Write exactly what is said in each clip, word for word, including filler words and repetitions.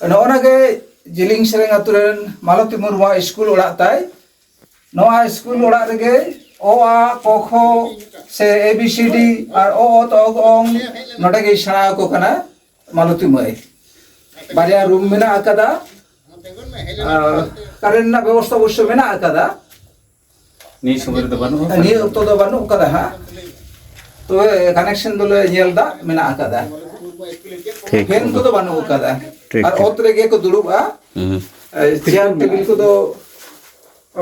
ᱱᱚᱜᱼᱚ ᱱᱟ ᱜᱮ ᱡᱤᱞᱤᱧ ᱥᱮᱨᱮᱧ ᱟᱛᱳ ᱨᱮᱱ ᱢᱟᱞᱚᱛᱤ ᱢᱩᱨᱢᱩᱣᱟᱜ ᱥᱠᱩᱞ ᱚᱲᱟᱜ ᱛᱟᱭ᱾ ᱱᱚᱣᱟ ᱥᱠᱩᱞ ᱚᱲᱟᱜ ᱨᱮᱜᱮ ᱚ ᱟ ᱠᱚ ᱠᱷᱚ ᱥᱮ ᱮ ᱵᱤ ᱥᱤ ᱰᱤ ᱟᱨ ᱚ ᱚ ᱛ ᱚ ᱜ ᱚᱝ ᱱᱚᱰᱮ ᱜᱮᱭ ᱥᱮᱬᱟ ᱟᱠᱚ ᱠᱟᱱᱟ ᱢᱟᱞᱚᱛᱤ ᱢᱟᱹᱭ᱾ ᱵᱟᱨᱭᱟ ᱨᱩᱢ ᱢᱮᱱᱟᱜ ᱟᱠᱟᱫᱟ᱾ ᱟᱨ ᱠᱟᱨᱮᱱᱴ ᱨᱮᱱᱟᱜ ᱵᱮᱵᱚᱥᱛᱷᱟ ᱚᱵᱚᱥᱥᱚ ᱢᱮᱱᱟᱜ ᱟᱠᱟᱫᱟ᱾ ᱱᱤᱭᱟᱹ ᱥᱚᱢᱚᱭ ᱨᱮᱫᱚ ᱵᱟᱹᱱᱩᱜᱼᱟ᱾ ᱱᱤᱭᱟᱹ ᱚᱠᱛᱚ ᱫᱚ ᱵᱟᱹᱱᱩᱜ ᱟᱠᱟᱫᱟ ᱦᱟᱸᱜ, ᱛᱚᱵᱮ ᱠᱟᱱᱮᱠᱥᱚᱱ ᱫᱚᱞᱮ ᱧᱮᱞ ᱮᱫᱟ, ᱢᱮᱱᱟᱜ ᱟᱠᱟᱫᱟ᱾ ᱴᱷᱤᱠ᱾ ᱯᱷᱮᱱ ᱠᱚᱫᱚ ᱵᱟᱹᱱᱩᱜ ᱟᱠᱟᱫᱟ᱾ ᱴᱷᱤᱠ, ᱟᱨ ᱴᱷᱤᱠ᱾ ᱚᱛ ᱨᱮᱜᱮ ᱠᱚ ᱫᱩᱲᱩᱵᱼᱟ᱾ ᱦᱩᱸ᱾ ᱪᱮᱭᱟᱨ ᱴᱮᱵᱤᱞ ᱠᱚᱫᱚ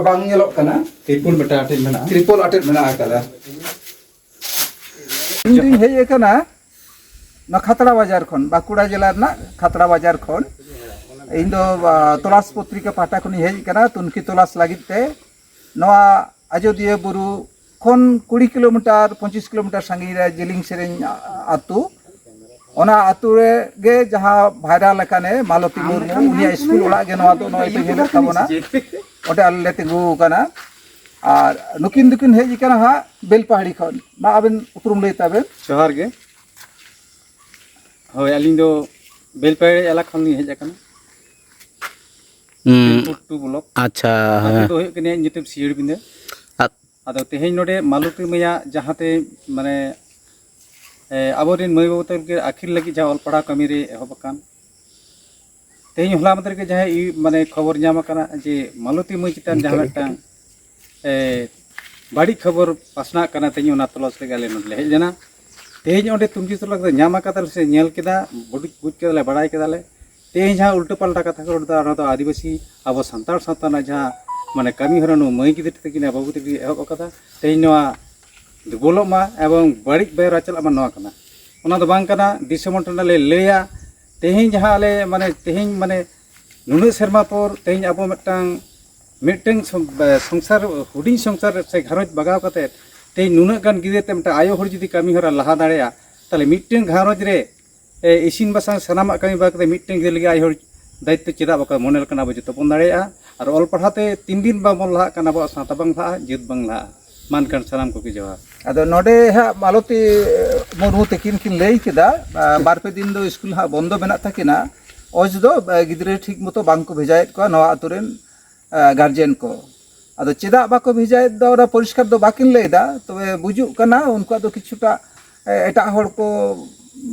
ᱵᱟᱝ ᱧᱮᱞᱚᱜ ᱠᱟᱱᱟ᱾ ᱛᱤᱨᱯᱚᱞ ᱢᱤᱫᱴᱟᱝ ᱟᱴᱮᱫ ᱢᱮᱱᱟᱜᱼᱟ᱾ ᱛᱨᱤᱯᱚᱞ ᱟᱴᱮᱫ ᱢᱮᱱᱟᱜ ᱟᱠᱟᱫᱟ᱾ ᱤᱧ ᱫᱩᱧ ᱦᱮᱡ ᱟᱠᱟᱱᱟ ᱱᱚᱣᱟ ᱠᱷᱟᱛᱲᱟ ᱵᱟᱡᱟᱨ ᱠᱷᱚᱱ, ᱵᱟᱸᱠᱩᱲᱟ ᱡᱮᱞᱟ ᱨᱮᱱᱟᱜ ᱠᱷᱟᱛᱲᱟ ᱵᱟᱡᱟᱨ ᱠᱷᱚᱱ᱾ ᱤᱧ ᱫᱚ ᱟ, ᱛᱚᱞᱟᱥ ᱯᱚᱛᱨᱤᱠᱟ ᱯᱟᱦᱴᱟ ᱠᱷᱚᱱᱤᱧ ᱦᱮᱡ ᱟᱠᱟᱱᱟ ᱛᱩᱱᱠᱷᱤ ᱛᱚᱞᱟᱥ ᱞᱟᱹᱜᱤᱫ ᱛᱮ᱾ ᱱᱚᱣᱟ ᱟᱡᱚᱫᱤᱭᱟᱹ ᱵᱩᱨᱩ ᱠᱷᱚᱱ ᱠᱩᱲᱤ ᱠᱤᱞᱳᱢᱤᱴᱟᱨ, ᱯᱚᱸᱪᱤᱥ ᱠᱤᱞᱳᱢᱤᱴᱟᱨ ᱥᱟᱺᱜᱤᱧ ᱨᱮ ᱡᱤᱞᱤᱧ ᱥᱮᱨᱮᱧ ᱟ-, ᱟᱹᱛᱩ᱾ ᱚᱱᱟ ᱟᱹᱛᱩ ᱨᱮ ᱜᱮ ᱡᱟᱦᱟᱸ ᱵᱷᱟᱭᱨᱟᱞ ᱟᱠᱟᱱᱮ ᱢᱟᱞᱚᱛᱤ ᱢᱩᱨᱢᱩ, ᱩᱱᱤᱭᱟᱜ ᱥᱠᱩᱞ ᱚᱲᱟᱜ ᱜᱮ ᱱᱚᱣᱟ ᱫᱚ ᱱᱚᱜᱼᱚᱭ ᱯᱮ ᱧᱮᱞᱮᱫ ᱛᱟᱵᱚᱱᱟ᱾ ᱚᱸᱰᱮ ᱟᱞᱮ ᱞᱮ ᱛᱤᱸᱜᱩ ᱟᱠᱟᱱᱟ᱾ ᱟᱨ ᱱᱩᱠᱤᱱ ᱫᱚᱠᱤᱱ ᱦᱮᱡ ᱟᱠᱟᱱᱟ ᱦᱟᱸᱜ ᱵᱮᱞᱯᱟᱦᱟᱲᱤ ᱠᱷᱚᱱ᱾ ᱢᱟ ᱟᱵᱮᱱ ᱩᱯᱨᱩᱢ ᱞᱟᱹᱭ ᱛᱟᱵᱮᱱ᱾ ᱡᱚᱦᱟᱨ ᱜᱮ᱾ ᱦᱳᱭ, ᱟᱹᱞᱤᱧ ᱫᱚ ᱵᱮᱞᱯᱟᱦᱟᱲᱤ ᱮᱞᱟᱠᱟ ᱠᱷᱚᱱ ᱞᱤᱧ ᱦᱮᱡ ᱟᱠᱟᱱᱟ᱾ ᱦᱩᱸ, ᱴᱩ ᱵᱞᱚᱠ᱾ ᱟᱪᱪᱷᱟ, ᱟᱹᱛᱩ ᱦᱮᱸ᱾ ᱫᱚ ᱦᱩᱭᱩᱜ ᱠᱟᱱᱟ, ᱤᱧᱟᱹᱜ ᱧᱩᱛᱩᱢ ᱥᱤᱭᱟᱹᱲ ᱵᱤᱸᱫᱟᱹ᱾ ᱟᱫ- ᱟᱫᱚ ᱛᱮᱦᱮᱧ ᱱᱚᱰᱮ ᱢᱟᱞᱚᱛᱤ ᱢᱟᱹᱭᱟᱜ ᱡᱟᱦᱟᱸᱛᱮ, ᱢᱟᱱᱮ, ᱮ, ᱟᱵᱚᱨᱮᱱ ᱢᱟᱹᱭ ᱵᱟᱹᱵᱩ ᱛᱟᱠᱚ ᱟᱹᱠᱷᱤᱨ ᱞᱟᱹᱜᱤᱫ ᱡᱟᱦᱟᱸ ᱚᱞ ᱯᱟᱲᱦᱟᱣ ᱠᱟᱹᱢᱤ ᱨᱮ ᱮᱦᱚᱵ ᱟᱠᱟᱱ, ᱛᱮᱦᱮᱧ ᱦᱚᱞᱟ ᱢᱟᱫᱷᱮᱨ ᱜᱮ ᱡᱟᱦᱟᱸ ᱤ-, ᱢᱟᱱᱮ, ᱠᱷᱚᱵᱚᱨ ᱧᱟᱢ ᱟᱠᱟᱱᱟ ᱡᱮ ᱢᱟᱞᱚᱛᱤ ᱢᱟᱹᱭ ᱪᱮᱛᱟᱱ ᱡᱟᱦᱟᱸ ᱢᱤᱫᱴᱟᱝ, ᱮ, ᱵᱟᱹᱲᱤᱡ ᱠᱷᱚᱵᱚᱨ ᱯᱟᱥᱱᱟᱜ ᱠᱟᱱᱟ, ᱛᱮᱦᱮᱧ ᱚᱱᱟ ᱛᱚᱞᱟᱥ ᱞᱟᱹᱜᱤᱫ ᱟᱞᱮ ᱱᱚᱰᱮ ᱞᱮ ᱦᱮᱡ ᱞᱮᱱᱟ᱾ ᱛᱮᱦᱮᱧ ᱚᱸᱰᱮ ᱛᱩᱱᱠᱷᱤ ᱛᱚᱞᱟᱥ ᱞᱮ ᱧᱟᱢ ᱟᱠᱟᱫᱟ ᱥᱮ ᱧᱮᱞ ᱠᱮᱫᱟ, ᱵᱩᱡᱽ, ᱵᱩᱡᱽ ᱠᱮᱫᱟ ᱞᱮ, ᱵᱟᱲᱟᱭ ᱠᱮᱫᱟ ᱞᱮ᱾ ᱛᱮᱦᱮᱧ ᱡᱟᱦᱟᱸ ᱩᱞᱴᱟᱹ ᱯᱟᱞᱴᱟ ᱠᱟᱛᱷᱟ ᱠᱚ ᱨᱚᱲ ᱮᱫᱟ, ᱚᱱᱟ ᱫᱚ ᱟᱹᱫᱤᱵᱟᱹᱥᱤ ᱟᱵᱚ ᱥᱟᱱᱛᱟᱲ ᱥᱟᱶᱛᱟ ᱨᱮᱱᱟᱜ ᱡᱟᱦᱟᱸ, ᱢᱟᱱᱮ, ᱠᱟᱹᱢᱤ ᱦᱚᱨᱟ ᱱᱩᱭ ᱢᱟᱹᱭ ᱜᱤᱫᱽᱨᱟᱹ ᱛᱟᱹᱠᱤᱱ ᱟᱨ ᱵᱟᱹᱵᱩ ᱛᱟᱹᱠᱤᱱ ᱮᱦᱚᱵ ᱟᱠᱟᱫᱟ, ᱛᱮᱦᱮᱧ ᱱᱚᱣᱟ ᱫᱩᱨᱵᱚᱞᱚᱜ ᱢᱟ ᱮᱵᱚᱝ ᱵᱟᱹᱲᱤᱡ ᱵᱮᱣᱨᱟ ᱪᱟᱞᱟᱜ ᱢᱟ, ᱱᱚᱣᱟ ᱠᱟᱱᱟ᱾ ᱚᱱᱟ ᱫᱚ ᱵᱟᱝ ᱠᱟᱱᱟ᱾ ᱫᱤᱥᱚᱢ ᱦᱚᱲ ᱴᱷᱮᱱ ᱞᱮ ᱞᱟᱹᱭᱟ, ᱛᱮᱦᱮᱧ ᱡᱟᱦᱟᱸ ᱟᱞᱮ, ᱢᱟᱱᱮ, ᱛᱮᱦᱮᱧ, ᱢᱟᱱᱮ, ᱱᱩᱱᱟᱹᱜ ᱥᱮᱨᱢᱟ ᱯᱚᱨ ᱛᱮᱦᱮᱧ ᱟᱵᱚ ᱢᱤᱫᱴᱟᱝ, ᱢᱤᱫᱴᱟᱝ ᱥᱚᱝ-, ᱵᱮ-, ᱥᱚᱝᱥᱟᱨ, ᱦᱩᱰᱤᱧ ᱥᱚᱝᱥᱟᱨ ᱥᱮ ᱜᱷᱟᱨᱚᱸᱡᱽ ᱵᱟᱜᱟᱣ ᱠᱟᱛᱮ ᱛᱮᱦᱮᱧ ᱱᱩᱱᱟᱹᱜ ᱜᱟᱱ ᱜᱤᱫᱽᱨᱟᱹ ᱛᱮ ᱢᱤᱫᱴᱟᱝ ᱟᱭᱳ ᱦᱚᱲ ᱡᱩᱫᱤ ᱠᱟᱹᱢᱤ ᱦᱚᱨᱟ ᱞᱟᱦᱟ ᱫᱟᱲᱮᱭᱟᱜᱼᱟ, ᱛᱟᱦᱞᱮ ᱢᱤᱫᱴᱟᱝ ᱜᱷᱟᱨᱚᱸᱡᱽ ᱨᱮ, ᱮ, ᱤᱥᱤᱱ ᱵᱟᱥᱟᱝ ᱥᱟᱱᱟᱢᱟᱜ ᱠᱟᱹᱢᱤ ᱵᱟᱫ ᱠᱟᱛᱮ ᱢᱤᱫᱴᱟᱝ ᱜᱤᱫᱽᱨᱟᱹ ᱞᱟᱹᱜᱤᱫ ᱟᱭᱳ ᱦᱚᱲ ᱫᱟᱭᱤᱛᱛᱚ ᱪᱮᱫᱟᱜ ᱵᱟᱠᱚ ᱢᱚᱱᱮ ᱞᱮᱠᱷᱟᱱ ᱟᱵᱚ ᱡᱚᱛᱚ ᱵᱚᱱ ᱫᱟᱲᱮᱭᱟᱜᱼᱟ᱾ ᱟᱨ ᱚᱞ ᱯᱟᱲᱦᱟᱣ ᱛᱮ ᱛᱤᱱ ᱫᱤᱱ ᱵᱟᱵᱚᱱ ᱞᱟᱦᱟᱜ ᱠᱟᱱᱟ, ᱟᱵᱚᱣᱟᱜ ᱥᱟᱶᱛᱟ ᱵᱟᱝ ᱞᱟᱦᱟᱜᱼᱟ, ᱡᱟᱹᱛ ᱵᱟᱝ ᱞᱟᱦᱟᱜᱼᱟ᱾ ᱢᱟ ᱮᱱᱠᱷᱟᱱ ᱥᱟᱱᱟᱢ ᱠᱚᱜᱮ ᱡᱚᱦᱟᱨ᱾ ᱟᱫᱚ ᱱᱚᱰᱮ ᱦᱟᱸᱜ ᱢᱟᱞᱚᱛᱤ ᱢᱩᱨᱢᱩ ᱛᱟᱹᱠᱤᱱ ᱠᱤᱱ ᱞᱟᱹᱭ ᱠᱮᱫᱟ, ᱟ, ᱵᱟᱨ ᱯᱮ ᱫᱤᱱ ᱫᱚ ᱥᱠᱩᱞ ᱦᱟᱸᱜ ᱵᱚᱱᱫᱚ ᱢᱮᱱᱟᱜ ᱛᱟᱹᱠᱤᱱᱟ᱾ ᱚᱡᱽ ᱫᱚ ᱜᱤᱫᱽᱨᱟᱹ ᱴᱷᱤᱠ ᱢᱚᱛᱚ ᱵᱟᱝ ᱠᱚ ᱵᱷᱮᱡᱟᱭᱮᱫ ᱠᱚᱣᱟ ᱱᱚᱣᱟ ᱟᱛᱳ ᱨᱮᱱ ᱜᱟᱨᱡᱮᱱ ᱠᱚ᱾ ᱟᱫᱚ ᱪᱮᱫᱟᱜ ᱵᱟᱠᱚ ᱵᱷᱮᱡᱟᱭᱮᱫ ᱫᱚ ᱚᱱᱟ ᱯᱚᱨᱤᱥᱠᱟᱨ ᱫᱚ ᱵᱟᱹᱠᱤᱱ ᱞᱟᱹᱭ ᱮᱫᱟ, ᱛᱚᱵᱮ ᱵᱩᱡᱩᱜ ᱠᱟᱱᱟ ᱩᱱᱠᱩᱣᱟᱜ ᱫᱚ ᱠᱤᱪᱷᱩᱴᱟ ᱮᱴᱟᱜ ᱦᱚᱲ ᱠᱚ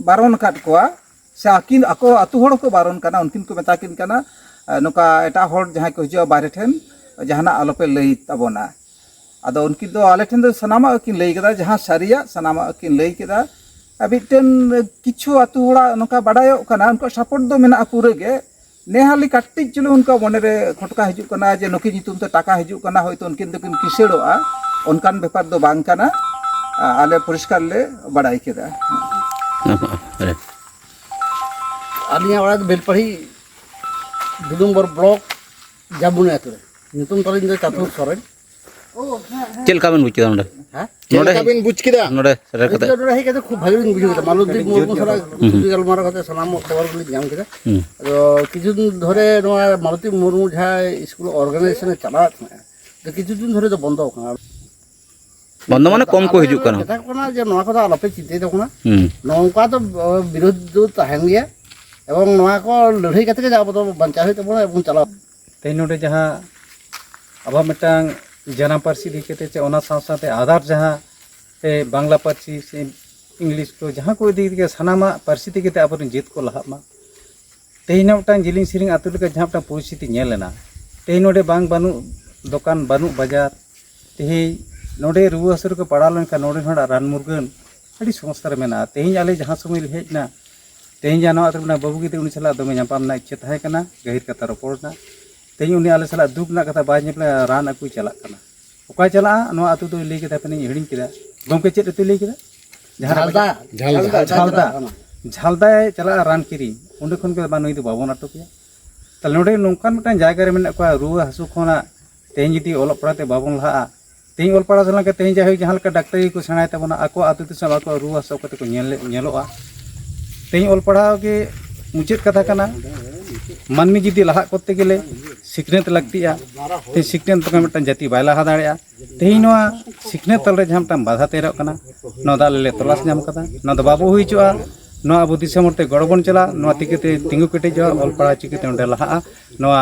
ᱵᱟᱨᱚᱱ ᱟᱠᱟᱫ ᱠᱚᱣᱟ, ᱥᱮ ᱟᱹᱠᱤᱱ ᱟᱠᱚ ᱟᱹᱛᱩ ᱦᱚᱲ ᱦᱚᱸᱠᱚ ᱵᱟᱨᱚᱱ ᱠᱟᱱᱟ, ᱩᱱᱠᱤᱱ ᱠᱚ ᱢᱮᱛᱟ ᱠᱤᱱ ᱠᱟᱱᱟ ᱱᱚᱝᱠᱟ ᱮᱴᱟᱜ ᱦᱚᱲ ᱡᱟᱦᱟᱸᱭ ᱠᱚ ᱦᱤᱡᱩᱜᱼᱟ ᱵᱟᱦᱨᱮ ᱴᱷᱮᱱ ᱡᱟᱦᱟᱱᱟᱜ ᱟᱞᱚᱯᱮ ᱞᱟᱹᱭ ᱛᱟᱵᱚᱱᱟ᱾ ᱟᱫᱚ ᱩᱱᱠᱤᱱ ᱫᱚ ᱟᱞᱮ ᱴᱷᱮᱱ ᱫᱚ ᱥᱟᱱᱟᱢᱟᱜ ᱠᱤᱱ ᱞᱟᱹᱭ ᱠᱮᱫᱟ, ᱡᱟᱦᱟᱸ ᱥᱟᱹᱨᱤᱭᱟᱜ ᱥᱟᱱᱟᱢᱟᱜ ᱠᱤᱱ ᱞᱟᱹᱭ ᱠᱮᱫᱟ᱾ ᱟᱨ ᱢᱤᱫᱴᱮᱱ ᱠᱤᱪᱷᱩ ᱟᱹᱛᱩ ᱦᱚᱲᱟᱜ ᱱᱚᱝᱠᱟ ᱵᱟᱰᱟᱭᱚᱜ ᱠᱟᱱᱟ, ᱩᱱᱠᱩᱣᱟᱜ ᱥᱟᱯᱳᱨᱴ ᱫᱚ ᱢᱮᱱᱟᱜᱼᱟ ᱯᱩᱨᱟᱹ ᱜᱮ᱾ ᱱᱮ ᱦᱟᱹᱞᱤ ᱠᱟᱹᱴᱤᱡ ᱪᱩᱞᱩᱝ ᱩᱱᱠᱩᱣᱟᱜ ᱢᱚᱱᱮᱨᱮ ᱠᱷᱚᱴᱠᱟ ᱦᱤᱡᱩᱜ ᱠᱟᱱᱟ ᱡᱮ ᱱᱩᱠᱤᱱ ᱧᱩᱛᱩᱢ ᱛᱮ ᱴᱟᱠᱟ ᱦᱤᱡᱩᱜ ᱠᱟᱱᱟ, ᱦᱚᱭᱛᱳ ᱩᱱᱠᱤᱱ ᱫᱚᱠᱤᱱ ᱠᱤᱥᱟᱹᱲᱚᱜᱼᱟ, ᱚᱱᱠᱟᱱ ᱵᱮᱯᱟᱨ ᱫᱚ ᱵᱟᱝ ᱠᱟᱱᱟ᱾ ᱟᱞᱮ ᱯᱚᱨᱤᱥᱠᱟᱨ ᱞᱮ ᱵᱟᱲᱟᱭ ᱠᱮᱫᱟ᱾ ᱟᱹᱞᱤᱧᱟᱜ ᱚᱲᱟᱜ ᱫᱚ ᱵᱮᱞᱯᱟᱹᱲᱤ ᱫᱩ ᱱᱚᱢᱵᱚᱨ ᱵᱞᱚᱠ ᱡᱟᱢᱩᱱᱤ ᱟᱹᱛᱩ ᱨᱮ᱾ ᱧᱩᱛᱩᱢ ᱛᱟᱹᱞᱤᱧ ᱫᱚ ᱪᱟᱛᱩᱨ ᱥᱚᱨᱮᱱ᱾ ᱪᱮᱫ ᱞᱮᱠᱟ ᱵᱮᱱ ᱵᱩᱡ ᱠᱮᱫᱟ ᱱᱚᱰᱮ? ᱦᱮᱸ? ᱱᱚᱰᱮ ᱪᱮᱫ ᱞᱮᱠᱟ ᱵᱤᱱ ᱵᱩᱡ ᱠᱮᱫᱟ? ᱱᱚᱰᱮ ᱥᱮᱴᱮᱨ ᱤᱧ ᱠᱟᱛᱮ ᱫᱚ ᱱᱚᱰᱮ ᱦᱮᱡ ᱠᱟᱛᱮ ᱠᱷᱩᱵ ᱵᱷᱟᱜᱮ ᱞᱤᱧ ᱵᱩᱡᱷᱟᱹᱣ ᱠᱮᱫᱟ᱾ ᱢᱟᱞᱚᱛᱤ ᱢᱩᱨᱢᱩ ᱥᱟᱞᱟᱜ ᱠᱩᱠᱞᱤ ᱜᱟᱞᱢᱟᱨᱟᱣ ᱠᱟᱛᱮ ᱥᱟᱱᱟᱢ ᱠᱷᱚᱵᱚᱨ ᱜᱮᱞᱤᱧ ᱧᱟᱢ ᱠᱮᱫᱟ᱾ ᱦᱩᱸ᱾ ᱟᱫᱚ ᱠᱤᱪᱷᱩ ᱫᱤᱱ ᱫᱷᱚᱨᱮ ᱱᱚᱣᱟ ᱢᱟᱞᱚᱛᱤ ᱢᱩᱨᱢᱩ ᱡᱟᱦᱟᱸ ᱥᱠᱩᱞ ᱚᱨᱜᱟᱱᱟᱭᱡᱮᱥᱚᱱ ᱮ ᱪᱟᱞᱟᱣᱮᱫ ᱛᱟᱦᱮᱸᱫ, ᱛᱚ ᱠᱤᱪᱷᱩ ᱫᱤᱱ ᱫᱷᱚᱨᱮ ᱫᱚ ᱵᱚᱱᱫᱚ ᱟᱠᱟᱱᱟ᱾ ᱵᱚᱱᱫᱚ ᱢᱟᱱᱮ ᱠᱚᱢ ᱠᱚ ᱦᱤᱡᱩᱜ ᱠᱟᱱᱟ᱾ ᱢᱮᱛᱟ ᱠᱚ ᱠᱟᱱᱟ ᱡᱮ ᱱᱚᱣᱟ ᱠᱚᱫᱚ ᱟᱞᱚᱯᱮ ᱪᱤᱱᱛᱟᱹᱭ ᱛᱟᱵᱚᱱᱟ᱾ ᱦᱩᱸ᱾ ᱱᱚᱝᱠᱟ ᱫᱚ ᱵᱤᱨᱳᱫᱷ ᱫᱚ ᱛᱟᱦᱮᱱ ᱜᱮᱭᱟ, ᱮᱵᱚᱝ ᱱᱚᱣᱟ ᱠᱚ ᱞᱟᱹᱲᱦᱟᱹᱭ ᱠᱟᱛᱮ ᱜᱮ ᱟᱵᱚ ᱫᱚ ᱵᱟᱧᱪᱟᱣ ᱦᱩᱭᱩᱜ ᱛᱟᱵᱚᱱᱟ ᱮᱵᱚᱝ ᱪᱟᱞᱟᱣ᱾ ᱛᱮᱦᱮᱧ ᱱᱚᱰᱮ ᱡᱟᱦᱟᱸ ᱟᱵᱚᱣᱟᱜ ᱢᱤᱫᱴᱟᱝ ᱡᱟᱱᱟᱢ ᱯᱟᱹᱨᱥᱤ ᱤᱫᱤ ᱠᱟᱛᱮ ᱥᱮ ᱚᱱᱟ ᱥᱟᱶ ᱥᱟᱶᱛᱮ ᱟᱫᱟᱨ ᱡᱟᱦᱟᱸ ᱥᱮ ᱵᱟᱝᱞᱟ ᱯᱟᱹᱨᱥᱤ ᱥᱮ ᱤᱝᱞᱤᱥ ᱠᱚ ᱡᱟᱦᱟᱸ ᱠᱚ ᱤᱫᱤ ᱠᱟᱛᱮ ᱥᱟᱱᱟᱢᱟᱜ ᱯᱟᱹᱨᱥᱤ ᱛᱮᱜᱮ ᱛᱮ ᱟᱵᱚᱨᱮᱱ ᱡᱟᱹᱛ ᱠᱚ ᱞᱟᱦᱟᱜ ᱢᱟ᱾ ᱛᱮᱦᱮᱧ ᱦᱚᱸ ᱢᱤᱫᱴᱟᱝ ᱡᱤᱞᱤᱧ ᱥᱮᱨᱮᱧ ᱟᱹᱛᱩ ᱞᱮᱠᱟ ᱡᱟᱦᱟᱸ ᱢᱤᱫᱴᱟᱝ ᱯᱚᱨᱤᱥᱛᱷᱤᱛᱤ ᱧᱮᱞ ᱮᱱᱟ, ᱛᱮᱦᱮᱧ ᱱᱚᱰᱮ ᱵᱟᱝ ᱵᱟᱹᱱᱩᱜ ᱫᱚᱠᱟᱱ, ᱵᱟᱹᱱᱩᱜ ᱵᱟᱡᱟᱨ, ᱛᱮᱦᱮᱧ ᱱᱚᱰᱮ ᱨᱩᱣᱟᱹ ᱦᱟᱹᱥᱩ ᱨᱮᱠᱚ ᱯᱟᱲᱟᱣ ᱞᱮᱱᱠᱷᱟᱱ ᱱᱚᱰᱮ ᱦᱚᱲᱟᱜ ᱨᱟᱱ ᱢᱩᱨᱜᱟᱹᱱ ᱟᱹᱰᱤ ᱥᱚᱢᱚᱥᱥᱟ ᱨᱮ ᱢᱮᱱᱟᱜᱼᱟ᱾ ᱛᱮᱦᱮᱧ ᱟᱞᱮ ᱡᱟᱦᱟᱸ ᱥᱚᱢᱚᱭ ᱞᱮ ᱦᱮᱡ ᱮᱱᱟ, ᱛᱮᱦᱮᱧ ᱡᱟᱦᱟᱸ ᱱᱚᱣᱟ ᱟᱹᱛᱩ ᱨᱮᱱᱟᱜ ᱵᱟᱹᱵᱩ ᱜᱤᱫᱽᱨᱟᱹ ᱩᱱᱤ ᱥᱟᱞᱟᱜ ᱫᱚᱢᱮ ᱧᱟᱯᱟᱢ ᱨᱮᱱᱟᱜ ᱤᱪᱪᱷᱟᱹ ᱛᱟᱦᱮᱸ ᱠᱟᱱᱟ, ᱜᱟᱹᱦᱤᱨ ᱠᱟᱛᱷᱟ ᱨᱚᱯᱚᱲ ᱨᱮᱱᱟᱜ᱾ ᱛᱮᱦᱮᱧ ᱩᱱᱤ ᱟᱞᱮ ᱥᱟᱞᱟᱜ ᱫᱩᱠ ᱨᱮᱱᱟᱜ ᱠᱟᱛᱷᱟ ᱵᱟᱭ ᱧᱮᱞ ᱞᱮᱫᱟ, ᱨᱟᱱ ᱟᱹᱜᱩᱭ ᱪᱟᱞᱟᱜ ᱠᱟᱱᱟ᱾ ᱚᱠᱟᱭ ᱪᱟᱞᱟᱜᱼᱟ ᱱᱚᱣᱟ ᱟᱹᱛᱩ ᱫᱚᱭ ᱞᱟᱹᱭ ᱠᱮᱫᱟ, ᱦᱟᱯᱮᱱᱤᱧ ᱦᱤᱲᱤᱧ ᱠᱮᱫᱟ᱾ ᱜᱚᱢᱠᱮ ᱪᱮᱫ ᱟᱹᱛᱩᱭ ᱞᱟᱹᱭ ᱠᱮᱫᱟ? ᱡᱟᱦᱟᱸ ᱨᱮ ᱡᱷᱟᱞᱫᱟ᱾ ᱡᱷᱟᱞᱫᱟ᱾ ᱡᱷᱟᱞᱫᱟ᱾ ᱡᱷᱟᱞᱫᱟᱭ ᱪᱟᱞᱟᱜᱼᱟ ᱨᱟᱱ ᱠᱤᱨᱤᱧ, ᱚᱸᱰᱮ ᱠᱷᱚᱱ ᱜᱮ ᱵᱟᱝ, ᱱᱩᱭ ᱫᱚ ᱵᱟᱵᱚᱱ ᱟᱴᱚᱠᱮᱭᱟ᱾ ᱛᱟᱦᱞᱮ ᱱᱚᱰᱮ ᱱᱚᱝᱠᱟᱱ ᱢᱤᱫᱴᱟᱝ ᱡᱟᱭᱜᱟ ᱨᱮ ᱢᱮᱱᱟᱜ ᱠᱚᱣᱟ, ᱨᱩᱣᱟᱹ ᱦᱟᱹᱥᱩ ᱠᱷᱚᱱᱟᱜ ᱛᱮᱦᱮᱧ ᱡᱩᱫᱤ ᱚᱞᱚᱜ ᱯᱟᱲᱦᱟᱜ ᱛᱮ ᱵᱟᱵᱚᱱ ᱞᱟᱦᱟᱜᱼᱟ, ᱛᱮᱦᱮᱧ ᱚᱞ ᱯᱟᱲᱦᱟᱣ ᱥᱮᱬᱟ ᱠᱟᱛᱮ ᱛᱮᱦᱮᱧ ᱡᱟᱭᱦᱳᱠ ᱡᱟᱦᱟᱸ ᱞᱮᱠᱟ ᱰᱟᱠᱛᱟᱨᱤ ᱠᱚ ᱥᱮᱬᱟᱭ ᱛᱟᱵᱚᱱᱟ, ᱟᱠᱚ ᱟᱹᱛᱩ ᱫᱤᱥᱚᱢ ᱟᱠᱚ ᱨᱩᱣᱟᱹ ᱦᱟᱹᱥᱩ ᱠᱟᱛᱮ ᱠᱚ ᱧᱮᱞ ᱧᱮᱞᱚᱜᱼᱟ᱾ ᱛᱮᱦᱮᱧ ᱚᱞ ᱯᱟᱲᱦᱟᱣ ᱜᱮ ᱢᱩᱪᱟᱹᱫ ᱠᱟᱛᱷᱟ ᱠᱟᱱᱟ᱾ ᱢᱟᱹᱱᱢᱤ ᱡᱩᱫᱤ ᱞᱟᱦᱟᱜ ᱠᱚᱨᱛᱮ ᱜᱮᱞᱮ ᱥᱤᱠᱷᱱᱟᱹᱛ ᱞᱟᱹᱠᱛᱤᱜᱼᱟ᱾ ᱛᱮᱦᱮᱧ ᱥᱤᱠᱷᱱᱟᱹᱛ ᱵᱟᱠᱷᱟᱱ ᱢᱤᱫᱴᱟᱝ ᱡᱟᱹᱛᱤ ᱵᱟᱭ ᱞᱟᱦᱟ ᱫᱟᱲᱮᱭᱟᱜᱼᱟ᱾ ᱛᱮᱦᱮᱧ ᱱᱚᱣᱟ ᱥᱤᱠᱷᱱᱟᱹᱛ ᱛᱟᱞᱨᱮ ᱡᱟᱦᱟᱸ ᱢᱤᱫᱴᱟᱝ ᱵᱟᱫᱷᱟ ᱛᱮᱭᱟᱨᱚᱜ ᱠᱟᱱᱟ, ᱱᱚᱣᱟ ᱫᱚ ᱟᱞᱮ ᱞᱮ ᱛᱚᱞᱟᱥ ᱧᱟᱢ ᱠᱟᱫᱟ᱾ ᱱᱚᱣᱟ ᱫᱚ ᱵᱟᱵᱚ ᱦᱩᱭ ᱦᱚᱪᱚᱜᱼᱟ᱾ ᱱᱚᱣᱟ ᱟᱵᱚ ᱫᱤᱥᱚᱢ ᱦᱚᱲᱛᱮ ᱜᱚᱲᱚ ᱵᱚᱱ ᱪᱟᱞᱟᱜ, ᱱᱚᱣᱟ ᱛᱮᱜᱮ ᱛᱮ ᱛᱤᱸᱜᱩ ᱠᱮᱴᱮᱡᱚᱜᱼᱟ, ᱚᱞ ᱯᱟᱲᱦᱟᱣ ᱪᱤᱠᱟᱹᱛᱮ ᱚᱸᱰᱮ ᱞᱟᱦᱟᱜᱼᱟ, ᱱᱚᱣᱟ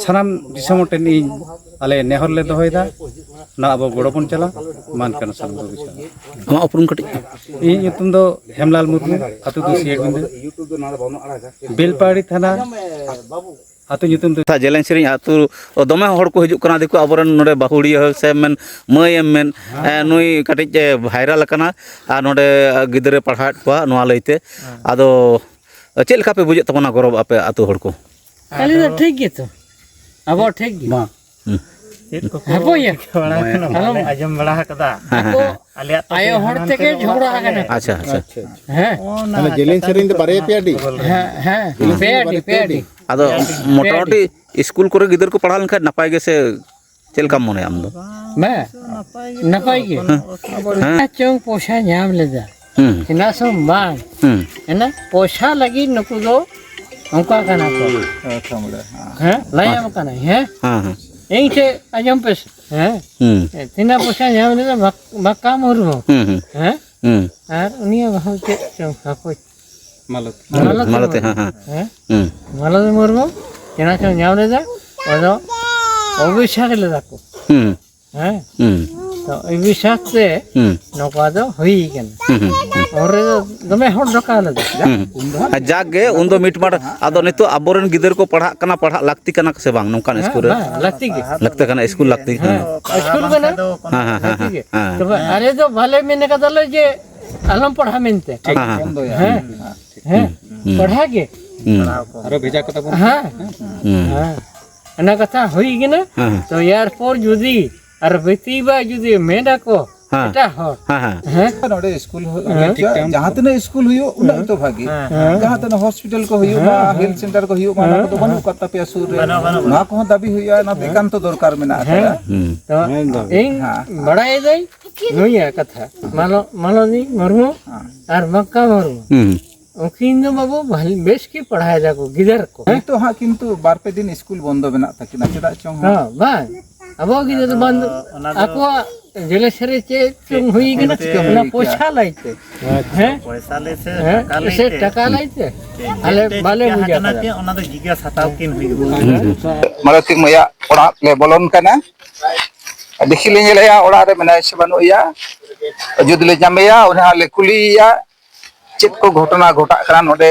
ᱥᱟᱱᱟᱢ ᱫᱤᱥᱚᱢ ᱦᱚᱲ ᱴᱷᱮᱱ ᱤᱧ ᱟᱞᱮ ᱱᱮᱦᱚᱨ ᱞᱮ ᱫᱚᱦᱚᱭᱮᱫᱟ, ᱱᱚᱣᱟ ᱟᱵᱚ ᱜᱚᱲᱚ ᱵᱚᱱ ᱪᱟᱞᱟᱜ, ᱢᱟ ᱮᱱᱠᱷᱟᱱ ᱥᱟᱱᱟᱢ ᱠᱚ ᱵᱩᱡᱷᱟᱹᱣᱟ᱾ ᱟᱢᱟᱜ ᱩᱯᱨᱩᱢ ᱠᱟᱹᱴᱤᱡ? ᱤᱧᱟᱜ ᱧᱩᱛᱩᱢ ᱫᱚ ᱦᱮᱢᱞᱟᱞ ᱢᱩᱨᱢᱩ, ᱟᱹᱛᱩ ᱫᱚ ᱥᱤᱭᱟᱹᱲᱵᱤᱸᱫᱟᱹ, ᱵᱮᱞᱯᱟᱦᱟᱲᱤ ᱛᱷᱟᱱᱟ, ᱟᱹᱛᱩ ᱧᱩᱛᱩᱢ ᱫᱚ ᱡᱮᱞᱮᱧ ᱥᱮᱨᱮᱧ ᱟᱹᱛᱩ᱾ ᱫᱚᱢᱮ ᱦᱚᱲ ᱠᱚ ᱦᱤᱡᱩᱜ ᱠᱟᱱᱟ, ᱫᱤᱠᱩ ᱟᱵᱚᱨᱮᱱ ᱱᱚᱰᱮ ᱵᱟᱹᱦᱩᱲᱤᱭᱟᱹ ᱥᱮ ᱢᱮᱱ ᱢᱟᱹᱭ ᱮᱢ ᱢᱮᱱ, ᱮ, ᱱᱩᱭ ᱠᱟᱹᱴᱤᱡ ᱮ ᱵᱷᱟᱭᱨᱟᱞ ᱟᱠᱟᱱᱟ ᱟᱨ ᱱᱚᱰᱮ ᱜᱤᱫᱽᱨᱟᱹ ᱯᱟᱲᱦᱟᱣᱮᱫ ᱠᱚᱣᱟ ᱱᱚᱣᱟ ᱞᱟᱹᱭᱛᱮ᱾ ᱟᱫᱚ ᱪᱮᱫ ᱞᱮᱠᱟ ᱯᱮ ᱵᱩᱡᱮᱫ ᱛᱟᱵᱚᱱᱟ ᱜᱚᱨᱚᱵᱽ ᱟᱯᱮ ᱟᱹᱛᱩ ᱦᱚᱲ ᱠᱚ? ᱟᱞᱮ ᱫᱚ ᱴᱷᱤᱠ ᱜᱮᱛᱚ, ᱟᱵᱚ ᱴᱷᱤᱠ ᱜᱮ᱾ ᱢᱟ᱾ ᱦᱩᱸ᱾ ᱪᱮᱫ ᱠᱚᱠᱚ ᱦᱟᱯᱳᱭᱟ᱾ ᱪᱤᱠᱟᱹ ᱵᱟᱲᱟᱭ ᱠᱟᱱᱟ, ᱟᱞᱚᱢ ᱵᱟᱞᱮ ᱟᱸᱡᱚᱢ ᱵᱟᱲᱟ ᱟᱠᱟᱫᱟ᱾ ᱦᱮᱸ, ᱦᱮᱸ, ᱟᱠᱚ ᱦᱮᱸ᱾ ᱟᱞᱮᱭᱟᱜ ᱛᱚ ᱟᱭᱳ ᱪᱮᱫ ᱦᱚᱲ ᱦᱟᱱᱟ ᱛᱮᱜᱮ ᱱᱚᱛᱮ ᱨᱮ ᱡᱷᱚᱜᱽᱲᱟ ᱚᱲᱟᱜ ᱟᱠᱟᱱᱟ ᱛᱟᱞᱮ᱾ ᱠᱚ᱾ ᱟᱪᱪᱷᱟ, ᱟᱪᱪᱷᱟ᱾ ᱦᱮᱸ᱾ ᱚᱱᱟ ᱢᱟᱱᱮ ᱡᱮᱞᱮᱧ ᱪᱟᱛᱚᱢ ᱥᱮᱨᱮᱧ ᱫᱚ ᱠᱚ ᱵᱟᱨᱭᱟ ᱯᱮᱭᱟ ᱰᱤ? ᱵᱚᱜᱚᱞ ᱨᱮ᱾ ᱦᱮᱸ, ᱦᱮᱸ, ᱦᱮᱸ, ᱡᱮᱞᱮᱧ ᱯᱮ ᱥᱮᱨᱮᱧ ᱫᱚ ᱰᱤ, ᱵᱟᱨᱭᱟ ᱯᱮ ᱯᱮᱭᱟ ᱰᱤ᱾ ᱰᱤ᱾ ᱟᱫᱚ ᱯᱮ ᱰᱤ᱾ ᱢᱚᱴᱟᱢᱩᱴᱤ ᱤᱥᱠᱩᱞ ᱠᱚᱨᱮ ᱜᱤᱫᱟᱹᱨ ᱠᱚ ᱯᱟᱲᱦᱟᱣ ᱞᱮᱱᱠᱷᱟᱱ ᱱᱟᱯᱟᱭ ᱜᱮ ᱥᱮ ᱪᱮᱫ ᱞᱮᱠᱟᱢ ᱢᱚᱱᱮᱭᱟ ᱟᱢ ᱫᱚ? ᱢᱟ, ᱱᱟᱯᱟᱭ ᱜᱮ᱾ ᱦᱮᱸ᱾ ᱚᱠᱟ ᱪᱚᱝ ᱯᱚᱭᱥᱟ ᱧᱟᱢ ᱞᱮᱫᱟ᱾ ᱦᱩᱸ᱾ ᱪᱮᱫᱟᱜ ᱥᱮ ᱵᱟᱝ? ᱦᱩᱸ᱾ ᱦᱮᱸ, ᱯᱚᱭᱥᱟ ᱞᱟᱹᱜᱤᱫ ᱱᱩᱠᱩ ᱫᱚ ᱚᱱᱠᱟ ᱠᱟᱱᱟ ᱠᱚ᱾ ᱦᱮᱸ, ᱞᱟᱹᱭᱟᱢ ᱠᱟᱱᱟᱹᱧ, ᱦᱮᱸ? ᱦᱮᱸ, ᱦᱮᱸ᱾ ᱤᱧ ᱴᱷᱮᱱ ᱟᱸᱡᱚᱢ ᱯᱮᱥᱮ, ᱦᱮᱸ? ᱦᱩᱸ᱾ ᱛᱤᱱᱟᱹᱜ ᱯᱚᱭᱥᱟ ᱧᱟᱢ ᱞᱮᱫᱟ ᱢᱟᱠ-, ᱢᱟᱠᱟ ᱢᱩᱨᱢᱩ? ᱦᱩᱸ, ᱦᱩᱸ᱾ ᱦᱮᱸ? ᱦᱩᱸ᱾ ᱟᱨ ᱩᱱᱤᱭᱟᱜ ᱵᱟᱹᱦᱩ ᱪᱮᱫ ᱪᱚᱝ ᱦᱟᱯᱳᱭ᱾ ᱢᱟᱞᱚᱛᱤ᱾ ᱢᱟᱞᱚᱛᱤ ᱢᱟᱞᱚᱛᱤ, ᱢᱩᱨᱢᱩ᱾ ᱦᱮᱸ, ᱦᱮᱸ᱾ ᱦᱮᱸ? ᱦᱩᱸ᱾ ᱢᱟᱞᱚᱛᱤ ᱢᱩᱨᱢᱩ, ᱪᱮᱫᱟᱜ ᱪᱚᱝ ᱧᱟᱢ ᱞᱮᱫᱟ, ᱟᱫᱚ ᱚᱵᱤᱥᱥᱟᱥ ᱞᱮᱫᱟ ᱠᱚ᱾ ᱦᱩᱸ᱾ ᱦᱮᱸ? ᱦᱩᱸ᱾ ᱛᱚ, ᱚᱵᱤᱥᱥᱟᱥ ᱛᱮ ᱦᱩᱸ᱾ ᱱᱚᱝᱠᱟ ᱫᱚ ᱦᱩᱭ ᱠᱟᱱᱟ᱾ ᱦᱩᱸ, ᱦᱩᱸ, ᱦᱩᱸ᱾ ᱦᱚᱨ ᱨᱮᱫᱚ ᱫᱚᱢᱮ ᱦᱚᱲ ᱰᱷᱚᱠᱟ ᱞᱮᱫᱟ᱾ ᱦᱩᱸ᱾ ᱟᱨ ᱡᱟᱠ ᱜᱮ, ᱩᱱᱫᱚ ᱢᱤᱫ ᱢᱟᱴ, ᱟᱫᱚ ᱱᱤᱛᱚᱜ ᱟᱵᱚᱨᱮᱱ ᱜᱤᱫᱟᱹᱨ ᱠᱚ ᱯᱟᱲᱦᱟᱜ ᱠᱟᱱᱟ, ᱯᱟᱲᱦᱟᱜ ᱞᱟᱹᱠᱛᱤ ᱠᱟᱱᱟ ᱥᱮ ᱵᱟᱝ ᱱᱚᱝᱠᱟᱱ ᱦᱮᱸ, ᱤᱥᱠᱩᱞ ᱨᱮ? ᱵᱟᱝ, ᱞᱟᱹᱠᱛᱤ ᱜᱮ᱾ ᱞᱟᱹᱠᱛᱤ ᱠᱟᱱᱟ, ᱤᱥᱠᱩᱞ ᱞᱟᱹᱠᱛᱤ, ᱦᱮᱸ᱾ ᱦᱮᱸ, ᱤᱥᱠᱩᱞ ᱠᱟᱱᱟ᱾ ᱦᱮᱸ, ᱦᱮᱸ, ᱦᱮᱸ, ᱞᱟᱹᱠᱛᱤ ᱜᱮ᱾ ᱦᱮᱸ᱾ ᱛᱚᱵᱮ ᱟᱞᱮ ᱫᱚ ᱵᱟᱞᱮ ᱢᱮᱱ ᱠᱟᱫᱟᱞᱮ ᱡᱮ ᱟᱞᱚᱢ ᱯᱟᱲᱦᱟᱣ ᱢᱮᱱᱛᱮ᱾ ᱦᱮᱸ, ᱦᱮᱸ᱾ ᱦᱮᱸ, ᱦᱮᱸ᱾ ᱦᱩᱸ᱾ ᱯᱟᱲᱦᱟᱜ ᱜᱮ᱾ ᱦᱩᱸ᱾ ᱟᱨᱚ ᱵᱷᱮᱡᱟ ᱠᱟᱛᱟ ᱵᱚᱱ ᱦᱮᱸ᱾ ᱯᱮ᱾ ᱦᱩᱸ᱾ ᱦᱮᱸ᱾ ᱚᱱᱟ ᱠᱟᱛᱷᱟ ᱦᱩᱭ ᱠᱟᱱᱟ᱾ ᱦᱮᱸ, ᱦᱮᱸ᱾ ᱛᱚ, ᱮᱨᱯᱚᱨ ᱡᱩᱫᱤ ᱟᱨ ᱵᱤᱴᱤ ᱵᱟ ᱡᱩᱫᱤ ᱢᱮᱱ ᱟᱠᱚ ᱦᱮᱸ᱾ ᱮᱴᱟᱜ ᱦᱚᱲ, ᱦᱮᱸ, ᱦᱮᱸ᱾ ᱦᱮᱸ? ᱱᱚᱰᱮ ᱤᱥᱠᱩᱞ ᱦᱩᱭᱩᱜ, ᱦᱮᱸ᱾ ᱡᱟᱦᱟᱸ ᱛᱤᱱᱟᱹᱜ ᱤᱥᱠᱩᱞ ᱦᱩᱭᱩᱜ, ᱩᱱᱟᱹᱜ ᱦᱮᱸ᱾ ᱜᱮᱛᱚ ᱵᱷᱟᱜᱤ᱾ ᱦᱮᱸ᱾ ᱡᱟᱦᱟᱸ ᱛᱤᱱᱟᱹᱜ ᱦᱚᱥᱯᱤᱴᱟᱞ ᱠᱚ ᱦᱩᱭᱩᱜ, ᱦᱮᱸ᱾ ᱵᱟ ᱦᱮᱞᱛᱷ ᱥᱮᱱᱴᱟᱨ ᱠᱚ ᱦᱩᱭᱩᱜ, ᱚᱱᱟ ᱦᱮᱸ᱾ ᱠᱚᱫᱚ ᱵᱟᱹᱱᱩᱜ ᱟᱠᱟᱫ ᱛᱟᱯᱮᱭᱟ ᱥᱩᱨ ᱨᱮ᱾ ᱵᱟᱹᱱᱩᱜ, ᱵᱟᱹᱱᱩᱜ, ᱱᱚᱣᱟ ᱵᱟᱹᱱᱩᱜ᱾ ᱠᱚᱦᱚᱸ ᱫᱟᱹᱵᱤ ᱦᱩᱭᱩᱜᱼᱟ, ᱚᱱᱟᱛᱮ ᱦᱮᱸ᱾ ᱮᱠᱟᱱᱛᱚ ᱫᱚᱨᱠᱟᱨ ᱢᱮᱱᱟᱜ ᱦᱮᱸ᱾ ᱟᱠᱟᱫᱟ᱾ ᱦᱩᱸ᱾ ᱛᱚ, ᱦᱮᱸ, ᱫᱚ᱾ ᱤᱧ ᱦᱮᱸ᱾ ᱵᱟᱲᱟᱭ ᱫᱟᱹᱧ ᱱᱩᱭᱟᱜ ᱠᱟᱛᱷᱟ, ᱢᱟᱞᱚ-, ᱢᱟᱞᱚᱛᱤ ᱢᱩᱨᱢᱩ ᱦᱮᱸ᱾ ᱟᱨ ᱢᱟᱠᱟ ᱢᱩᱨᱢᱩ᱾ ᱦᱩᱸ᱾ ᱩᱱᱠᱤᱱ ᱫᱚ ᱵᱟᱹᱵᱩ ᱵᱷᱟᱞ-, ᱵᱮᱥ ᱜᱮ ᱯᱟᱲᱦᱟᱣ ᱮᱫᱟ ᱠᱚ ᱜᱤᱫᱟᱹᱨ ᱠᱚ᱾ ᱦᱮᱸ? ᱱᱤᱛᱚᱜ ᱦᱟᱸᱜ ᱠᱤᱱᱛᱩ ᱵᱟᱨ ᱯᱮ ᱫᱤᱱ ᱤᱥᱠᱩᱞ ᱵᱚᱱᱫᱚ ᱢᱮᱱᱟᱜ ᱛᱟᱹᱠᱤᱱᱟ, ᱪᱮᱫᱟᱜ ᱪᱚᱝ ᱦᱟᱸᱜ᱾ ᱦᱮᱸ, ᱵᱟᱝ᱾ ᱟᱵᱚ ᱜᱤᱫᱽᱨᱟᱹ ᱫᱚ ᱵᱟᱝ ᱫᱚ ᱚᱱᱟ ᱫᱚ ᱟᱠᱚᱣᱟᱜ ᱡᱮᱞᱮ ᱥᱮᱨᱮ ᱪᱮᱫ ᱪᱚᱝ ᱦᱩᱭ ᱠᱟᱱᱟ, ᱪᱤᱠᱟᱹ ᱚᱱᱟ ᱦᱩᱭ ᱯᱚᱭᱥᱟ ᱠᱟᱱᱟ? ᱞᱟᱹᱭ ᱛᱮ᱾ ᱦᱮᱸ? ᱯᱚᱭᱥᱟ ᱞᱟᱹᱭ ᱥᱮ ᱦᱮᱸ? ᱴᱟᱠᱟ ᱞᱟᱹᱭ ᱥᱮ ᱛᱮ? ᱴᱟᱠᱟ ᱞᱟᱹᱭ ᱛᱮ? ᱪᱮᱫ ᱟᱞᱮ ᱪᱮᱫ ᱛᱮ ᱵᱟᱞᱮ ᱪᱤᱠᱟᱹ ᱵᱩᱡᱷᱟᱹᱣ ᱦᱟᱠᱟᱱᱟ ᱠᱟᱫᱟ᱾ ᱪᱮ ᱚᱱᱟ ᱫᱚ ᱡᱤᱜᱟᱹᱥ ᱦᱟᱛᱟᱣ ᱠᱤᱱ ᱦᱩᱭᱩᱜᱼᱟ᱾ ᱦᱩᱸ᱾ ᱢᱟᱞᱚᱛᱤ ᱢᱟᱹᱭᱟᱜ ᱚᱲᱟᱜ ᱞᱮ ᱵᱚᱞᱚᱱ ᱠᱟᱱᱟ᱾ ᱫᱮᱠᱷᱤ ᱞᱮ ᱧᱮᱞᱮᱭᱟ ᱚᱲᱟᱜ ᱨᱮ ᱢᱮᱱᱟᱭᱟ ᱥᱮ ᱵᱟᱹᱱᱩᱜ ᱮᱭᱟ᱾ ᱡᱩᱫᱤ ᱞᱮ ᱧᱟᱢᱮᱭᱟ, ᱩᱱᱤ ᱦᱟᱸᱜ ᱞᱮ ᱠᱩᱞᱤᱭᱮᱭᱟ᱾ ᱪᱮᱫ ᱠᱚ ᱜᱷᱚᱴᱚᱱᱟ ᱜᱷᱚᱴᱟᱜ ᱠᱟᱱᱟ ᱱᱚᱰᱮ,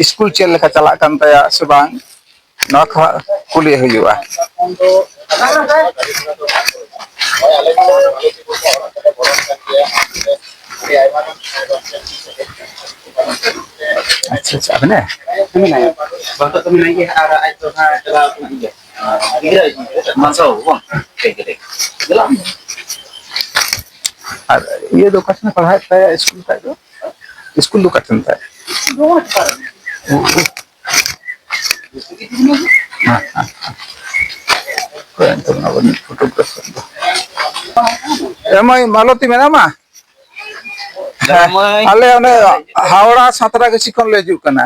ᱥᱠᱩᱞ ᱪᱮᱫ ᱞᱮᱠᱟ ᱪᱟᱞᱟᱜ ᱠᱟᱱ ᱛᱟᱭᱟ ᱥᱮ ᱵᱟᱝ, ᱱᱚᱣᱟ ᱠᱚ ᱦᱟᱸᱜ ᱠᱩᱞᱤ ᱦᱩᱭᱩᱜᱼᱟ᱾ ᱟᱪᱪᱷᱟ, ᱟᱪᱪᱷᱟ, ᱟᱵᱮᱱ? ᱟᱨ ᱤᱭᱟᱹ ᱫᱚ ᱚᱠᱟ ᱴᱷᱮᱱ ᱮ ᱯᱟᱲᱦᱟᱣᱮᱫ ᱛᱟᱭᱟ ᱥᱠᱩᱞ ᱛᱟᱭ ᱫᱚ? ᱥᱠᱩᱞ ᱫᱚ ᱚᱠᱟ ᱴᱷᱮᱱ ᱛᱟᱭ? ᱦᱮᱸ, ᱦᱮᱸ, ᱦᱮᱸ᱾ ᱚᱠᱚᱭ ᱮᱱᱛᱮ ᱚᱱᱟ ᱵᱟᱹᱱᱩᱡ ᱯᱷᱳᱴᱳᱜᱨᱟᱯᱷᱟᱨ ᱫᱚ? ᱮ ᱢᱟᱹᱭ, ᱢᱟᱞᱚᱛᱤ ᱢᱮᱱᱟᱢᱟ? ᱦᱮᱸ, ᱟᱞᱮ ᱚᱱᱮ ᱦᱟᱣᱲᱟ ᱥᱟᱸᱛᱨᱟᱜᱟᱹᱪᱷᱤ ᱠᱷᱚᱱ ᱞᱮ ᱦᱤᱡᱩᱜ ᱠᱟᱱᱟ᱾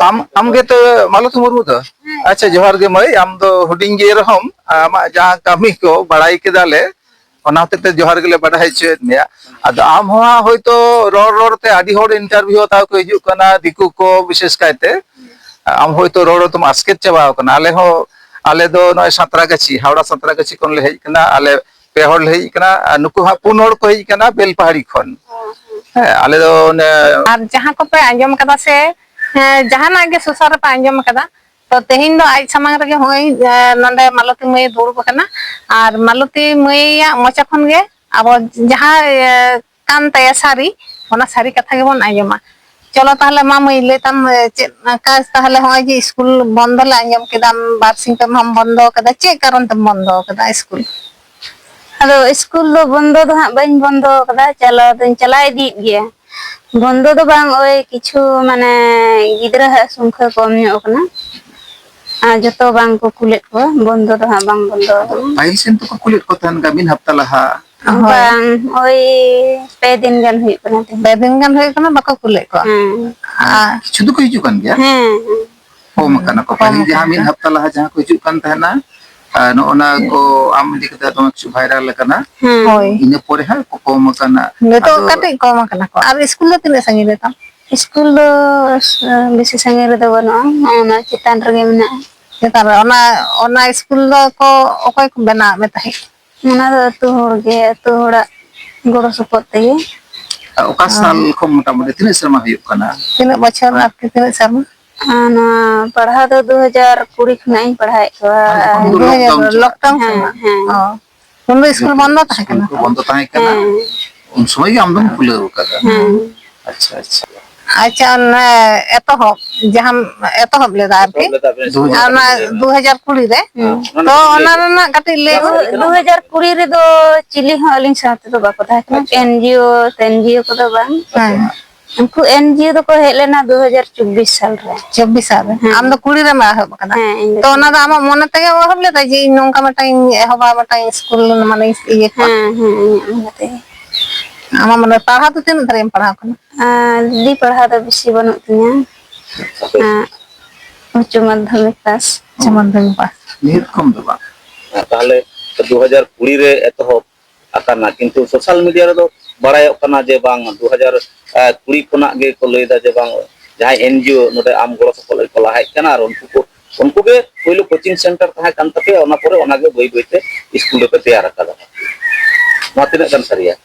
ᱟᱢ, ᱟᱢ ᱜᱮᱛᱚ ᱢᱟᱞᱚᱛᱤ ᱢᱩᱨᱢᱩ ᱫᱚ? ᱟᱪᱪᱷᱟ, ᱡᱚᱦᱟᱨ ᱜᱮ ᱢᱟᱹᱭ, ᱟᱢ ᱫᱚ ᱦᱩᱰᱤᱧ ᱜᱮ ᱨᱮᱦᱚᱸᱢ, ᱟᱢᱟᱜ ᱡᱟᱦᱟᱸ ᱠᱟᱹᱢᱤ ᱠᱚ ᱵᱟᱲᱟᱭ ᱠᱮᱫᱟᱞᱮ, ᱚᱱᱟ ᱦᱚᱛᱮᱡ ᱛᱮ ᱡᱚᱦᱟᱨ ᱜᱮᱞᱮ ᱵᱟᱰᱟᱭ ᱦᱚᱪᱚᱭᱮᱫ ᱢᱮᱭᱟ᱾ ᱟᱫᱚ ᱟᱢ ᱦᱚᱸ ᱦᱟᱸᱜ ᱦᱳᱭᱛᱳ ᱨᱚᱲ ᱨᱚᱲ ᱛᱮ ᱟᱹᱰᱤ ᱦᱚᱲ interview ᱦᱟᱛᱟᱣ ᱠᱚ ᱦᱤᱡᱩᱜ ᱠᱟᱱᱟ, ᱫᱤᱠᱩ ᱠᱚ ᱵᱤᱥᱮᱥ ᱠᱟᱭᱛᱮ᱾ ᱟᱢ ᱦᱳᱭᱛᱳ ᱨᱚᱲ ᱨᱚᱲ ᱛᱮᱢ ᱟᱥᱠᱮᱛ ᱪᱟᱵᱟᱣ ᱠᱟᱱᱟ᱾ ᱟᱞᱮ ᱦᱚᱸ, ᱟᱞᱮ ᱫᱚ ᱱᱚᱜᱼᱚᱭ ᱥᱟᱸᱛᱨᱟᱜᱟᱹᱪᱷᱤ, ᱦᱟᱣᱲᱟ ᱥᱟᱸᱛᱨᱟᱜᱟᱹᱪᱷᱤ ᱠᱷᱚᱱ ᱞᱮ ᱦᱮᱡ ᱠᱟᱱᱟ᱾ ᱟᱞᱮ ᱯᱮ ᱦᱚᱲ ᱞᱮ ᱦᱮᱡ ᱠᱟᱱᱟ, ᱟᱨ ᱱᱩᱠᱩ ᱦᱟᱸᱜ ᱯᱩᱱ ᱦᱚᱲ ᱠᱚ ᱦᱮᱡ ᱠᱟᱱᱟ ᱵᱮᱞᱯᱟᱦᱟᱲᱤ ᱠᱷᱚᱱ᱾ ᱦᱮᱸ, ᱟᱞᱮ ᱫᱚ ᱚᱱᱮ ᱟᱨ ᱡᱟᱦᱟᱸ ᱠᱚᱯᱮ ᱟᱸᱡᱚᱢ ᱠᱟᱫᱟ ᱥᱮ, ᱦᱮᱸ, ᱡᱟᱦᱟᱱᱟᱜ ᱜᱮ ᱥᱳᱥᱟᱞ ᱨᱮᱯᱮ ᱟᱸᱡᱚᱢ ᱠᱟᱫᱟ, ᱛᱚ ᱛᱮᱦᱮᱧ ᱫᱚ ᱟᱡ ᱥᱟᱢᱟᱝ ᱨᱮᱜᱮ ᱦᱚᱸᱜᱼᱚᱭ, ᱮ, ᱱᱚᱰᱮ ᱢᱟᱞᱚᱛᱤ ᱢᱟᱹᱭᱮ ᱫᱩᱲᱩᱵ ᱟᱠᱟᱱᱟ᱾ ᱟᱨ ᱢᱟᱞᱚᱛᱤ ᱢᱟᱹᱭᱟᱜ ᱢᱚᱪᱟ ᱠᱷᱚᱱ ᱜᱮ ᱟᱵᱚ ᱡᱟᱦᱟᱸ, ᱮ, ᱠᱟᱱ ᱛᱟᱭᱟ ᱥᱟᱹᱨᱤ, ᱚᱱᱟ ᱥᱟᱹᱨᱤ ᱠᱟᱛᱷᱟ ᱜᱮᱵᱚᱱ ᱟᱸᱡᱚᱢᱟ᱾ ᱪᱚᱞᱚ ᱛᱟᱦᱞᱮ ᱢᱟ ᱢᱟᱹᱭ, ᱞᱟᱹᱭ ᱛᱟᱢ, ᱮ, ᱪᱮᱫ ᱚᱱᱠᱟ ᱛᱟᱦᱞᱮ ᱦᱚᱸᱜᱼᱚᱭ ᱡᱮ ᱥᱠᱩᱞ ᱵᱚᱱᱫᱚ ᱞᱮ ᱟᱸᱡᱚᱢ ᱠᱮᱫᱟ, ᱵᱟᱨ ᱥᱤᱧ ᱯᱮ ᱢᱟᱦᱟᱢ ᱵᱚᱱᱫᱚ ᱟᱠᱟᱫᱟ, ᱪᱮᱫ ᱠᱟᱨᱚᱱ ᱛᱮᱢ ᱵᱚᱱᱫᱚ ᱟᱠᱟᱫᱟ ᱥᱠᱩᱞ? ᱟᱫᱚ ᱥᱠᱩᱞ ᱫᱚ ᱵᱚᱱᱫᱚ ᱫᱚ ᱦᱟᱸᱜ ᱵᱟᱹᱧ ᱵᱚᱱᱫᱚ ᱟᱠᱟᱫᱟ, ᱪᱟᱞᱟᱣ ᱫᱚᱧ ᱪᱟᱞᱟᱣ ᱤᱫᱤᱭᱮᱫ ᱜᱮᱭᱟ᱾ ᱵᱚᱱᱫᱚ ᱫᱚ ᱵᱟᱝ, ᱳᱭ ᱠᱤᱪᱷᱩ ᱢᱟᱱᱮ ᱜᱤᱫᱽᱨᱟᱹ ᱦᱟᱸᱜ ᱥᱚᱝᱠᱷᱟ ᱠᱚᱢ ᱧᱚᱜ ᱟᱠᱟᱱᱟ, ᱟᱨ ᱡᱚᱛᱚ ᱵᱟᱝ ᱠᱚ ᱠᱩᱞᱮᱫ ᱠᱚᱣᱟ, ᱵᱚᱱᱫᱚ ᱫᱚ ᱦᱟᱸᱜ ᱵᱟᱝ ᱵᱚᱱᱫᱚ ᱟᱠᱟᱱᱟ᱾ ᱯᱟᱹᱦᱤᱞ ᱥᱮᱱ ᱛᱚᱠᱚ ᱠᱩᱞᱮᱫ ᱠᱚ ᱛᱟᱦᱮᱱ ᱜᱮᱭᱟ ᱢᱤᱫ ᱦᱟᱯᱛᱟ ᱞᱟᱦᱟ᱾ ᱦᱳᱭ᱾ ᱵᱟᱝ, ᱳᱭ ᱯᱮ ᱫᱤᱱ ᱜᱟᱱ ᱦᱩᱭᱩᱜ ᱠᱟᱱᱟ ᱛᱮᱦᱮᱧ᱾ ᱯᱮ ᱫᱤᱱ ᱜᱟᱱ ᱦᱩᱭᱩᱜ ᱠᱟᱱᱟ, ᱵᱟᱠᱚ ᱠᱩᱞᱮᱫ ᱠᱚᱣᱟ᱾ ᱦᱮᱸ᱾ ᱟᱨ ᱠᱤᱪᱷᱩ ᱫᱚᱠᱚ ᱦᱤᱡᱩᱜ ᱠᱟᱱ ᱜᱮᱭᱟ᱾ ᱦᱮᱸ, ᱦᱮᱸ᱾ ᱠᱚᱢ ᱟᱠᱟᱱᱟ ᱠᱚ᱾ ᱠᱚᱢ ᱯᱟᱹᱦᱤᱞ ᱡᱟᱦᱟᱸ ᱟᱠᱟᱱᱟ ᱢᱤᱫ ᱠᱚ᱾ ᱦᱟᱯᱛᱟ ᱞᱟᱦᱟ ᱡᱟᱦᱟᱸ ᱠᱚ ᱦᱤᱡᱩᱜ ᱠᱟᱱ ᱛᱟᱦᱮᱱᱟ, ᱟᱨ ᱱᱚᱜᱼᱚ ᱱᱟ ᱠᱚ ᱟᱢ ᱤᱫᱤ ᱠᱟᱛᱮ ᱫᱚᱢᱮ ᱠᱤᱪᱷᱩ viral ᱟᱠᱟᱱᱟ᱾ ᱦᱮᱸ᱾ ᱦᱳᱭ᱾ ᱤᱱᱟᱹ ᱯᱚᱨᱮ ᱦᱟᱸᱜ ᱠᱚ ᱠᱚᱢ ᱟᱠᱟᱱᱟ᱾ ᱱᱤᱛᱚᱜ ᱟᱫᱚ ᱠᱟᱹᱴᱤᱡ ᱠᱚᱢ ᱟᱠᱟᱱᱟ ᱠᱚ᱾ ᱟᱨ ᱤᱥᱠᱩᱞ ᱫᱚ ᱛᱤᱱᱟᱹᱜ ᱥᱟᱺᱜᱤᱧ ᱨᱮ ᱛᱟᱢ? ᱤᱥᱠᱩᱞ ᱫᱚ ᱵᱮᱥᱤ ᱥᱟᱺᱜᱤᱧ ᱨᱮᱫᱚ ᱵᱟᱹᱱᱩᱜᱼᱟ, ᱚᱱᱟ ᱪᱮᱛᱟᱱ ᱨᱮᱜᱮ ᱢᱮᱱᱟᱜᱼᱟ᱾ ᱪᱮᱛᱟᱱ ᱨᱮ᱾ ᱚᱱᱟ, ᱚᱱᱟ ᱤᱥᱠᱩᱞ ᱫᱚ ᱠᱚ ᱚᱠᱚᱭ ᱠᱚ ᱵᱮᱱᱟᱣᱟᱫ ᱢᱮ ᱛᱟᱦᱮᱸᱫ? ᱚᱱᱟ ᱫᱚ ᱟᱹᱛᱩ ᱦᱚᱲ ᱜᱮ, ᱟᱹᱛᱩ ᱦᱚᱲᱟᱜ ᱜᱚᱲᱚ ᱥᱚᱯᱚᱦᱚᱫ ᱛᱮᱜᱮ᱾ ᱚᱠᱟ ᱚ᱾ ᱥᱟᱞ ᱠᱷᱚᱱ ᱢᱚᱴᱟᱢᱩᱴᱤ ᱛᱤᱱᱟᱹᱜ ᱥᱮᱨᱢᱟ ᱦᱩᱭᱩᱜ ᱠᱟᱱᱟ? ᱛᱤᱱᱟᱹᱜ ᱵᱚᱪᱷᱚᱨ ᱟᱨᱠᱤ, ᱛᱤᱱᱟᱹᱜ ᱥᱮᱨᱢᱟ? ᱟᱨ ᱱᱚᱣᱟ ᱯᱟᱲᱦᱟᱣ ᱫᱚ ᱫᱩ ᱦᱟᱡᱟᱨ ᱠᱩᱲᱤ ᱠᱷᱚᱱᱟᱜ ᱤᱧ ᱯᱟᱲᱦᱟᱣᱮᱫ ᱠᱚᱣᱟ᱾ ᱟᱨ ᱡᱚᱠᱷᱚᱱ ᱟᱨ ᱫᱩ ᱦᱟᱡᱟᱨ lockdown ᱪᱟᱞᱟᱜ᱾ Lockdown ᱦᱮᱸ, ᱥᱚᱢᱚᱭ? ᱦᱮᱸ᱾ ᱚ᱾ ᱩᱱ ᱫᱚ ᱤᱥᱠᱩᱞ ᱵᱚᱱᱫᱚ ᱛᱟᱦᱮᱸ ᱤᱥᱠᱩᱞ ᱠᱟᱱᱟ? ᱠᱚ ᱵᱚᱱᱫᱚ ᱛᱟᱦᱮᱸ ᱠᱟᱱᱟ᱾ ᱦᱮᱸ᱾ ᱩᱱ ᱥᱚᱢᱚᱭ ᱜᱮ ᱟᱢ ᱫᱚᱢ ᱠᱷᱩᱞᱟᱹᱣ ᱟᱠᱟᱫᱟ᱾ ᱦᱮᱸ᱾ ᱟᱪᱪᱷᱟ, ᱟᱪᱪᱷᱟ᱾ ᱟᱪᱪᱷᱟ, ᱚᱱᱮ ᱮᱛᱚᱦᱚᱵ, ᱡᱟᱦᱟᱸᱢ ᱮᱛᱚᱦᱚᱵ ᱞᱮᱫᱟ ᱟᱨᱠᱤ, ᱮᱛᱚᱦᱚᱵ ᱞᱮᱫᱟ ᱵᱮᱱ ᱫᱩ ᱦᱟᱡᱟᱨ ᱟᱨ ᱚᱱᱟ ᱠᱩᱲᱤ ᱨᱮ᱾ ᱫᱩ ᱦᱟᱡᱟᱨ ᱠᱩᱲᱤ ᱨᱮ, ᱦᱮᱸ, ᱚᱱᱟ ᱛᱚ ᱠᱟᱹᱴᱤᱡ ᱚᱱᱟ ᱞᱟᱹᱭ ᱵᱮᱱ᱾ ᱨᱮᱱᱟᱜ ᱠᱟᱹᱴᱤᱡ ᱞᱟᱹᱭ ᱵᱮᱱ᱾ ᱫᱩ ᱦᱟᱡᱟᱨ ᱠᱩᱲᱤ ᱨᱮᱫᱚ ᱪᱤᱞᱤ ᱦᱚᱸ ᱟᱹᱞᱤᱧ ᱥᱟᱶ ᱛᱮᱫᱚ ᱵᱟᱠᱚ ᱛᱟᱦᱮᱸ ᱠᱟᱱᱟ, ᱟᱪᱪᱷᱟ᱾ NGO, NGO ᱠᱚᱫᱚ ᱵᱟᱝ᱾ ᱦᱮᱸ᱾ ᱩᱱᱠᱩ NGO ᱫᱚᱠᱚ ᱦᱮᱡ ᱞᱮᱱᱟ ᱫᱩ ᱦᱟᱡᱟᱨ ᱪᱚᱵᱵᱤᱥ ᱥᱟᱞ ᱨᱮ᱾ ᱪᱚᱵᱵᱤᱥ ᱥᱟᱞ ᱨᱮ? ᱦᱮᱸ᱾ ᱟᱢ ᱫᱚ ᱠᱩᱲᱤ ᱨᱮᱢ ᱮᱦᱚᱵ ᱟᱠᱟᱫᱟ? ᱦᱮᱸ, ᱤᱧ ᱫᱚ ᱛᱚ ᱚᱱᱟ ᱠᱩᱲᱤ᱾ ᱫᱚ ᱟᱢᱟᱜ ᱢᱚᱱᱮ ᱛᱮᱜᱮᱢ ᱮᱦᱚᱵ ᱞᱮᱫᱟ ᱡᱮ ᱤᱧ ᱱᱚᱝᱠᱟ ᱢᱤᱫᱴᱟᱝ ᱤᱧ ᱮᱦᱚᱵᱟ, ᱢᱤᱫᱴᱟᱝ ᱤᱥᱠᱩᱞ ᱢᱟᱱᱮ ᱤᱭᱟᱹ ᱠᱚᱣᱟ? ᱦᱮᱸ, ᱦᱮᱸ, ᱤᱧᱟᱹᱜ ᱢᱚᱱᱮ ᱛᱮᱜᱮ᱾ ᱟᱢᱟᱜ ᱢᱚᱱᱮ, ᱯᱟᱲᱦᱟᱣ ᱫᱚ ᱛᱤᱱᱟᱹᱜ ᱫᱷᱟᱹᱨᱤᱡ ᱮᱢ ᱯᱟᱲᱦᱟᱣ ᱠᱟᱱᱟ? ᱟᱨ ᱫᱤ ᱯᱟᱲᱦᱟᱣ ᱫᱚ ᱵᱮᱥᱤ ᱵᱟᱹᱱᱩᱜ ᱛᱤᱧᱟᱹ᱾ ᱟᱸ, ᱩᱪᱪᱚ ᱢᱟᱫᱽᱫᱷᱚᱢᱤᱠ ᱯᱟᱥ᱾ ᱩᱪᱪᱚ ᱢᱟᱫᱽᱫᱷᱚᱢᱤᱠ ᱯᱟᱥ᱾ ᱱᱤᱦᱟᱹᱛ ᱠᱚᱢ ᱫᱚ ᱵᱟᱝ᱾ ᱛᱟᱦᱞᱮ ᱫᱩ ᱦᱟᱡᱟᱨ ᱠᱩᱲᱤ ᱨᱮ ᱮᱛᱚᱦᱚᱵ ᱟᱠᱟᱱᱟ, ᱠᱤᱱᱛᱩ social media ᱨᱮᱫᱚ ᱵᱟᱲᱟᱭᱚᱜ ᱠᱟᱱᱟ ᱡᱮ ᱵᱟᱝ ᱫᱩ ᱦᱟᱡᱟᱨ ᱠᱩᱲᱤ ᱠᱷᱚᱱᱟᱜ ᱜᱮᱠᱚ ᱞᱟᱹᱭᱫᱟ ᱡᱮ ᱵᱟᱝ ᱡᱟᱦᱟᱸᱭ NGO ᱱᱚᱰᱮ ᱟᱢ ᱜᱚᱲᱚ ᱥᱚᱯᱚᱦᱚᱫ ᱞᱟᱹᱜᱤᱫ ᱠᱚ ᱞᱟᱦᱟ ᱦᱮᱡ ᱠᱟᱱᱟ ᱟᱨ ᱩᱱᱠᱩ ᱠᱚ, ᱩᱱᱠᱩ ᱜᱮ ᱯᱳᱭᱞᱳ coaching center ᱛᱟᱦᱮᱸ ᱠᱟᱱ ᱛᱟᱯᱮᱭᱟ, ᱚᱱᱟ ᱯᱚᱨᱮ ᱚᱱᱟᱜᱮ ᱵᱟᱹᱭ ᱵᱟᱹᱭᱛᱮ ᱤᱥᱠᱩᱞ ᱫᱚᱯᱮ ᱛᱮᱭᱟᱨ ᱟᱠᱟᱫᱟ᱾ ᱱᱚᱣᱟ ᱛᱤᱱᱟᱹᱜ ᱜᱟᱱ ᱥᱟᱹᱨᱤᱭᱟ?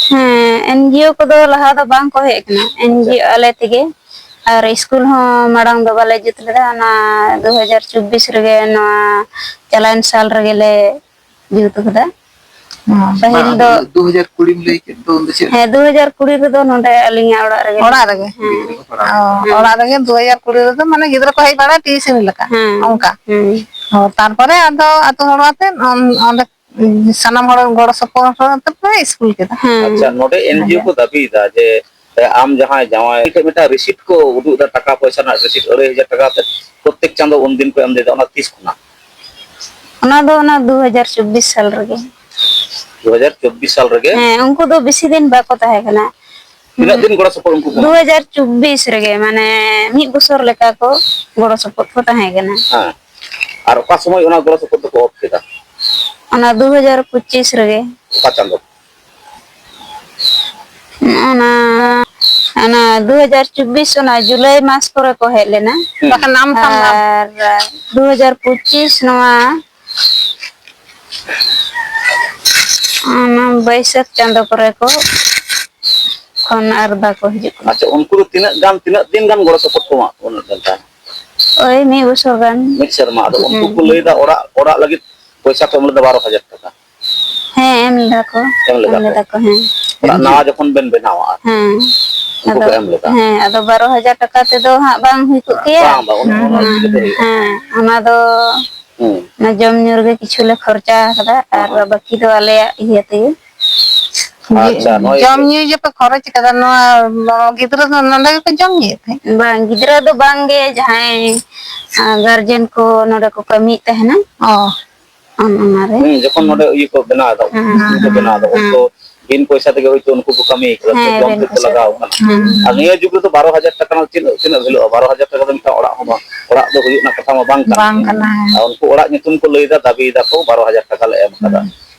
ᱦᱮᱸ, NGO ᱠᱚᱫᱚ ᱞᱟᱦᱟ ᱫᱚ ᱵᱟᱝ ᱠᱚ ᱦᱮᱡ ᱟᱠᱟᱱᱟ, NGO ᱟᱞᱮ ᱛᱮᱜᱮ᱾ ᱟᱨ ᱤᱥᱠᱩᱞ ᱦᱚᱸ ᱢᱟᱲᱟᱝ ᱫᱚ ᱵᱟᱞᱮ ᱡᱩᱛ ᱞᱮᱫᱟ, ᱚᱱᱟ ᱫᱩ ᱦᱟᱡᱟᱨ ᱪᱚᱵᱵᱤᱥ ᱨᱮᱜᱮ, ᱱᱚᱣᱟ ᱪᱟᱞᱟᱣᱮᱱ ᱥᱟᱞ ᱨᱮᱜᱮ ᱞᱮ ᱡᱩᱛ ᱠᱟᱫᱟ᱾ ᱦᱮᱸ᱾ ᱯᱟᱹᱦᱤᱞ ᱵᱟᱝ, ᱫᱚ ᱟᱫᱚ ᱫᱩ ᱦᱟᱡᱟᱨ ᱠᱩᱲᱤᱢ ᱞᱟᱹᱭ ᱠᱮᱫ ᱫᱚ, ᱩᱱ ᱫᱚ ᱪᱮᱫ? ᱦᱮᱸ, ᱫᱩ ᱦᱟᱡᱟᱨ ᱠᱩᱲᱤ ᱨᱮᱫᱚ ᱱᱚᱰᱮ ᱟᱹᱞᱤᱧᱟᱜ ᱚᱲᱟᱜ ᱨᱮᱜᱮ᱾ ᱚᱲᱟᱜ ᱨᱮᱜᱮ? ᱦᱮᱸ᱾ ᱚ, ᱦᱮᱸ᱾ ᱚᱲᱟᱜ ᱨᱮᱜᱮ ᱫᱩ ᱦᱟᱡᱟᱨ ᱠᱩᱲᱤ ᱨᱮᱫᱚ, ᱢᱟᱱᱮ, ᱜᱤᱫᱽᱨᱟᱹ ᱠᱚ ᱦᱮᱡ ᱵᱟᱲᱟ ᱴᱤᱭᱩᱥᱚᱱ ᱞᱮᱠᱟ, ᱦᱮᱸ᱾ ᱚᱱᱠᱟ? ᱦᱮᱸ᱾ ᱚ, ᱛᱟᱨᱯᱚᱨᱮ ᱟᱫᱚ ᱟᱛᱳ ᱦᱚᱲ ᱟᱛᱮ, ᱚᱱ-, ᱚᱸᱰᱮ ᱥᱟᱱᱟᱢ ᱦᱚᱲ ᱜᱚᱲᱚ ᱥᱚᱯᱚᱦᱚᱫ ᱛᱮᱯᱮ ᱤᱥᱠᱩᱞ ᱠᱮᱫᱟ? ᱦᱮᱸ᱾ ᱟᱪᱪᱷᱟ, ᱱᱚᱰᱮ NGO ᱦᱮᱸ᱾ ᱠᱚ ᱫᱟᱹᱵᱤᱭᱮᱫᱟ ᱡᱮ, ᱮ, ᱟᱢ ᱡᱟᱦᱟᱸᱭ ᱡᱟᱶᱟᱭ ᱴᱷᱮᱱ ᱢᱤᱫᱴᱟᱝ receipt ᱠᱚ ᱩᱫᱩᱜ ᱮᱫᱟ, ᱴᱟᱠᱟ ᱯᱚᱭᱥᱟ ᱨᱮᱱᱟᱜ receipt, ᱟᱹᱲᱟᱹᱭ ᱦᱟᱡᱟᱨ ᱴᱟᱠᱟ ᱠᱟᱛᱮ ᱯᱨᱚᱛᱛᱮᱠ ᱪᱟᱸᱫᱚ, ᱩᱱᱫᱤᱱ ᱠᱚ ᱮᱢ ᱞᱮᱫᱟ, ᱚᱱᱟ ᱛᱤᱥ ᱠᱷᱚᱱᱟᱜ? ᱚᱱᱟ ᱫᱚ ᱚᱱᱟ ᱫᱩ ᱦᱟᱡᱟᱨ ᱪᱚᱵᱵᱤᱥ ᱥᱟᱞ ᱨᱮᱜᱮ᱾ ᱫᱩ ᱦᱟᱡᱟᱨ ᱪᱚᱵᱵᱤᱥ ᱥᱟᱞ ᱨᱮᱜᱮ? ᱦᱮᱸ, ᱩᱱᱠᱩ ᱫᱚ ᱵᱮᱥᱤ ᱫᱤᱱ ᱵᱟᱠᱚ ᱛᱟᱦᱮᱸ ᱠᱟᱱᱟ᱾ ᱛᱤᱱᱟᱹᱜ ᱫᱤᱱ ᱜᱚᱲᱚ ᱥᱚᱯᱚᱦᱚᱫ ᱩᱱᱠᱩ ᱠᱚ ᱮᱢᱟ? ᱫᱩ ᱦᱟᱡᱟᱨ ᱪᱚᱵᱵᱤᱥ ᱨᱮᱜᱮ, ᱢᱟᱱᱮ, ᱢᱤᱫ ᱵᱚᱪᱷᱚᱨ ᱞᱮᱠᱟ ᱠᱚ ᱜᱚᱲᱚ ᱥᱚᱯᱚᱦᱚᱫ ᱠᱚ ᱛᱟᱦᱮᱸ ᱠᱟᱱᱟ᱾ ᱦᱮᱸ᱾ ᱟᱨ ᱚᱠᱟ ᱥᱚᱢᱚᱭ ᱚᱱᱟ ᱜᱚᱲᱚ ᱥᱚᱯᱚᱦᱚᱫ ᱫᱚᱠᱚ off ᱠᱮᱫᱟ? ᱚᱱᱟ ᱫᱩ ᱦᱟᱡᱟᱨ ᱯᱚᱸᱪᱤᱥ ᱨᱮᱜᱮ᱾ ᱚᱠᱟ ᱪᱟᱸᱫᱚ? ᱚᱱᱟ, ᱚᱱᱟ ᱫᱩ ᱦᱟᱡᱟᱨ ᱪᱚᱵᱵᱤᱥ, ᱚᱱᱟ ᱡᱩᱞᱟᱭ ᱢᱟᱥ ᱠᱚᱨᱮ ᱠᱚ ᱦᱮᱡ ᱞᱮᱱᱟ᱾ ᱦᱩᱸ᱾ ᱵᱟᱠᱷᱟᱱ ᱟᱢ ᱛᱟᱢ ᱟᱢ᱾ ᱟᱨ ᱫᱩ ᱦᱟᱡᱟᱨ ᱯᱚᱸᱪᱤᱥ ᱱᱚᱣᱟ, ᱚᱱᱟ ᱵᱟᱹᱭᱥᱟᱹᱠᱷ ᱪᱟᱸᱫᱚ ᱠᱚᱨᱮ ᱠᱚ, ᱠᱷᱚᱱ ᱟᱨ ᱵᱟᱠᱚ ᱦᱤᱡᱩᱜ ᱠᱟᱱᱟ᱾ ᱟᱪᱪᱷᱟ, ᱩᱱᱠᱩ ᱫᱚ ᱛᱤᱱᱟᱹᱜ ᱜᱟᱱ, ᱛᱤᱱᱟᱹᱜ ᱫᱤᱱ ᱜᱟᱱ ᱜᱚᱲᱚ ᱥᱚᱯᱚᱦᱚᱫ ᱠᱚ ᱮᱢᱟᱜ ᱠᱚ ᱩᱱᱟᱹᱜ ᱫᱤᱱ ᱛᱟᱦᱮᱸ? ᱳᱭ ᱢᱤᱫ ᱵᱚᱪᱷᱚᱨ ᱜᱟᱱ᱾ ᱢᱤᱫ ᱥᱮᱨᱢᱟ᱾ ᱟᱫᱚ ᱩᱱᱠᱩ ᱦᱩᱸ᱾ ᱠᱚ ᱞᱟᱹᱭᱫᱟ ᱚᱲᱟᱜ, ᱚᱲᱟᱜ ᱞᱟᱹᱜᱤᱫ ᱯᱚᱭᱥᱟ ᱠᱚ ᱮᱢ ᱞᱮᱫᱟ ᱵᱟᱨᱚ ᱦᱟᱡᱟᱨ ᱴᱟᱠᱟ᱾ ᱦᱮᱸ, ᱮᱢ ᱞᱮᱫᱟ ᱠᱚ᱾ ᱮᱢ ᱞᱮᱫᱟ ᱮᱢ ᱠᱚ᱾ ᱞᱮᱫᱟ ᱠᱚ, ᱦᱮᱸ᱾ ᱚᱲᱟᱜ ᱱᱟᱣᱟ ᱡᱚᱠᱷᱚᱱ ᱵᱮᱱ ᱵᱮᱱᱟᱣᱟ ᱟᱨ ᱦᱮᱸ᱾ ᱩᱱᱠᱩ ᱠᱚ ᱟᱫᱚ, ᱮᱢ ᱞᱮᱫᱟ᱾ ᱦᱮᱸ, ᱟᱫᱚ ᱵᱟᱨᱚ ᱦᱟᱡᱟᱨ ᱴᱟᱠᱟ ᱛᱮᱫᱚ ᱦᱟᱸᱜ ᱵᱟᱝ ᱦᱩᱭ ᱠᱚᱜ ᱠᱮᱭᱟ᱾ ᱵᱟᱝ, ᱵᱟᱝ, ᱚᱱᱟ, ᱚᱱᱟ ᱦᱮᱸ, ᱪᱤᱠᱟᱹᱛᱮ ᱦᱩᱭᱩᱜᱼᱟ? ᱦᱮᱸ, ᱚᱱᱟ ᱫᱚ ᱦᱩᱸ᱾ ᱚᱱᱟ ᱡᱚᱢ ᱧᱩ ᱨᱮᱜᱮ ᱠᱤᱪᱷᱩ ᱞᱮ ᱠᱷᱚᱨᱪᱟ ᱟᱠᱟᱫᱟ, ᱟᱨ ᱦᱚᱸ, ᱦᱚᱸ᱾ ᱵᱟᱹᱠᱤ ᱫᱚ ᱟᱞᱮᱭᱟᱜ ᱤᱭᱟᱹ ᱛᱮᱜᱮ᱾ ᱟᱪᱪᱷᱟ, ᱱᱚᱜᱼᱚᱭ ᱡᱚᱢ ᱡᱮ ᱧᱩ ᱡᱮᱯᱮ ᱠᱷᱚᱨᱚᱪ ᱠᱟᱫᱟ, ᱱᱚᱣᱟ ᱜᱤᱫᱽᱨᱟᱹ ᱫᱚ ᱱᱚᱰᱮ ᱜᱮᱯᱮ ᱡᱚᱢ ᱧᱩᱭᱮᱫ ᱛᱟᱦᱮᱸᱫ? ᱵᱟᱝ, ᱜᱤᱫᱽᱨᱟᱹ ᱫᱚ ᱵᱟᱝ ᱜᱮ, ᱡᱟᱦᱟᱸᱭ, ᱟ, ᱜᱟᱨᱡᱮᱱ ᱠᱚ ᱱᱚᱰᱮ ᱠᱚ ᱠᱟᱹᱢᱤᱭᱮᱫ ᱛᱟᱦᱮᱱᱟ᱾ ᱚ᱾ ᱚᱱ-, ᱚᱱᱟᱨᱮ᱾ ᱦᱩᱸ, ᱡᱚᱠᱷᱚᱱ ᱱᱚᱰᱮ ᱤᱭᱟᱹ ᱠᱚ ᱵᱮᱱᱟᱣ ᱮᱫᱟ, ᱦᱮᱸ, ᱩᱱᱠᱩ ᱠᱚ ᱦᱮᱸ, ᱵᱮᱱᱟᱣ ᱮᱫᱟ, ᱩᱱ ᱦᱮᱸ᱾ ᱫᱚ ᱵᱤᱱ ᱯᱚᱭᱥᱟ ᱛᱮᱜᱮ ᱦᱚᱭᱛᱳ ᱩᱱᱠᱩ ᱠᱚ ᱠᱟᱹᱢᱤ ᱠᱟᱫᱟ, ᱦᱮᱸ, ᱡᱚᱢ ᱵᱤᱱ ᱛᱮᱫ ᱠᱚ ᱯᱚᱭᱥᱟ ᱞᱟᱜᱟᱣ ᱛᱮ᱾ ᱠᱟᱱᱟ᱾ ᱦᱮᱸ᱾ ᱟᱨ ᱱᱤᱭᱟᱹ ᱡᱩᱜᱽ ᱨᱮᱫᱚ ᱵᱟᱨᱚ ᱦᱟᱡᱟᱨ ᱴᱟᱠᱟ ᱨᱮᱱᱟᱜ ᱪᱮᱫ, ᱛᱤᱱᱟᱹᱜ ᱵᱷᱮᱞᱩᱜᱼᱟ? ᱵᱟᱨᱚ ᱦᱟᱡᱟᱨ ᱴᱟᱠᱟ ᱫᱚ ᱢᱤᱫᱴᱟᱝ ᱚᱲᱟᱜ ᱦᱚᱸ ᱵᱟᱝ, ᱚᱲᱟᱜ ᱫᱚ ᱦᱩᱭᱩᱜ ᱨᱮᱱᱟᱜ ᱠᱟᱛᱷᱟ ᱢᱟ ᱵᱟᱝ ᱠᱟᱱᱟ᱾ ᱵᱟᱝ ᱠᱟᱱᱟ, ᱦᱮᱸ᱾ ᱟᱨ ᱩᱱᱠᱩ ᱚᱲᱟᱜ ᱧᱩᱛᱩᱢ ᱠᱚ ᱞᱟᱹᱭ ᱮᱫᱟ, ᱫᱟᱵᱤ ᱮᱫᱟ ᱠᱚ ᱵᱟᱨᱚ ᱦᱟᱡᱟᱨ ᱴᱟᱠᱟ ᱞᱮ ᱮᱢ ᱠᱟᱫᱟ᱾ ᱦᱩᱸ᱾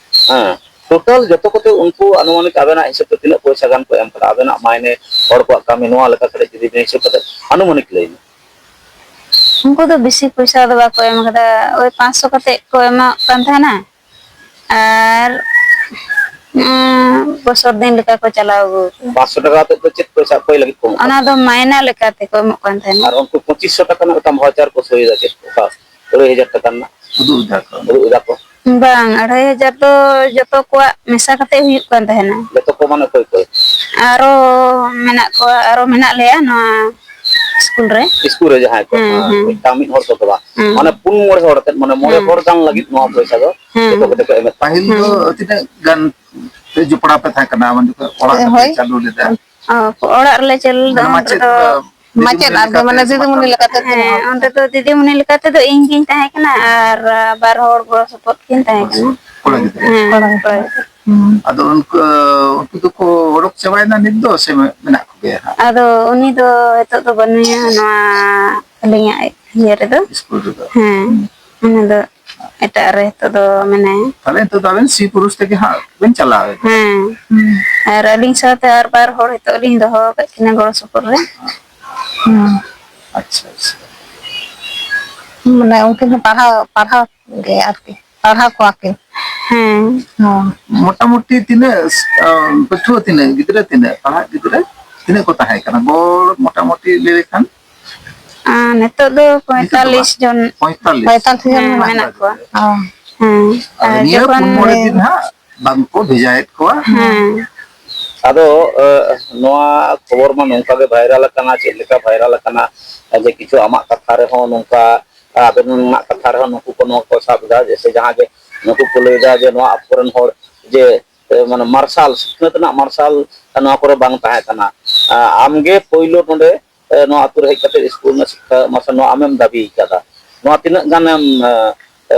ᱦᱮᱸ, ᱴᱳᱴᱟᱞ ᱡᱚᱛᱚ ᱠᱚᱛᱮ ᱩᱱᱠᱩ ᱟᱱᱩᱢᱟᱱᱤᱠ ᱟᱵᱮᱱᱟᱜ ᱦᱤᱥᱟᱹᱵ ᱛᱮ ᱛᱤᱱᱟᱹᱜ ᱯᱚᱭᱥᱟ ᱜᱟᱱ ᱠᱚ ᱮᱢ ᱠᱟᱫᱟ? ᱟᱵᱮᱱᱟᱜ ᱢᱟᱭᱱᱮ, ᱦᱚᱲ ᱠᱚᱣᱟᱜ ᱠᱟᱹᱢᱤ, ᱱᱚᱣᱟ ᱞᱮᱠᱟ ᱠᱟᱛᱮ ᱡᱩᱫᱤ ᱵᱮᱱ ᱦᱤᱥᱟᱹᱵ ᱠᱟᱛᱮ ᱟᱱᱩᱢᱟᱱᱤᱠ ᱞᱟᱹᱭ ᱢᱮ᱾ ᱩᱱᱠᱩ ᱫᱚ ᱵᱮᱥᱤ ᱯᱚᱭᱥᱟ ᱫᱚ ᱵᱟᱠᱚ ᱮᱢ ᱠᱟᱫᱟ, ᱳᱭ ᱯᱟᱸᱪᱥᱚ ᱠᱟᱛᱮ ᱠᱚ ᱮᱢᱚᱜ ᱠᱟᱱ ᱛᱟᱦᱮᱱᱟ᱾ ᱟᱨ, ᱩᱸ, ᱵᱚᱪᱷᱚᱨ ᱫᱤᱱ ᱞᱮᱠᱟ ᱠᱚ ᱪᱟᱞᱟᱣ ᱟᱹᱜᱩ ᱠᱟᱫᱟ᱾ ᱯᱟᱸᱪᱥᱚ ᱴᱟᱠᱟ ᱠᱟᱛᱮ ᱫᱚ ᱪᱮᱫ ᱯᱚᱭᱥᱟ ᱚᱠᱚᱭ ᱞᱟᱹᱜᱤᱫ ᱠᱚ ᱮᱢᱚᱜ ᱚᱱᱟ ᱠᱟᱱᱟ? ᱫᱚ ᱢᱟᱭᱱᱟ ᱞᱮᱠᱟ ᱛᱮᱠᱚ ᱮᱢᱚᱜ ᱠᱟᱱ ᱛᱟᱦᱮᱱᱟ᱾ ᱟᱨ ᱩᱱᱠᱩ ᱯᱚᱸᱪᱤᱥ ᱥᱚ ᱴᱟᱠᱟ ᱨᱮᱱᱟᱜ ᱢᱤᱫᱴᱟᱝ ᱵᱷᱟᱣᱪᱟᱨ ᱠᱚ ᱥᱳᱭ ᱮᱫᱟ, ᱪᱮᱫ ᱠᱚ ᱚᱠᱟ ᱟᱹᱲᱟᱹᱭ ᱦᱟᱡᱟᱨ ᱴᱟᱠᱟ ᱨᱮᱱᱟᱜ? ᱩᱫᱩᱜ ᱮᱫᱟ ᱠᱚ᱾ ᱩᱫᱩᱜ ᱮᱫᱟ ᱠᱚ᱾ ᱵᱟᱝ, ᱟᱲᱟᱭ ᱦᱟᱡᱟᱨ ᱫᱚ ᱡᱚᱛᱚ ᱠᱚᱣᱟᱜ ᱢᱮᱥᱟ ᱠᱟᱛᱮ ᱦᱩᱭᱩᱜ ᱠᱟᱱ ᱛᱟᱦᱮᱱᱟ᱾ ᱡᱚᱛᱚ ᱠᱚ ᱢᱟᱱᱮ ᱚᱠᱚᱭ ᱚᱠᱚᱭ? ᱟᱨᱚ ᱢᱮᱱᱟᱜ ᱠᱚᱣᱟ, ᱟᱨᱚ ᱢᱮᱱᱟᱜ ᱞᱮᱭᱟ ᱱᱚᱣᱟ ᱥᱠᱩᱞ ᱨᱮ᱾ ᱥᱠᱩᱞ ᱨᱮ ᱡᱟᱦᱟᱸᱭ ᱠᱚ, ᱦᱮᱸ, ᱦᱮᱸ, ᱦᱮᱸ᱾ ᱢᱤᱫᱴᱟᱝ ᱢᱤᱫ ᱦᱚᱲ ᱛᱮᱫᱚ ᱵᱟᱝ᱾ ᱦᱮᱸ᱾ ᱢᱟᱱᱮ ᱯᱩᱱ ᱢᱚᱬᱮ ᱦᱚᱲ ᱟᱛᱮᱫ, ᱢᱟᱱᱮ ᱢᱚᱬᱮ ᱦᱮᱸ᱾ ᱦᱚᱲ ᱜᱟᱱ ᱞᱟᱹᱜᱤᱫ ᱱᱚᱣᱟ ᱯᱚᱭᱥᱟ ᱫᱚ ᱦᱮᱸ᱾ ᱡᱚᱛᱚ ᱠᱚᱛᱮ ᱠᱚ ᱮᱢᱮᱫ ᱛᱟᱦᱮᱸᱫ᱾ ᱯᱟᱹᱦᱤᱞ ᱫᱚ ᱦᱮᱸ᱾ ᱛᱤᱱᱟᱹᱜ ᱜᱟᱱ ᱯᱮ ᱡᱚᱯᱲᱟᱣ ᱯᱮ ᱛᱟᱦᱮᱸ ᱠᱟᱱᱟ, ᱢᱟᱱᱮ ᱚᱲᱟᱜ ᱨᱮᱯᱮ ᱦᱳᱭ᱾ ᱪᱟᱹᱞᱩ ᱞᱮᱫᱟ? ᱚ, ᱚᱲᱟᱜ ᱨᱮᱞᱮ ᱪᱟᱹᱞᱩ ᱞᱮᱫᱟ, ᱢᱟᱱᱮ ᱩᱱ ᱢᱟᱪᱮᱫ, ᱨᱮᱫᱚ ᱢᱟᱪᱮᱫ ᱫᱤᱫᱤᱢᱩᱱᱤ ᱟᱨ ᱞᱮᱠᱟᱛᱮ ᱢᱟᱱᱮ ᱪᱮᱫ ᱫᱤᱫᱤᱢᱩᱱᱤ ᱞᱮᱠᱟᱛᱮ ᱦᱮᱸ, ᱪᱮᱫ ᱚᱸᱰᱮ ᱫᱚ ᱫᱤᱫᱤᱢᱩᱱᱤ ᱞᱮᱠᱟ ᱛᱮᱫᱚ ᱤᱧ ᱜᱤᱧ ᱛᱟᱦᱮᱸ ᱠᱟᱱᱟ ᱟᱨ ᱵᱟᱨ ᱦᱚᱲ ᱜᱚᱲᱚ ᱥᱚᱯᱚᱦᱚᱫ ᱠᱤᱱ ᱛᱟᱦᱮᱸ ᱠᱟᱱᱟ᱾ ᱠᱚᱲᱟ ᱜᱤᱫᱽᱨᱟᱹ᱾ ᱦᱮᱸ, ᱠᱚᱲᱟ ᱜᱤᱫᱽᱨᱟᱹ᱾ ᱦᱩᱸ᱾ ᱟᱫᱚ ᱩᱱᱠᱩ, ᱩᱱᱠᱩ ᱫᱚᱠᱚ ᱚᱰᱚᱠ ᱪᱟᱵᱟᱭᱮᱱᱟ ᱱᱤᱛ ᱫᱚ, ᱥᱮ ᱢᱮᱱᱟᱜ ᱠᱚᱜᱮᱭᱟ ᱦᱟᱸᱜ? ᱟᱫᱚ ᱩᱱᱤ ᱫᱚ ᱱᱤᱛᱚᱜ ᱫᱚ ᱵᱟᱹᱱᱩᱭᱟ ᱱᱚᱣᱟ ᱟᱹᱞᱤᱧᱟᱜ ᱤᱭᱟᱹ ᱨᱮᱫᱚ᱾ ᱥᱠᱩᱞ ᱨᱮᱫᱚ? ᱦᱮᱸ, ᱩᱱᱤ ᱫᱚ ᱮᱴᱟᱜ ᱨᱮ ᱱᱤᱛᱚᱜ ᱫᱚ ᱢᱮᱱᱟᱭᱟ᱾ ᱛᱟᱦᱞᱮ ᱱᱤᱛᱚᱜ ᱫᱚ ᱟᱵᱮᱱ ᱥᱤ ᱯᱩᱨᱩᱥ ᱛᱮᱜᱮ ᱦᱟᱸᱜ ᱵᱮᱱ ᱪᱟᱞᱟᱣᱮᱫᱟ? ᱦᱮᱸ᱾ ᱦᱩᱸ᱾ ᱟᱨ ᱟᱹᱞᱤᱧ ᱥᱟᱶᱛᱮ ᱟᱨ ᱵᱟᱨ ᱦᱚᱲ ᱱᱤᱛᱚᱜ ᱞᱤᱧ ᱫᱚᱦᱚ ᱟᱠᱟᱫ ᱠᱤᱱᱟ ᱜᱚᱲᱚ ᱥᱚᱯᱚᱦᱚᱫ ᱨᱮ᱾ ᱦᱩᱸ᱾ ᱟᱪᱪᱷᱟ, ᱟᱪᱪᱷᱟ᱾ ᱢᱟᱱᱮ ᱩᱱᱠᱤᱱ ᱦᱚᱸ ᱯᱟᱲᱦᱟᱣ, ᱯᱟᱲᱦᱟᱣ ᱜᱮ ᱟᱨᱠᱤ, ᱯᱟᱲᱦᱟᱣ ᱠᱚᱣᱟ ᱠᱤᱱ᱾ ᱦᱮᱸ᱾ ᱦᱚᱸ᱾ ᱢᱚᱴᱟᱢᱩᱴᱤ ᱛᱤᱱᱟᱹᱜ, ᱟᱸ, ᱯᱟᱹᱴᱷᱩᱣᱟᱹ ᱛᱤᱱᱟᱹᱜ, ᱜᱤᱫᱽᱨᱟᱹ ᱛᱤᱱᱟᱹᱜ, ᱯᱟᱲᱦᱟᱜ ᱜᱤᱫᱽᱨᱟᱹ ᱛᱤᱱᱟᱹᱜ ᱠᱚ ᱛᱟᱦᱮᱸ ᱠᱟᱱᱟ ᱜᱚᱲ ᱢᱚᱴᱟᱢᱩᱴᱤ ᱞᱟᱹᱭ ᱞᱮᱠᱷᱟᱱ? ᱟᱨ ᱱᱤᱛᱚᱜ ᱫᱚ ᱱᱤᱛᱚᱜ ᱫᱚ ᱯᱚᱸᱭᱛᱟᱞᱞᱤᱥ ᱵᱟᱝ? ᱡᱚᱱ, ᱯᱚᱸᱭᱛᱟᱞᱞᱤᱥ? ᱯᱚᱸᱭᱛᱟᱞᱞᱤᱥ ᱡᱚᱱ ᱦᱮᱸ, ᱢᱮᱱᱟᱜ ᱢᱮᱱᱟᱜ ᱠᱚᱣᱟ᱾ ᱠᱚᱣᱟ᱾ ᱚ᱾ ᱦᱮᱸ᱾ ᱟᱨ ᱟᱨ ᱱᱤᱭᱟᱹ ᱡᱚᱠᱷᱚᱱ ᱯᱩᱱ ᱢᱚᱬᱮ ᱫᱤᱱ ᱦᱟᱸᱜ ᱵᱟᱝ ᱠᱚ ᱵᱷᱮᱡᱟᱭᱮᱫ ᱠᱚᱣᱟ᱾ ᱦᱮᱸ᱾ ᱟᱫᱚ, ᱮ, ᱱᱚᱣᱟ ᱠᱷᱚᱵᱚᱨ ᱢᱟ ᱱᱚᱝᱠᱟ ᱜᱮ ᱵᱷᱟᱭᱨᱟᱞ ᱟᱠᱟᱱᱟ, ᱪᱮᱫ ᱞᱮᱠᱟ ᱵᱷᱟᱭᱨᱟᱞ ᱟᱠᱟᱱᱟ, ᱡᱮ ᱠᱤᱪᱷᱩ ᱟᱢᱟᱜ ᱠᱟᱛᱷᱟ ᱨᱮᱦᱚᱸ ᱱᱚᱝᱠᱟ, ᱟᱵᱮᱱᱟᱜ ᱠᱟᱛᱷᱟ ᱨᱮᱦᱚᱸ ᱱᱩᱠᱩ ᱠᱚ ᱱᱚᱣᱟ ᱠᱚ ᱥᱟᱵ ᱮᱫᱟ, ᱡᱮ ᱥᱮ ᱡᱟᱦᱟᱸ ᱜᱮ ᱱᱩᱠᱩ ᱠᱚ ᱞᱟᱹᱭ ᱮᱫᱟ ᱡᱮ ᱱᱚᱣᱟ ᱟᱛᱳ ᱨᱮᱱ ᱦᱚᱲ ᱡᱮ, ᱮ, ᱢᱟᱱᱮ ᱢᱟᱨᱥᱟᱞ, ᱥᱤᱠᱷᱱᱟᱹᱛ ᱨᱮᱱᱟᱜ ᱢᱟᱨᱥᱟᱞ ᱱᱚᱣᱟ ᱠᱚᱨᱮ ᱵᱟᱝ ᱛᱟᱦᱮᱸ ᱠᱟᱱᱟ᱾ ᱟ-, ᱟᱢᱜᱮ ᱯᱳᱭᱞᱳ ᱱᱚᱰᱮ, ᱮ, ᱱᱚᱣᱟ ᱟᱛᱳ ᱨᱮ ᱦᱮᱡ ᱠᱟᱛᱮ ᱥᱠᱩᱞ ᱨᱮᱱᱟᱜ ᱥᱤᱠᱠᱷᱟ ᱢᱟᱨᱥᱟᱞ ᱱᱚᱣᱟ ᱟᱢᱮᱢ ᱫᱟᱹᱵᱤ ᱟᱠᱟᱫᱟ᱾ ᱱᱚᱣᱟ ᱛᱤᱱᱟᱹᱜ ᱜᱟᱱᱮᱢ, ᱮ, ᱮ,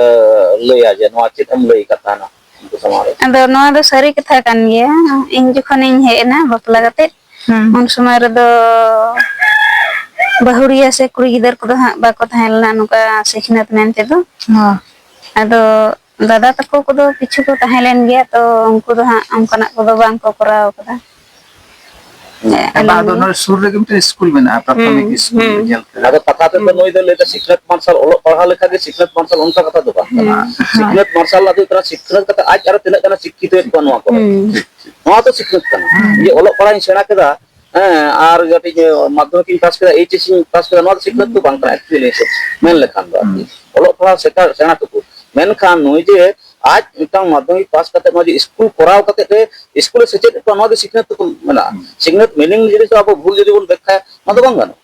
ᱞᱟᱹᱭᱟ ᱡᱮ ᱱᱚᱣᱟ ᱪᱮᱫ ᱮᱢ ᱞᱟᱹᱭ ᱟᱠᱟᱫ ᱛᱟᱦᱮᱱᱟ ᱩᱱᱠᱩ ᱥᱟᱢᱟᱝ ᱨᱮ? ᱟᱫᱚ ᱱᱚᱣᱟ ᱫᱚ ᱥᱟᱹᱨᱤ ᱠᱟᱛᱷᱟ ᱠᱟᱱ ᱜᱮᱭᱟ᱾ ᱤᱧ ᱡᱚᱠᱷᱚᱱᱤᱧ ᱦᱮᱡ ᱮᱱᱟ ᱵᱟᱯᱞᱟ ᱠᱟᱛᱮ, ᱦᱩᱸ᱾ ᱩᱱ ᱥᱚᱢᱚᱭ ᱨᱮᱫᱚ ᱵᱟᱹᱦᱩᱲᱤᱭᱟᱹ ᱥᱮ ᱠᱩᱲᱤ ᱜᱤᱫᱟᱹᱨ ᱠᱚᱫᱚ ᱦᱟᱸᱜ ᱵᱟᱠᱚ ᱛᱟᱦᱮᱸ ᱞᱮᱱᱟ ᱱᱚᱝᱠᱟ ᱥᱤᱠᱷᱱᱟᱹᱛ ᱢᱮᱱ ᱛᱮᱫᱚ᱾ ᱦᱚᱸ᱾ ᱟᱫᱚ ᱫᱟᱫᱟ ᱛᱟᱠᱚ ᱠᱚᱫᱚ ᱠᱤᱪᱷᱩ ᱠᱚ ᱛᱟᱦᱮᱸ ᱞᱮᱱ ᱜᱮᱭᱟ, ᱛᱚ ᱩᱱᱠᱩ ᱫᱚ ᱦᱟᱸᱜ ᱚᱱᱠᱟᱱᱟᱜ ᱠᱚᱫᱚ ᱵᱟᱝ ᱠᱚ ᱠᱚᱨᱟᱣ ᱠᱟᱫᱟ᱾ ᱦᱩᱸ᱾ ᱦᱮᱸ, ᱵᱟᱝ, ᱟᱹᱞᱤᱧ ᱟᱫᱚ ᱜᱮ᱾ ᱱᱚᱰᱮ ᱥᱩᱨ ᱨᱮᱜᱮ ᱢᱤᱫᱴᱮᱱ ᱥᱠᱩᱞ ᱢᱮᱱᱟᱜᱼᱟ, ᱯᱨᱟᱛᱷᱚᱢᱤᱠ ᱦᱩᱸ, ᱥᱠᱩᱞ ᱦᱩᱸ᱾ ᱧᱮᱞ ᱠᱮᱫᱟ᱾ ᱟᱫᱚ ᱠᱟᱛᱷᱟ ᱛᱮᱫᱚ ᱦᱩᱸ᱾ ᱱᱩᱭ ᱫᱚ ᱞᱟᱹᱭ ᱫᱟ ᱥᱤᱠᱷᱱᱟᱹᱛ ᱢᱟᱨᱥᱟᱞ, ᱚᱞᱚᱜ ᱯᱟᱲᱦᱟᱣ ᱞᱮᱠᱷᱟᱱ ᱜᱮ ᱥᱤᱠᱷᱱᱟᱹᱛ ᱢᱟᱨᱥᱟᱞ, ᱚᱱᱠᱟ ᱠᱟᱛᱷᱟ ᱫᱚ ᱵᱟᱝ ᱠᱟᱱᱟ᱾ ᱦᱩᱸ᱾ ᱥᱤᱠᱷᱱᱟᱹᱛ ᱢᱟᱨᱥᱟᱞ ᱫᱚ ᱦᱩᱭᱩᱜ ᱠᱟᱱᱟ ᱥᱤᱠᱷᱱᱟᱹᱛ ᱠᱟᱛᱮ ᱟᱡ ᱟᱨᱚ ᱛᱤᱱᱟᱹᱜ ᱜᱟᱱᱮ ᱥᱤᱠᱠᱷᱤᱛᱚᱭᱮᱫ ᱠᱚᱣᱟ ᱱᱚᱣᱟ ᱠᱚᱨᱮ᱾ ᱦᱩᱸ᱾ ᱱᱚᱣᱟ ᱫᱚ ᱥᱤᱠᱷᱱᱟᱹᱛ ᱠᱟᱱᱟ᱾ ᱦᱩᱸ᱾ ᱡᱮ ᱚᱞᱚᱜ ᱯᱟᱲᱦᱟᱜ ᱤᱧ ᱥᱮᱬᱟ ᱠᱮᱫᱟ, ᱦᱮᱸ, ᱟᱨ ᱠᱟᱹᱴᱤᱡ ᱢᱟᱫᱽᱫᱷᱚᱢᱤᱠ ᱤᱧ ᱯᱟᱥ ᱠᱮᱫᱟ, ᱮᱭᱤᱪ ᱮᱥ ᱤᱧ ᱯᱟᱥ ᱠᱮᱫᱟ, ᱱᱚᱣᱟ ᱫᱚ ᱥᱤᱠᱷᱱᱟᱹᱛ ᱫᱚ ᱵᱟᱝ ᱠᱟᱱᱟ actually ᱦᱤᱥᱟᱹᱵ ᱢᱮᱱ ᱞᱮᱠᱷᱟᱱ ᱫᱚ ᱟᱨᱠᱤ᱾ ᱦᱩᱸ᱾ ᱚᱞᱚᱜ ᱯᱟᱲᱦᱟᱣ ᱥᱮᱬᱟ, ᱥᱮᱬᱟ ᱴᱩᱠᱩ᱾ ᱢᱮᱱᱠᱷᱟᱱ ᱱᱩᱭ ᱡᱮ ᱟᱡ ᱢᱤᱫᱴᱟᱝ ᱢᱟᱫᱽᱫᱷᱚᱢᱤᱠ ᱯᱟᱥ ᱠᱟᱛᱮ ᱱᱚᱣᱟ ᱡᱮ ᱥᱠᱩᱞ ᱠᱚᱨᱟᱣ ᱠᱟᱛᱮ ᱮ ᱥᱠᱩᱞ ᱮ ᱥᱮᱪᱮᱫ ᱮᱫ ᱠᱚᱣᱟ, ᱱᱚᱣᱟ ᱫᱚ ᱥᱤᱠᱷᱱᱟᱹᱛ ᱫᱚᱠᱚ ᱢᱮᱱᱟᱜᱼᱟ᱾ ᱦᱩᱸ᱾ ᱥᱤᱠᱷᱱᱟᱹᱛ meaning ᱡᱩᱫᱤ ᱟᱵᱚ ᱵᱷᱩᱞ ᱡᱩᱫᱤ ᱵᱚᱱ ᱵᱮᱠᱠᱷᱟᱭᱟ, ᱱᱚᱣᱟ ᱫᱚ ᱵᱟᱝ ᱜᱟᱱᱚᱜᱼᱟ᱾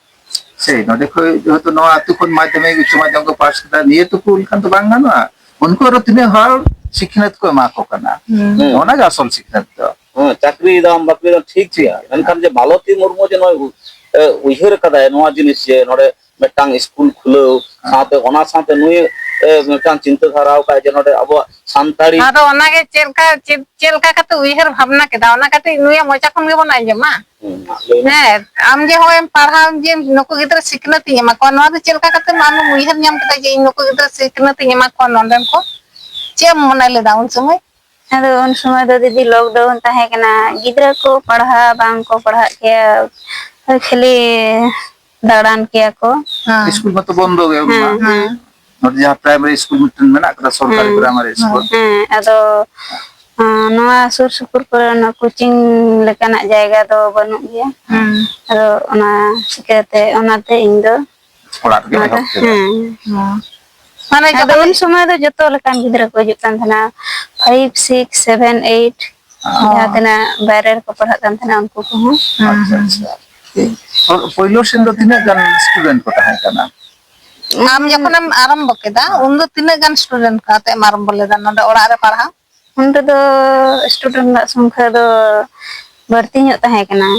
ᱥᱮ ᱱᱚᱰᱮ ᱠᱷᱚᱱ ᱡᱮᱦᱮᱛᱩ ᱱᱚᱣᱟ ᱟᱹᱛᱩ ᱠᱷᱚᱱ ᱢᱟᱫᱽᱫᱷᱚᱢᱤᱠ ᱩᱪᱪᱚ ᱢᱟᱫᱽᱫᱷᱚᱢᱤᱠ ᱠᱚ ᱯᱟᱥ ᱠᱮᱫᱟ, ᱱᱤᱭᱟᱹ ᱴᱩᱠᱩ ᱞᱮᱠᱷᱟᱱ ᱫᱚ ᱵᱟᱝ ᱜᱟᱱᱚᱜᱼᱟ᱾ ᱩᱱᱠᱩ ᱟᱨᱚ ᱛᱤᱱᱟᱹᱜ ᱦᱚᱲ ᱥᱤᱠᱷᱱᱟᱹᱛ ᱠᱚ ᱮᱢᱟ ᱠᱚ ᱠᱟᱱᱟ, ᱦᱩᱸ᱾ ᱚᱱᱟ ᱜᱮ ᱟᱥᱚᱞ ᱥᱤᱠᱷᱱᱟᱹᱛ ᱫᱚ᱾ ᱦᱮᱸ, ᱪᱟᱹᱠᱨᱤ ᱫᱟᱢ, ᱵᱟᱹᱠᱨᱤ ᱫᱟᱢ, ᱴᱷᱤᱠ ᱴᱷᱤᱠ ᱜᱮᱭᱟ᱾ ᱜᱮᱭᱟ᱾ ᱢᱮᱱᱠᱷᱟᱱ ᱡᱮ ᱢᱟᱞᱚᱛᱤ ᱢᱩᱨᱢᱩ ᱡᱮ ᱱᱚᱜᱼᱚᱭ ᱩ-, ᱮ, ᱩᱭᱦᱟᱹᱨ ᱠᱟᱫᱟᱭ ᱱᱚᱣᱟ ᱡᱤᱱᱤᱥ ᱡᱮ ᱱᱚᱰᱮ ᱢᱤᱫᱴᱟᱝ ᱥᱠᱩᱞ ᱠᱷᱩᱞᱟᱹᱣ, ᱥᱟᱶᱛᱮ ᱚᱱᱟ ᱥᱟᱶᱛᱮ ᱱᱩᱭ, ᱮ, ᱢᱤᱫᱴᱟᱝ ᱪᱤᱱᱛᱟᱹ ᱫᱷᱟᱨᱟ ᱟᱠᱟᱫ ᱡᱮ ᱱᱚᱰᱮ ᱟᱵᱚᱣᱟᱜ ᱥᱟᱱᱛᱟᱲᱤ ᱟᱫᱚ ᱚᱱᱟᱜᱮ ᱪᱮᱫ ᱞᱮᱠᱟ, ᱪᱮᱫ, ᱪᱮᱫ ᱞᱮᱠᱟ ᱠᱟᱛᱮ ᱩᱭᱦᱟᱹᱨ ᱵᱷᱟᱵᱽᱱᱟ ᱠᱮᱫᱟ, ᱚᱱᱟ ᱠᱟᱹᱴᱤᱡ ᱱᱩᱭᱟᱜ ᱢᱚᱪᱟ ᱠᱷᱚᱱ ᱜᱮᱵᱚᱱ ᱟᱸᱡᱚᱢᱟ᱾ ᱦᱩᱸ, ᱢᱟ ᱞᱟᱹᱭ ᱢᱮ᱾ ᱦᱮᱸ, ᱟᱢ ᱡᱮ ᱦᱚᱸᱜᱼᱚᱭ ᱮᱢ ᱯᱟᱲᱦᱟᱣ, ᱡᱮ ᱱᱩᱠᱩ ᱜᱤᱫᱽᱨᱟᱹ ᱥᱤᱠᱷᱱᱟᱹᱛ ᱤᱧ ᱮᱢᱟ ᱠᱚᱣᱟ, ᱱᱚᱣᱟ ᱫᱚ ᱪᱮᱫ ᱞᱮᱠᱟ ᱠᱟᱛᱮ ᱟᱢᱮᱢ ᱩᱭᱦᱟᱹᱨ ᱧᱟᱢ ᱠᱮᱫᱟ ᱡᱮ ᱤᱧ ᱱᱩᱠᱩ ᱜᱤᱫᱽᱨᱟᱹ ᱥᱤᱠᱷᱱᱟᱹᱛ ᱤᱧ ᱮᱢᱟ ᱠᱚᱣᱟ ᱱᱚᱰᱮᱱ ᱠᱚ? ᱪᱮᱫ ᱮᱢ ᱢᱚᱱᱮ ᱞᱮᱫᱟ ᱩᱱ ᱥᱚᱢᱚᱭ? ᱟᱫᱚ ᱩᱱ ᱥᱚᱢᱚᱭ ᱫᱚ ᱫᱤᱫᱤ lockdown ᱛᱟᱦᱮᱸ ᱠᱟᱱᱟ, ᱜᱤᱫᱽᱨᱟᱹ ᱠᱚ ᱯᱟᱲᱦᱟᱣ ᱵᱟᱝ ᱠᱚ ᱯᱟᱲᱦᱟᱜ ᱠᱮᱭᱟ, ᱠᱷᱟᱹᱞᱤ ᱫᱟᱬᱟᱱ ᱠᱮᱭᱟ ᱠᱚ᱾ ᱦᱮᱸ᱾ ᱥᱠᱩᱞ ᱢᱟᱛᱚ ᱵᱚᱱᱫᱚ ᱜᱮ ᱩᱱ ᱢᱟ᱾ ᱦᱮᱸ, ᱦᱮᱸ᱾ ᱱᱚᱰᱮ ᱡᱟᱦᱟᱸ primary ᱥᱠᱩᱞ ᱢᱤᱫᱴᱮᱱ ᱢᱮᱱᱟᱜ ᱠᱟᱫᱟ, ᱥᱚᱨᱠᱟᱨᱤ ᱦᱮᱸ᱾ Primary school. ᱦᱮᱸ, ᱟᱫᱚ, ᱟᱸ, ᱱᱚᱣᱟ ᱥᱩᱨ ᱥᱩᱯᱩᱨ ᱠᱚᱨᱮ ᱚᱱᱟ coaching ᱞᱮᱠᱟᱱᱟᱜ ᱡᱟᱭᱜᱟ ᱫᱚ ᱵᱟᱹᱱᱩᱜ ᱜᱮᱭᱟ᱾ ᱦᱮᱸ᱾ ᱟᱫᱚ ᱚᱱᱟ ᱪᱤᱠᱟᱹᱛᱮ, ᱚᱱᱟᱛᱮ ᱤᱧ ᱫᱚ ᱚᱲᱟᱜ ᱨᱮᱜᱮ ᱚᱱᱟ ᱫᱚ, ᱮᱦᱚᱵ ᱠᱮᱫᱟ᱾ ᱦᱮᱸ᱾ ᱦᱮᱸ᱾ ᱢᱟᱱᱮ ᱟᱫᱚ ᱡᱚᱠᱷᱚᱱ ᱩᱱ ᱥᱚᱢᱚᱭ ᱫᱚ ᱡᱚᱛᱚ ᱞᱮᱠᱟᱱ ᱜᱤᱫᱽᱨᱟᱹ ᱠᱚ ᱦᱤᱡᱩᱜ ᱠᱟᱱ ᱛᱟᱦᱮᱱᱟ, five, six, seven, eight, ᱚ᱾ ᱡᱟᱦᱟᱸ ᱛᱤᱱᱟᱹᱜ ᱵᱟᱭᱨᱮ ᱨᱮᱠᱚ ᱯᱟᱲᱦᱟᱜ ᱠᱟᱱ ᱛᱟᱦᱮᱱᱟ, ᱩᱱᱠᱩ ᱠᱚᱦᱚᱸ᱾ ᱟᱪᱪᱷᱟ, ᱦᱩᱸ, ᱟᱪᱪᱷᱟ᱾ ᱯᱳᱭᱞᱳ ᱥᱮᱱ ᱫᱚ ᱛᱤᱱᱟᱹᱜ ᱜᱟᱱ student ᱠᱚ ᱛᱟᱦᱮᱸ ᱠᱟᱱᱟ? ᱟᱢ ᱡᱚᱠᱷᱚᱱᱮᱢ ᱟᱨᱟᱢᱵᱚ ᱠᱮᱫᱟ, ᱦᱮᱸ᱾ ᱩᱱᱫᱚ ᱛᱤᱱᱟᱹᱜ ᱜᱟᱱ student ᱠᱟᱛᱮ ᱮᱢ ᱟᱨᱟᱢᱵᱚ ᱞᱮᱫᱟ ᱱᱚᱰᱮ ᱚᱲᱟᱜ ᱨᱮ ᱯᱟᱲᱦᱟᱣ? ᱩᱱ ᱨᱮᱫᱚ student ᱨᱮᱱᱟᱜ ᱥᱚᱝᱠᱷᱟ ᱫᱚ ᱵᱟᱹᱲᱛᱤ ᱧᱚᱜ ᱛᱟᱦᱮᱸ ᱠᱟᱱᱟ,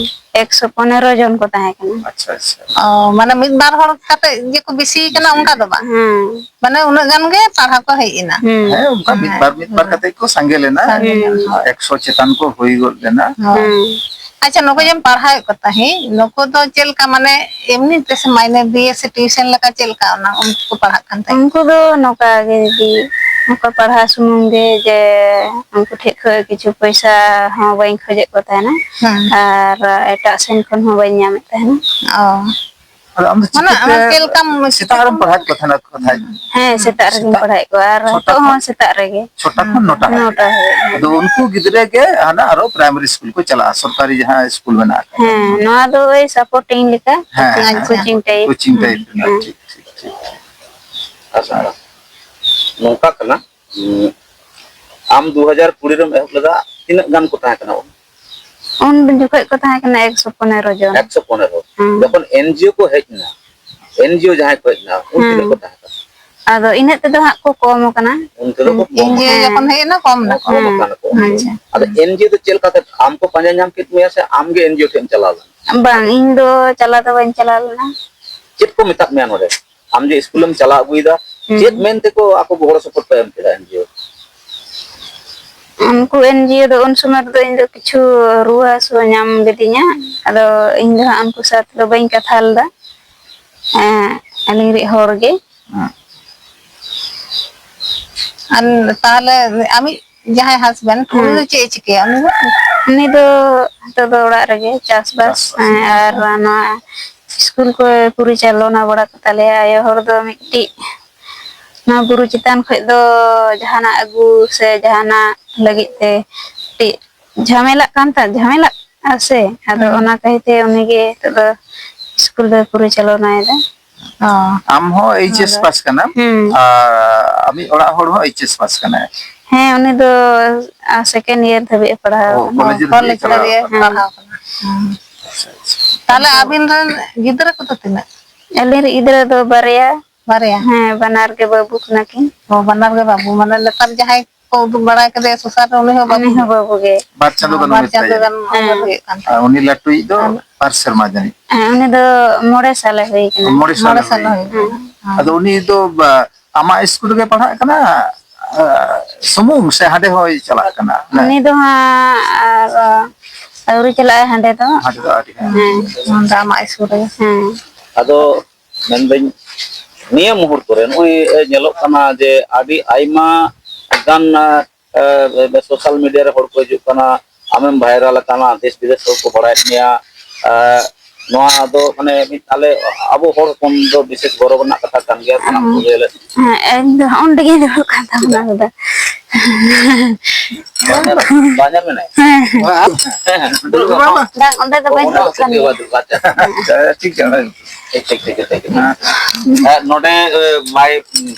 ᱮᱠᱥᱚ ᱯᱚᱱᱮᱨᱚ ᱡᱚᱱ ᱠᱚ ᱛᱟᱦᱮᱸ ᱠᱟᱱᱟ᱾ ᱟᱪᱪᱷᱟ, ᱟᱪᱪᱷᱟ᱾ ᱚ, ᱢᱟᱱᱮ ᱢᱤᱫ ᱵᱟᱨ ᱦᱚᱲ ᱠᱟᱛᱮ ᱜᱮᱠᱚ ᱵᱮᱥᱤ ᱠᱟᱱᱟ, ᱵᱮᱥᱤ᱾ ᱚᱱᱠᱟ ᱫᱚ ᱵᱟᱝ? ᱦᱮᱸ᱾ ᱢᱟᱱᱮ ᱩᱱᱟᱹᱜ ᱜᱟᱱ ᱜᱮ ᱯᱟᱲᱦᱟᱣ ᱠᱚ ᱦᱮᱡ ᱮᱱᱟ? ᱦᱮᱸ᱾ ᱦᱮᱸ, ᱚᱱᱠᱟ ᱢᱤᱫ ᱵᱟᱨ, ᱢᱤᱫ ᱵᱟᱨ ᱠᱟᱛᱮ ᱠᱚ ᱥᱟᱸᱜᱮ ᱞᱮᱱᱟ᱾ ᱥᱟᱸᱜᱮ ᱞᱮᱱᱟ᱾ ᱦᱳᱭ᱾ ᱮᱠᱥᱚ ᱪᱮᱛᱟᱱ ᱠᱚ ᱦᱩᱭ ᱜᱚᱫ ᱞᱮᱱᱟ᱾ ᱦᱳᱭ᱾ ᱦᱮᱸ᱾ ᱟᱪᱪᱷᱟ, ᱱᱩᱠᱩ ᱡᱮᱢ ᱯᱟᱲᱦᱟᱣᱮᱫ ᱠᱚ ᱛᱟᱦᱮᱸᱫ, ᱱᱩᱠᱩ ᱫᱚ ᱪᱮᱫ ᱞᱮᱠᱟ, ᱢᱟᱱᱮ ᱮᱢᱱᱤ ᱛᱮ ᱥᱮ ᱢᱟᱭᱱᱮ ᱫᱤᱭᱮ ᱥᱮ tuition ᱞᱮᱠᱟ, ᱪᱮᱫ ᱞᱮᱠᱟ ᱚᱱᱟ ᱩᱱᱠᱩ ᱠᱚ ᱯᱟᱲᱦᱟᱜ ᱠᱟᱱ ᱛᱟᱦᱮᱸᱫ? ᱩᱱᱠᱩ ᱫᱚ ᱱᱚᱝᱠᱟ ᱜᱮ ᱫᱤᱫᱤ, ᱱᱚᱝᱠᱟ ᱯᱟᱲᱦᱟᱣ ᱥᱩᱢᱩᱝ ᱜᱮ, ᱡᱮ ᱩᱱᱠᱩ ᱴᱷᱮᱡ ᱠᱷᱚᱡ ᱠᱤᱪᱷᱩ ᱯᱚᱭᱥᱟ ᱦᱚᱸ ᱵᱟᱹᱧ ᱠᱷᱚᱡᱮᱫ ᱠᱚ ᱛᱟᱦᱮᱱᱟ᱾ ᱦᱮᱸ᱾ ᱟᱨ ᱮᱴᱟᱜ ᱥᱮᱱ ᱠᱷᱚᱱ ᱦᱚᱸ ᱵᱟᱹᱧ ᱧᱟᱢᱮᱫ ᱛᱟᱦᱮᱱᱟ᱾ ᱚ᱾ ᱟᱫᱚ ᱟᱢ ᱫᱚ ᱢᱟᱱᱮ ᱪᱤᱠᱟᱹᱛᱮ ᱟᱢ ᱪᱮᱫ ᱞᱮᱠᱟᱢ ᱥᱮᱛᱟᱜ ᱨᱮᱢ ᱯᱟᱲᱦᱟᱣᱮᱫ ᱠᱚ ᱛᱟᱦᱮᱱᱟ ᱠᱟᱛᱷᱟᱡ? ᱦᱮᱸ, ᱥᱮᱛᱟᱜ ᱨᱮᱜᱮᱧ ᱥᱮᱛᱟᱜ ᱯᱟᱲᱦᱟᱣᱮᱫ ᱠᱚᱣᱟ ᱟᱨ ᱪᱷᱚᱴᱟ ᱱᱤᱛᱚᱜ ᱠᱷᱚᱱ? ᱦᱚᱸ ᱥᱮᱛᱟᱜ ᱨᱮᱜᱮ᱾ ᱪᱷᱚᱴᱟ ᱠᱷᱚᱱ ᱱᱚᱴᱟ ᱦᱟᱹᱵᱤᱡ? ᱱᱚᱴᱟ ᱦᱟᱹᱵᱤᱡ, ᱦᱮᱸ᱾ ᱟᱫᱚ ᱩᱱᱠᱩ ᱜᱤᱫᱽᱨᱟᱹ ᱜᱮ ᱦᱟᱱᱟ ᱟᱨᱚ primary ᱥᱠᱩᱞ ᱠᱚ ᱪᱟᱞᱟᱜᱼᱟ, ᱥᱚᱨᱠᱟᱨᱤ ᱡᱟᱦᱟᱸ ᱥᱠᱩᱞ ᱢᱮᱱᱟᱜ ᱟᱠᱟᱫᱟ᱾ ᱦᱮᱸ, ᱱᱚᱣᱟ ᱫᱚ ᱳᱭ supporting ᱞᱮᱠᱟ, ᱦᱮᱸ, coaching, ᱦᱮᱸ, coaching type᱾ Coaching type ᱨᱮᱱᱟᱜ, ᱦᱮᱸ᱾ ᱴᱷᱤᱠ, ᱴᱷᱤᱠ, ᱴᱷᱤᱠ᱾ ᱟᱪᱪᱷᱟ, ᱱᱚᱝᱠᱟ ᱠᱟᱱᱟ, ᱩᱸ, ᱟᱢ ᱫᱩ ᱦᱟᱡᱟᱨ ᱠᱩᱲᱤ ᱨᱮᱢ ᱮᱦᱚᱵ ᱞᱮᱫᱟ, ᱛᱤᱱᱟᱹᱜ ᱜᱟᱱ ᱠᱚ ᱛᱟᱦᱮᱸ ᱠᱟᱱᱟ ᱩᱱ? ᱩᱱ ᱡᱚᱠᱷᱚᱡ ᱠᱚ ᱛᱟᱦᱮᱸ ᱠᱟᱱᱟ ᱮᱠᱥᱚ ᱯᱚᱱᱮᱨᱚ ᱡᱚᱱ᱾ ᱮᱠᱥᱚ ᱯᱚᱱᱮᱨᱚ᱾ ᱦᱮᱸ᱾ ᱡᱚᱠᱷᱚᱱ NGO ᱠᱚ ᱦᱮᱡ ᱮᱱᱟ, NGO ᱡᱟᱦᱟᱸᱭ ᱠᱚ ᱦᱮᱡ ᱮᱱᱟ, ᱩᱱ ᱛᱤᱱᱟᱹᱜ ᱦᱮᱸ᱾ ᱠᱚ ᱛᱟᱦᱮᱸ ᱠᱟᱱᱟ? ᱟᱫᱚ ᱤᱱᱟᱹᱜ ᱛᱮᱫᱚ ᱦᱟᱸᱜ ᱠᱚ ᱠᱚᱢ ᱟᱠᱟᱱᱟ᱾ ᱩᱱ ᱛᱮᱫᱚ ᱠᱚ ᱠᱚᱢ ᱮᱱ ᱡᱤ ᱳ ᱟᱠᱟᱱᱟ᱾ ᱡᱚᱠᱷᱚᱱ ᱦᱮᱡ ᱮᱱᱟ, ᱠᱚᱢ ᱱᱟᱠᱚ᱾ ᱠᱚᱢ ᱟᱠᱟᱱᱟ ᱠᱚ᱾ ᱟᱪᱪᱷᱟ᱾ ᱟᱫᱚ NGO ᱫᱚ ᱪᱮᱫ ᱞᱮᱠᱟᱛᱮ, ᱟᱢ ᱠᱚ ᱯᱟᱸᱡᱟ ᱧᱟᱢ ᱠᱮᱫ ᱢᱮᱭᱟ ᱥᱮ ᱟᱢ ᱜᱮ NGO ᱴᱷᱮᱱ ᱮᱢ ᱪᱟᱞᱟᱣ ᱞᱮᱱᱟ? ᱵᱟᱝ, ᱤᱧ ᱫᱚ ᱪᱟᱞᱟᱣ ᱫᱚ ᱵᱟᱹᱧ ᱪᱟᱞᱟᱣ ᱞᱮᱱᱟ᱾ ᱪᱮᱫ ᱠᱚ ᱢᱮᱛᱟᱫ ᱢᱮᱭᱟ ᱱᱚᱰᱮ? ᱟᱢ ᱡᱮ ᱥᱠᱩᱞᱮᱢ ᱪᱟᱞᱟᱣ ᱟᱹᱜᱩᱭᱮᱫᱟ, ᱦᱩᱸ᱾ ᱪᱮᱫ ᱢᱮᱱ ᱛᱮᱠᱚ ᱟᱠᱚ ᱜᱚᱲᱚ ᱥᱚᱯᱚᱦᱚᱫ ᱯᱮ ᱮᱢ ᱠᱮᱫᱟ ᱮᱱᱡᱤᱳ? ᱩᱱᱠᱩ ᱮᱱᱡᱤᱳ ᱫᱚ ᱩᱱ ᱥᱚᱢᱚᱭ ᱨᱮᱫᱚ ᱤᱧ ᱫᱚ ᱠᱤᱪᱷᱩ ᱨᱩᱣᱟᱹ ᱦᱟᱹᱥᱩ ᱧᱟᱢ ᱞᱤᱫᱤᱧᱟ, ᱟᱫᱚ ᱤᱧ ᱫᱚ ᱦᱟᱸᱜ ᱩᱱᱠᱩ ᱥᱟᱶ ᱛᱮᱫᱚ ᱵᱟᱹᱧ ᱠᱟᱛᱷᱟ ᱞᱮᱫᱟ᱾ ᱮᱸ, ᱟᱹᱞᱤᱧ ᱨᱤᱡ ᱦᱚᱲ ᱜᱮ᱾ ᱦᱮᱸ᱾ ᱟᱨ ᱛᱟᱦᱚᱞᱮ ᱟᱢᱤᱡ ᱡᱟᱦᱟᱸᱭ ᱦᱟᱥᱵᱮᱱᱰ, ᱩᱱᱤ ᱫᱚ ᱦᱮᱸ᱾ ᱪᱮᱫ ᱮ ᱪᱤᱠᱟᱹᱭᱟ? ᱩᱱᱤ ᱫᱚ? ᱩᱱᱤ ᱫᱚ ᱱᱤᱛᱚᱜ ᱫᱚ ᱚᱲᱟᱜ ᱨᱮᱜᱮ ᱪᱟᱥᱵᱟᱥ, ᱪᱟᱥᱵᱟᱥ᱾ ᱦᱮᱸ, ᱟᱨ ᱱᱚᱣᱟ ᱥᱠᱩᱞ ᱠᱚ ᱯᱚᱨᱤᱪᱟᱞᱚᱱᱟ ᱵᱟᱲᱟ ᱠᱟᱛᱟ ᱞᱮᱭᱟ᱾ ᱟᱭᱳ ᱦᱚᱲ ᱫᱚ ᱢᱤᱫᱴᱤᱡ ᱱᱚᱣᱟ ᱵᱩᱨᱩ ᱪᱮᱛᱟᱱ ᱠᱷᱚᱡ ᱫᱚ ᱡᱟᱦᱟᱱᱟᱜ ᱟᱹᱜᱩ ᱥᱮ ᱡᱟᱦᱟᱱᱟᱜ ᱞᱟᱹᱜᱤᱫ ᱛᱮ ᱠᱟᱹᱴᱤᱡ ᱡᱷᱟᱢᱮᱞᱟᱜ ᱠᱟᱱ ᱛᱟᱦᱮᱸ, ᱡᱷᱟᱢᱮᱞᱟᱜ ᱥᱮ, ᱟᱫᱚ ᱦᱩᱸ᱾ ᱚᱱᱟ ᱠᱷᱟᱹᱛᱤᱨ ᱛᱮ ᱩᱱᱤᱜᱮ ᱱᱤᱛᱚᱜ ᱫᱚ ᱥᱠᱩᱞ ᱫᱚᱭ ᱯᱚᱨᱤᱪᱟᱞᱚᱱᱟᱭᱮᱫᱟ᱾ ᱚ᱾ ᱟᱢ ᱦᱚᱸ ᱮᱭᱤᱪ ᱮᱥ ᱟᱫᱚ ᱯᱟᱥ ᱠᱟᱱᱟᱢ, ᱦᱩᱸ᱾ ᱟᱨ ᱟᱢᱤᱡ ᱚᱲᱟᱜ ᱦᱚᱲ ᱦᱚᱸ ᱮᱭᱤᱪ ᱮᱥ ᱯᱟᱥ ᱠᱟᱱᱟᱭ᱾ ᱦᱮᱸ, ᱩᱱᱤ ᱫᱚ, ᱟ, ᱥᱮᱠᱮᱱᱰ ᱤᱭᱟᱨ ᱫᱷᱟᱹᱵᱤᱡ ᱮ ᱯᱟᱲᱦᱟᱣ ᱚ, ᱟᱠᱟᱱᱟ᱾ ᱠᱚᱞᱮᱡᱽ ᱨᱮ ᱠᱚᱞᱮᱡᱽ ᱪᱟᱞᱟᱣ ᱨᱮᱜᱮ ᱟᱠᱟᱱᱟ᱾ ᱯᱟᱲᱦᱟᱣ ᱟᱠᱟᱱᱟ᱾ ᱦᱩᱸ᱾ ᱟᱪᱪᱷᱟ, ᱟᱪᱪᱷᱟ᱾ ᱛᱟᱦᱞᱮ ᱟᱫᱚ ᱟᱹᱵᱤᱱ ᱨᱮᱱ ᱜᱤᱫᱽᱨᱟᱹ ᱠᱚᱫᱚ ᱛᱤᱱᱟᱹᱜ? ᱟᱹᱞᱤᱧ ᱨᱮᱱ ᱜᱤᱫᱽᱨᱟᱹ ᱫᱚ ᱵᱟᱨᱭᱟ᱾ ᱵᱟᱨᱭᱟ? ᱦᱮᱸ, ᱵᱟᱱᱟᱨ ᱜᱮ ᱵᱟᱹᱵᱩ ᱠᱟᱱᱟ ᱠᱤᱱ᱾ ᱚ, ᱵᱟᱱᱟᱨ ᱜᱮ ᱵᱟᱹᱵᱩ, ᱢᱟᱱᱮ ᱱᱮᱛᱟᱨ ᱡᱟᱦᱟᱸᱭ ᱠᱚ ᱩᱫᱩᱜ ᱵᱟᱲᱟᱭ ᱠᱟᱫᱮᱭᱟ ᱥᱚᱥᱟᱱ ᱨᱮ, ᱩᱱᱤ ᱦᱚᱸ ᱵᱟᱹᱵᱩ ᱩᱱᱤ ᱦᱚᱸ ᱜᱮ? ᱵᱟᱹᱵᱩ ᱜᱮ᱾ ᱵᱟᱨ ᱪᱟᱸᱫᱳ ᱦᱮᱸ, ᱜᱟᱱ ᱵᱟᱨ ᱩᱢᱮᱨ ᱪᱟᱸᱫᱳ ᱛᱟᱭ᱾ ᱜᱟᱱ ᱩᱢᱮᱨ ᱦᱮᱸ᱾ ᱦᱩᱭᱩᱜ ᱠᱟᱱ ᱟᱨ ᱛᱟᱭᱟ᱾ ᱩᱱᱤ ᱞᱟᱹᱴᱩᱭᱤᱡ ᱫᱚ ᱟᱨ ᱵᱟᱨ ᱥᱮᱨᱢᱟ ᱡᱟᱹᱱᱤᱡ? ᱦᱮᱸ, ᱩᱱᱤ ᱫᱚ ᱢᱚᱬᱮ ᱥᱟᱞᱮ ᱦᱩᱭ ᱠᱟᱱᱟ᱾ ᱢᱚᱬᱮ ᱥᱟᱞᱮ ᱢᱚᱬᱮ ᱥᱟᱞ ᱦᱩᱭ ᱦᱩᱭ ᱠᱟᱱᱟ᱾ ᱠᱟᱱᱟ᱾ ᱦᱮᱸ᱾ ᱟᱫᱚ ᱩᱱᱤ ᱫᱚ ᱵᱟ-, ᱟᱢᱟᱜ ᱥᱠᱩᱞ ᱨᱮᱜᱮ ᱯᱟᱲᱦᱟᱜ ᱠᱟᱱᱟ, ᱟ, ᱥᱩᱢᱩᱝ ᱥᱮ ᱦᱟᱸᱰᱮ ᱦᱚᱸᱭ ᱪᱟᱞᱟᱜ ᱠᱟᱱᱟ? ᱩᱱᱤ ᱫᱚ ᱦᱟᱸᱜ ᱟᱨ ᱟᱹᱣᱨᱤ ᱪᱟᱞᱟᱜᱼᱟᱭ ᱦᱟᱸᱰᱮ ᱫᱚ᱾ ᱦᱟᱸᱰᱮ ᱫᱚ ᱟᱹᱣᱨᱤ ᱦᱟᱸᱜ᱾ ᱦᱮᱸ᱾ ᱱᱚᱰᱮ ᱟᱢᱟᱜ ᱥᱠᱩᱞ ᱨᱮᱜᱮ᱾ ᱦᱮᱸ᱾ ᱟᱫᱚ ᱢᱮᱱᱫᱟᱹᱧ, ᱱᱤᱭᱟᱹ ᱢᱩᱦᱩᱨᱛᱚ ᱨᱮ ᱱᱚᱜᱼᱚᱭ, ᱮ, ᱧᱮᱞᱚᱜ ᱠᱟᱱᱟ ᱡᱮ ᱟᱹᱰᱤ ᱟᱭᱢᱟ ᱜᱟᱱ, ᱮ, ᱮ, ᱥᱳᱥᱟᱞ ᱢᱤᱰᱤᱭᱟ ᱨᱮ ᱦᱚᱲ ᱠᱚ ᱦᱤᱡᱩᱜ ᱠᱟᱱᱟ, ᱟᱢᱮᱢ ᱵᱷᱟᱭᱨᱟᱞ ᱟᱠᱟᱱᱟ, ᱫᱮᱥ ᱵᱤᱫᱮᱥ ᱦᱚᱲ ᱠᱚ ᱵᱟᱲᱟᱭᱮᱫ ᱢᱮᱭᱟ᱾ ᱮ, ᱱᱚᱣᱟ ᱫᱚ ᱢᱟᱱᱮ ᱢᱤᱫ ᱟᱞᱮ ᱟᱵᱚ ᱦᱚᱲ ᱦᱚᱯᱚᱱ ᱫᱚ ᱵᱤᱥᱮᱥ ᱜᱚᱨᱚᱵᱽ ᱨᱮᱱᱟᱜ ᱠᱟᱛᱷᱟ ᱠᱟᱱ ᱜᱮᱭᱟ, ᱥᱟᱱᱟᱢ ᱠᱚᱜᱮ ᱞᱮ ᱦᱮᱸ, ᱤᱧ ᱫᱚ ᱦᱚᱸᱜᱼᱚ ᱱᱚᱰᱮ ᱜᱤᱧ ᱫᱩᱲᱩᱵ ᱠᱟᱱ ᱛᱟᱵᱚᱱᱟ ᱟᱫᱚ᱾ ᱵᱟᱝ ᱧᱮᱞ, ᱵᱟᱝ ᱧᱮᱞ ᱢᱮᱱᱟᱭ? ᱦᱮᱸ᱾ ᱦᱮᱸ, ᱦᱮᱸ, ᱫᱩᱲᱩᱵ ᱢᱮ᱾ ᱵᱟᱝ, ᱚᱸᱰᱮ ᱫᱚ ᱵᱟᱹᱧ ᱚᱱᱟ ᱫᱩᱲᱩᱵ ᱦᱚᱛᱮᱡ ᱠᱟᱱ ᱛᱮ ᱜᱮᱭᱟ᱾ ᱵᱟᱭ ᱫᱩᱲᱩᱵ ᱠᱟᱱ ᱛᱟᱦᱮᱸᱫ᱾ ᱟᱪᱪᱷᱟ, ᱴᱷᱤᱠ ᱜᱮᱭᱟ᱾ ᱴᱷᱤᱠ, ᱴᱷᱤᱠ, ᱴᱷᱤᱠ, ᱴᱷᱤᱠ, ᱴᱷᱤᱠ᱾ ᱦᱮᱸ᱾ ᱦᱮᱸ, ᱱᱚᱰᱮ, ᱮ, ᱵᱟᱭ,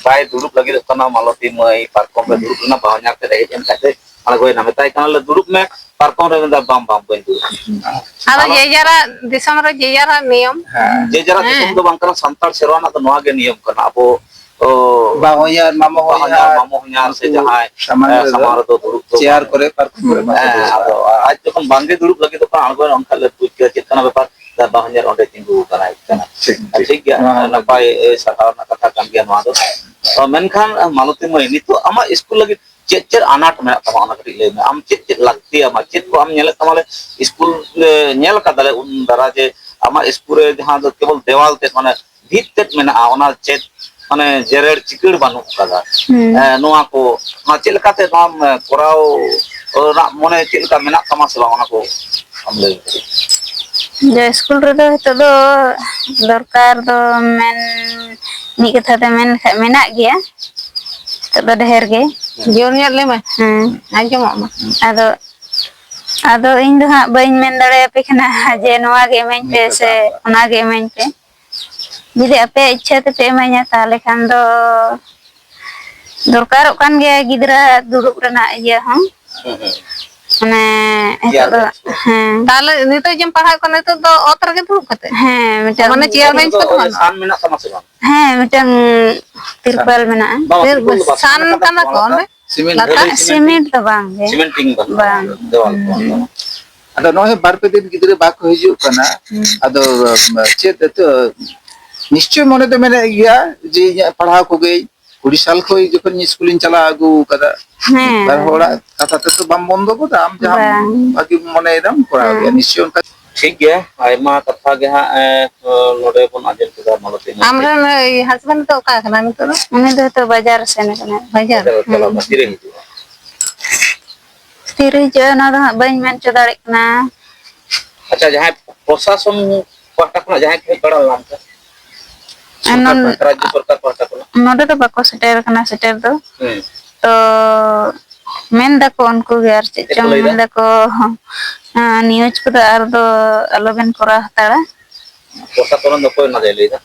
ᱵᱟᱭ ᱫᱩᱲᱩᱵ ᱞᱟᱹᱜᱤᱫᱚᱜ ᱠᱟᱱᱟ, ᱢᱟᱞᱚᱛᱤ ᱢᱟᱹᱭ ᱯᱟᱨᱠᱚᱢ ᱨᱮ ᱫᱩᱲᱩᱵ ᱨᱮᱱᱟᱜ ᱵᱟᱦᱧᱟᱨ ᱛᱮ ᱦᱮᱡ ᱮᱱ ᱠᱷᱟᱡ ᱫᱚ ᱟᱬᱜᱚᱭᱮᱱᱟ, ᱢᱮᱛᱟᱭ ᱠᱟᱱᱟᱞᱮ, "ᱫᱩᱲᱩᱵ ᱢᱮ ᱯᱟᱨᱠᱚᱢ ᱨᱮ", ᱢᱮᱱᱫᱟ, "ᱵᱟᱝ, ᱵᱟᱝ, ᱵᱟᱹᱧ ᱫᱩᱲᱩᱵ᱾" ᱟᱫᱚ ᱟᱫᱚ ᱡᱮ ᱡᱟᱨᱟᱜ ᱫᱤᱥᱚᱢ ᱨᱮ ᱡᱮ ᱡᱟᱨᱟᱜ ᱱᱤᱭᱚᱢ᱾ ᱦᱮᱸ᱾ ᱡᱮ ᱡᱟᱨᱟᱜ ᱦᱮᱸ᱾ ᱫᱤᱥᱚᱢ ᱫᱚ ᱵᱟᱝ ᱠᱟᱱᱟ, ᱥᱟᱱᱛᱟᱲ ᱥᱮᱨᱣᱟ ᱨᱮᱱᱟᱜ ᱫᱚ ᱱᱚᱣᱟ ᱜᱮ ᱱᱤᱭᱚᱢ ᱠᱟᱱᱟ᱾ ᱟᱵᱚ, ᱚ, ᱵᱟᱦᱚᱧᱦᱟᱨ, ᱢᱟᱢᱚ ᱵᱟᱦᱚᱧᱦᱟᱨ, ᱦᱚᱧᱦᱟᱨ, ᱢᱟᱢᱚ ᱦᱚᱧᱦᱟᱨ ᱥᱮ ᱩᱱᱠᱩ ᱡᱟᱦᱟᱸᱭ, ᱥᱟᱢᱟᱝ ᱮ, ᱨᱮᱫᱚ ᱥᱟᱢᱟᱝ ᱨᱮᱫᱚ ᱫᱩᱲᱩᱵ ᱫᱚ ᱪᱮᱭᱟᱨ ᱵᱟᱝ᱾ ᱠᱚᱨᱮ, ᱯᱟᱨᱠᱚᱢ ᱠᱚᱨᱮ ᱦᱮᱸ, ᱵᱟᱠᱚ ᱫᱩᱲᱩᱵ ᱟᱫᱚ ᱠᱚᱜᱼᱟ᱾ ᱟᱡ ᱡᱚᱠᱷᱚᱱ ᱵᱟᱝᱜᱮ ᱫᱩᱲᱩᱵ ᱞᱟᱹᱜᱤᱫᱚᱜ ᱠᱟᱱᱟ, ᱟᱬᱜᱚᱭᱮᱱᱟ, ᱚᱱᱠᱟ ᱞᱮ ᱵᱩᱡᱽ ᱠᱮᱫᱟ ᱪᱮᱫ ᱠᱟᱱᱟ ᱵᱮᱯᱟᱨ, ᱵᱟᱦᱚᱧᱦᱟᱨ ᱚᱸᱰᱮ ᱛᱤᱸᱜᱩ ᱟᱠᱟᱱᱟᱭ᱾ ᱠᱟᱱᱟ᱾ ᱴᱷᱤᱠ, ᱴᱷᱤᱠ᱾ ᱴᱷᱤᱠ ᱜᱮᱭᱟ, ᱱᱚᱣᱟ ᱱᱟᱯᱟᱭ, ᱮ, ᱥᱟᱨᱦᱟᱣ ᱨᱮᱱᱟᱜ ᱠᱟᱛᱷᱟ ᱠᱟᱱ ᱜᱮᱭᱟ ᱱᱚᱣᱟ ᱫᱚ᱾ ᱛᱚ, ᱢᱮᱱᱠᱷᱟᱱ, ᱮ, ᱢᱟᱞᱚᱛᱤ ᱢᱟᱹᱭ, ᱱᱤᱛᱚᱜ ᱟᱢᱟᱜ ᱥᱠᱩᱞ ᱞᱟᱹᱜᱤᱫ ᱪᱮᱫ ᱪᱮᱫ ᱟᱱᱟᱴ ᱢᱮᱱᱟᱜ ᱛᱟᱢᱟ, ᱚᱱᱟ ᱠᱟᱹᱴᱤᱡ ᱞᱟᱹᱭ ᱢᱮ᱾ ᱟᱢ ᱪᱮᱫ ᱪᱮᱫ ᱞᱟᱹᱠᱛᱤᱭᱟᱢᱟ, ᱪᱮᱫ ᱠᱚ ᱟᱢ ᱧᱮᱞᱮᱫ ᱛᱟᱢᱟ? ᱞᱮ ᱥᱠᱩᱞ ᱞᱮ ᱧᱮᱞ ᱟᱠᱟᱫᱟ ᱞᱮ ᱩᱱ ᱫᱟᱨᱟ ᱡᱮ ᱟᱢᱟᱜ ᱥᱠᱩᱞ ᱨᱮ ᱡᱟᱦᱟᱸ ᱫᱚ ᱠᱮᱵᱚᱞ ᱫᱮᱣᱟᱞ ᱛᱮᱫ, ᱢᱟᱱᱮ ᱵᱷᱤᱛ ᱛᱮᱫ ᱢᱮᱱᱟᱜᱼᱟ, ᱚᱱᱟ ᱪᱮᱫ ᱢᱟᱱᱮ ᱡᱮᱨᱮᱲ ᱪᱤᱠᱟᱹᱲ ᱵᱟᱹᱱᱩᱜ ᱟᱠᱟᱫᱟ᱾ ᱦᱩᱸ᱾ ᱮ, ᱱᱚᱣᱟ ᱠᱚ, ᱱᱚᱣᱟ ᱪᱮᱫ ᱞᱮᱠᱟᱛᱮ ᱱᱚᱣᱟᱢ, ᱮ, ᱠᱚᱨᱟᱣ ᱨᱮᱱᱟᱜ ᱢᱚᱱᱮ ᱪᱮᱫ ᱞᱮᱠᱟ ᱢᱮᱱᱟᱜ ᱛᱟᱢᱟ ᱥᱮ ᱵᱟᱝ, ᱚᱱᱟ ᱠᱚ ᱟᱢ ᱞᱟᱹᱭ ᱢᱮ᱾ ᱡᱮ ᱥᱠᱩᱞ ᱨᱮᱫᱚ ᱱᱤᱛᱚᱜ ᱫᱚ ᱫᱚᱨᱠᱟᱨ ᱫᱚ ᱢᱮᱱ, ᱢᱤᱫ ᱠᱟᱛᱷᱟ ᱛᱮ ᱢᱮᱱ ᱞᱮᱠᱷᱟᱡ ᱢᱮᱱᱟᱜ ᱜᱮᱭᱟ, ᱱᱤᱛᱚᱜ ᱫᱚ ᱰᱷᱮᱨ ᱜᱮ᱾ ᱡᱳᱨ ᱧᱚᱜ ᱞᱟᱹᱭ ᱢᱮ, ᱦᱮᱸ᱾ ᱟᱸᱡᱚᱢᱚᱜ ᱢᱟ᱾ ᱟᱫᱚ, ᱟᱫᱚ ᱤᱧ ᱫᱚ ᱦᱟᱸᱜ ᱵᱟᱹᱧ ᱢᱮᱱ ᱫᱟᱲᱮᱭᱟᱯᱮ ᱠᱟᱱᱟ ᱡᱮ ᱱᱚᱣᱟ ᱜᱮ ᱤᱢᱟᱹᱧ ᱯᱮ ᱥᱮ ᱚᱱᱟ ᱜᱮ ᱤᱢᱟᱹᱧ ᱯᱮ᱾ ᱡᱩᱫᱤ ᱟᱯᱮᱭᱟᱜ ᱤᱪᱪᱷᱟᱹ ᱛᱮᱯᱮ ᱤᱢᱟᱹᱧᱟ, ᱛᱟᱦᱚᱞᱮ ᱠᱷᱟᱱ ᱫᱚ ᱫᱚᱨᱠᱟᱨᱚᱜ ᱠᱟᱱ ᱜᱮᱭᱟ ᱜᱤᱫᱽᱨᱟᱹ ᱫᱩᱲᱩᱵ ᱨᱮᱱᱟᱜ ᱤᱭᱟᱹ ᱦᱚᱸ᱾ ᱦᱩᱸ, ᱦᱩᱸ᱾ ᱢᱟᱱᱮ, ᱱᱤᱛᱚᱜ ᱫᱚ, ᱦᱮᱸ᱾ ᱛᱟᱦᱚᱞᱮ ᱱᱤᱛᱚᱜ ᱡᱮᱢ ᱯᱟᱲᱦᱟᱜ ᱠᱟᱱᱟ, ᱱᱤᱛᱚᱜ ᱫᱚ ᱚᱛ ᱨᱮᱜᱮ ᱫᱩᱲᱩᱵ ᱠᱟᱛᱮ? ᱦᱮᱸ, ᱢᱤᱫᱴᱟᱝ ᱢᱟᱱᱮ ᱪᱮᱭᱟᱨ ᱵᱮᱧᱪ ᱠᱚᱫᱚ ᱚᱱᱮ ᱥᱟᱱ ᱢᱮᱱᱟᱜ ᱛᱟᱢᱟ ᱥᱮ ᱵᱟᱝ? ᱦᱮᱸ, ᱢᱤᱫᱴᱟᱝ ᱛᱤᱨᱯᱟᱞ ᱢᱮᱱᱟᱜᱼᱟ᱾ ᱵᱟᱝ, ᱛᱤᱨᱯᱚᱞ ᱫᱚ ᱵᱟᱝ᱾ ᱥᱟᱱ ᱠᱟᱱᱟ ᱠᱚ ᱚᱸᱰᱮ? ᱥᱤᱢᱮᱱᱴ ᱞᱟᱛᱟᱨ ᱫᱷᱟᱹᱨᱤᱡ ᱥᱤᱢᱮᱱᱴ ᱫᱚ ᱵᱟᱝ ᱜᱮ᱾ ᱥᱤᱢᱮᱱᱴ ᱴᱤᱝ ᱵᱟᱝ, ᱵᱟᱝ᱾ ᱫᱮᱣᱟᱞ ᱠᱚ᱾ ᱦᱩᱸ᱾ ᱟᱫᱚ ᱱᱚᱜᱼᱚᱭ ᱵᱟᱨ ᱯᱮ ᱫᱤᱱ ᱜᱤᱫᱽᱨᱟᱹ ᱵᱟᱠᱚ ᱦᱤᱡᱩᱜ ᱠᱟᱱᱟ᱾ ᱦᱩᱸ᱾ ᱟᱫᱚ, ᱪᱮᱫ ᱮᱛᱚ, ᱱᱤᱥᱪᱚᱭ ᱢᱚᱱᱮ ᱫᱚ ᱢᱮᱱᱮᱫ ᱜᱮᱭᱟ ᱡᱮ ᱤᱧᱟᱹᱜ ᱯᱟᱲᱦᱟᱣ ᱠᱚᱜᱮ ᱠᱩᱲᱤ ᱥᱟᱞ ᱠᱷᱚᱱ ᱡᱚᱠᱷᱚᱱ ᱤᱧ ᱥᱠᱩᱞᱤᱧ ᱪᱟᱞᱟᱣ ᱟᱹᱜᱩ ᱟᱠᱟᱫᱟ, ᱦᱮᱸ᱾ ᱵᱟᱨ ᱦᱚᱲᱟᱜ ᱠᱟᱛᱷᱟ ᱛᱮᱫᱚ ᱵᱟᱢ ᱵᱚᱱᱫᱚ ᱜᱚᱫᱟ, ᱟᱢ ᱡᱟᱦᱟᱸ ᱵᱟᱝ᱾ ᱵᱷᱟᱜᱤᱢ ᱢᱚᱱᱮᱭᱮᱫᱟᱢ ᱠᱚᱨᱟᱣ ᱜᱮᱭᱟ, ᱦᱮᱸ᱾ ᱱᱤᱥᱪᱚᱭ ᱚᱱᱠᱟ᱾ ᱴᱷᱤᱠ ᱜᱮᱭᱟ, ᱟᱭᱢᱟ ᱠᱟᱛᱷᱟ ᱜᱮ ᱦᱟᱸᱜ, ᱮ, ᱱᱚᱰᱮ ᱵᱚᱱ ᱟᱸᱡᱚᱢ ᱠᱮᱫᱟ ᱢᱟᱞᱚᱛᱤ ᱢᱟᱹᱭ᱾ ᱟᱢᱨᱮᱱ, ᱮ, husband ᱫᱚ ᱚᱠᱟ ᱠᱟᱱᱟ ᱱᱤᱛᱚᱜ ᱫᱚ? ᱩᱱᱤ ᱫᱚ ᱱᱤᱛᱚᱜ ᱵᱟᱡᱟᱨ ᱥᱮᱱ ᱟᱠᱟᱱᱟᱭ᱾ ᱵᱟᱡᱟᱨ? ᱵᱟᱡᱟᱨ ᱪᱟᱞᱟᱣ ᱦᱮᱸ᱾ ᱠᱟᱱᱟ, ᱛᱤᱨᱮ ᱦᱤᱡᱩᱜᱼᱟ? ᱛᱤᱨᱮ ᱦᱤᱡᱩᱜᱼᱟ, ᱚᱱᱟ ᱫᱚ ᱦᱟᱸᱜ ᱵᱟᱹᱧ ᱢᱮᱱ ᱦᱚᱪᱚ ᱫᱟᱲᱮᱭᱟᱜ ᱠᱟᱱᱟ᱾ ᱟᱪᱪᱷᱟ, ᱡᱟᱦᱟᱸᱭ ᱯᱨᱚᱥᱟᱥᱚᱱ ᱯᱟᱦᱴᱟ ᱠᱷᱚᱱᱟᱜ ᱡᱟᱦᱟᱸᱭ ᱠᱚ ᱦᱮᱡ ᱵᱟᱲᱟ ᱞᱮᱱᱟ ᱚᱱᱛᱮ? ᱥᱚᱨᱠᱟᱨ ᱱᱚᱱ-, ᱯᱟᱦᱴᱟ, ᱨᱟᱡᱽᱡᱚ ᱥᱚᱨᱠᱟᱨ ᱯᱟᱦᱴᱟ ᱠᱷᱚᱱᱟᱜ? ᱱᱚᱰᱮ ᱫᱚ ᱵᱟᱠᱚ ᱥᱮᱴᱮᱨ ᱟᱠᱟᱱᱟ ᱥᱮᱴᱮᱨ ᱫᱚ᱾ ᱦᱩᱸ᱾ ᱛᱚ, ᱢᱮᱱ ᱫᱟᱠᱚ ᱩᱱᱠᱩ ᱜᱮ, ᱟᱨ ᱪᱮᱫ ᱪᱮᱫ ᱠᱚ ᱪᱚᱝ ᱞᱟᱹᱭ ᱫᱟ? ᱢᱮᱱ ᱫᱟᱠᱚ, ᱦᱚᱸ, ᱱᱤᱭᱩᱡᱽ ᱠᱚᱫᱚ ᱟᱨ ᱫᱚ ᱟᱞᱚ ᱵᱮᱱ ᱠᱚᱨᱟᱣ ᱦᱟᱛᱟᱲᱟ᱾ ᱯᱨᱚᱥᱟᱥᱚᱱ ᱨᱮᱱ ᱫᱚ ᱚᱠᱚᱭ ᱚᱱᱟ ᱫᱚᱭ ᱞᱟᱹᱭ ᱫᱟ?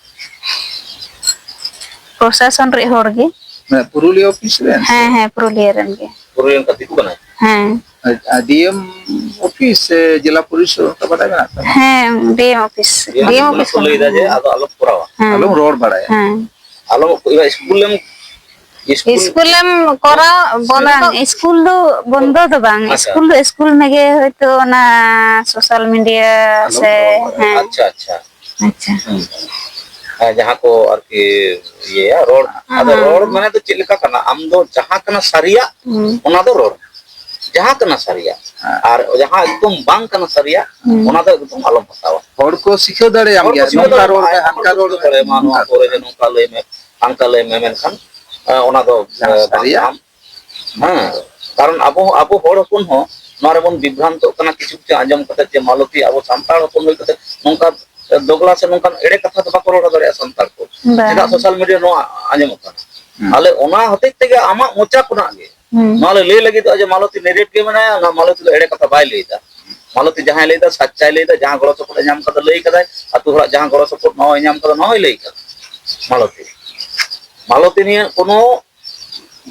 ᱯᱨᱚᱥᱟᱥᱚᱱ ᱨᱮ ᱦᱚᱲ ᱜᱮ᱾ ᱢᱟᱱᱮ ᱯᱩᱨᱩᱞᱤᱭᱟᱹ ᱚᱯᱷᱤᱥ ᱨᱮᱱ? ᱦᱮᱸ, ᱦᱮᱸ, ᱯᱩᱨᱩᱞᱤᱭᱟᱹ ᱨᱮᱱ ᱜᱮ᱾ ᱯᱩᱨᱩᱞᱤᱭᱟᱹ ᱨᱮᱱ ᱫᱤᱠᱩ ᱠᱟᱱᱟᱭ? ᱦᱮᱸ᱾ ᱟᱨ, ᱟᱨ ᱰᱤ ᱮᱢ ᱚᱯᱷᱤᱥ ᱥᱮ ᱡᱮᱞᱟ ᱯᱚᱨᱤᱥᱚᱫ ᱚᱱᱠᱟ ᱵᱟᱰᱟᱭ ᱢᱮᱱᱟᱜ ᱛᱟᱢᱟ? ᱦᱮᱸ, ᱰᱤ ᱮᱢ ᱚᱯᱷᱤᱥ᱾ ᱰᱤ ᱮᱢ ᱰᱤ ᱮᱢ ᱚᱯᱷᱤᱥ ᱠᱚ ᱞᱟᱹᱭ ᱫᱟ ᱡᱮ ᱠᱟᱱᱟ᱾ ᱟᱫᱚ ᱟᱞᱚᱢ ᱠᱚᱨᱟᱣᱟ᱾ ᱦᱮᱸ᱾ ᱟᱞᱚᱢ ᱨᱚᱲ ᱵᱟᱲᱟᱭᱟ᱾ ᱦᱮᱸ᱾ ᱟᱞᱚᱢ, ᱤᱭᱟᱹ, ᱥᱠᱩᱞᱮᱢ, ᱥᱠᱩᱞ ᱥᱠᱩᱞᱮᱢ ᱠᱚᱨᱟᱣ ᱵᱚᱱᱫᱚ᱾ ᱵᱟᱝ, ᱥᱠᱩᱞ ᱫᱚ ᱵᱚᱱᱫᱚ ᱫᱚ ᱵᱟᱝ᱾ ᱟᱪᱪᱷᱟ᱾ ᱥᱠᱩᱞ ᱫᱚ ᱥᱠᱩᱞ ᱢᱮᱜᱮ, ᱦᱚᱭᱛᱳ ᱚᱱᱟ ᱥᱳᱥᱟᱞ ᱢᱤᱰᱤᱭᱟ ᱟᱞᱚᱢ ᱥᱮ, ᱨᱚᱲ ᱵᱟᱲᱟᱭᱟ᱾ ᱦᱮᱸ᱾ ᱟᱪᱪᱷᱟ, ᱟᱪᱪᱷᱟ᱾ ᱟᱪᱪᱷᱟ᱾ ᱦᱩᱸ᱾ ᱦᱮᱸ, ᱡᱟᱦᱟᱸ ᱠᱚ ᱟᱨᱠᱤ ᱤᱭᱟᱹᱭᱟ, ᱨᱚᱲ᱾ ᱦᱮᱸ, ᱟᱫᱚ ᱦᱮᱸ᱾ ᱨᱚᱲ ᱢᱟᱱᱮ ᱫᱚ ᱪᱮᱫ ᱞᱮᱠᱟ ᱠᱟᱱᱟ? ᱟᱢ ᱫᱚ ᱡᱟᱦᱟᱸ ᱠᱟᱱᱟ ᱥᱟᱹᱨᱤᱭᱟᱜ, ᱦᱩᱸ᱾ ᱚᱱᱟ ᱫᱚ ᱨᱚᱲ᱾ ᱡᱟᱦᱟᱸ ᱠᱟᱱᱟ ᱥᱟᱹᱨᱤᱭᱟᱜ᱾ ᱦᱮᱸ᱾ ᱟᱨ ᱡᱟᱦᱟᱸ ᱮᱠᱫᱚᱢ ᱵᱟᱝ ᱠᱟᱱᱟ ᱥᱟᱹᱨᱤᱭᱟᱜ, ᱦᱩᱸ᱾ ᱚᱱᱟ ᱫᱚ ᱮᱠᱫᱚᱢ ᱟᱞᱚᱢ ᱦᱟᱛᱟᱣᱟ᱾ ᱦᱚᱲ ᱠᱚ ᱥᱤᱠᱷᱟᱹᱣ ᱫᱟᱲᱮᱭᱟᱢ ᱦᱚᱲ ᱠᱚ ᱜᱮᱭᱟ, ᱥᱤᱠᱷᱟᱹᱣ ᱱᱚᱝᱠᱟ ᱫᱟᱲᱮᱭᱟᱢᱟ, ᱨᱚᱲ ᱢᱮ, ᱟᱭᱢᱟ ᱦᱟᱱᱠᱟ ᱦᱚᱲ ᱠᱚ ᱨᱚᱲ ᱥᱤᱠᱷᱟᱹᱣ ᱢᱮ᱾ ᱫᱟᱲᱮᱭᱟᱢᱟ, ᱱᱚᱣᱟ ᱦᱟᱱᱠᱟ ᱠᱚᱨᱮ ᱨᱚᱲ ᱡᱮ ᱢᱮ᱾ ᱱᱚᱝᱠᱟ ᱞᱟᱹᱭ ᱢᱮ, ᱦᱟᱱᱠᱟ ᱞᱟᱹᱭ ᱢᱮ, ᱢᱮᱱᱠᱷᱟᱱ, ᱮ, ᱚᱱᱟ ᱫᱚ, ᱡᱟᱦᱟᱸ ᱮ, ᱵᱟᱝ ᱥᱟᱹᱨᱤᱭᱟᱜ᱾ ᱠᱟᱱᱟ᱾ ᱦᱮᱸ, ᱠᱟᱨᱚᱱ ᱟᱵᱚ, ᱟᱵᱚ ᱦᱚᱲ ᱦᱚᱯᱚᱱ ᱦᱚᱸ ᱱᱚᱣᱟ ᱨᱮᱵᱚᱱ ᱵᱤᱵᱷᱨᱟᱱᱛᱚᱜ ᱠᱟᱱᱟ, ᱠᱤᱪᱷᱩ ᱠᱤᱪᱷᱩ ᱟᱸᱡᱚᱢ ᱠᱟᱛᱮ ᱡᱮ ᱢᱟᱞᱚᱛᱤ ᱟᱵᱚ ᱥᱟᱱᱛᱟᱲ ᱦᱚᱯᱚᱱ ᱦᱩᱭ ᱠᱟᱛᱮ ᱱᱚᱝᱠᱟ ᱫᱚᱜᱽᱞᱟ ᱥᱮ ᱱᱚᱝᱠᱟᱱ ᱮᱲᱮ ᱠᱟᱛᱷᱟ ᱫᱚ ᱵᱟᱠᱚ ᱨᱚᱲ ᱫᱟᱲᱮᱭᱟᱜᱼᱟ ᱥᱟᱱᱛᱟᱲ ᱠᱚ᱾ ᱵᱟᱝ᱾ ᱪᱮᱫᱟᱜ social media ᱱᱚᱣᱟ ᱟᱸᱡᱚᱢᱚᱜ ᱠᱟᱱᱟ? ᱦᱩᱸ᱾ ᱟᱞᱮ ᱚᱱᱟ ᱦᱚᱛᱮᱡ ᱛᱮᱜᱮ ᱟᱢᱟᱜ ᱢᱚᱪᱟ ᱠᱷᱚᱱᱟᱜ ᱜᱮ ᱦᱩᱸ᱾ ᱱᱚᱣᱟ ᱞᱮ ᱞᱟᱹᱭ ᱞᱟᱹᱜᱤᱫᱚᱜᱼᱟ ᱡᱮ ᱢᱟᱞᱚᱛᱤ ᱱᱮᱨᱮᱴ ᱜᱮ ᱢᱮᱱᱟᱭᱟ, ᱚᱱᱟ ᱢᱟᱞᱚᱛᱤ ᱫᱚ ᱮᱲᱮ ᱠᱟᱛᱷᱟ ᱵᱟᱭ ᱞᱟᱹᱭ ᱮᱫᱟ᱾ ᱢᱟᱞᱚᱛᱤ ᱡᱟᱦᱟᱸᱭ ᱞᱟᱹᱭ ᱮᱫᱟ, ᱥᱟᱪᱪᱟᱭ ᱞᱟᱹᱭ ᱮᱫᱟ, ᱡᱟᱦᱟᱸ ᱜᱚᱲᱚ ᱥᱚᱯᱚᱦᱚᱫ ᱮ ᱧᱟᱢ ᱠᱟᱫᱟ ᱞᱟᱹᱭ ᱠᱟᱫᱟᱭ, ᱟᱹᱛᱩ ᱦᱚᱲᱟᱜ ᱡᱟᱦᱟᱸ ᱜᱚᱲᱚ ᱥᱚᱯᱚᱦᱚᱫ ᱱᱚᱣᱟᱭ ᱧᱟᱢ ᱠᱟᱫᱟ ᱱᱚᱣᱟᱭ ᱞᱟᱹᱭ ᱠᱟᱫᱟ᱾ ᱢᱟᱞᱚᱛᱤ, ᱢᱟᱞᱚᱛᱤ ᱱᱤᱭᱟᱹ ᱠᱳᱱᱳ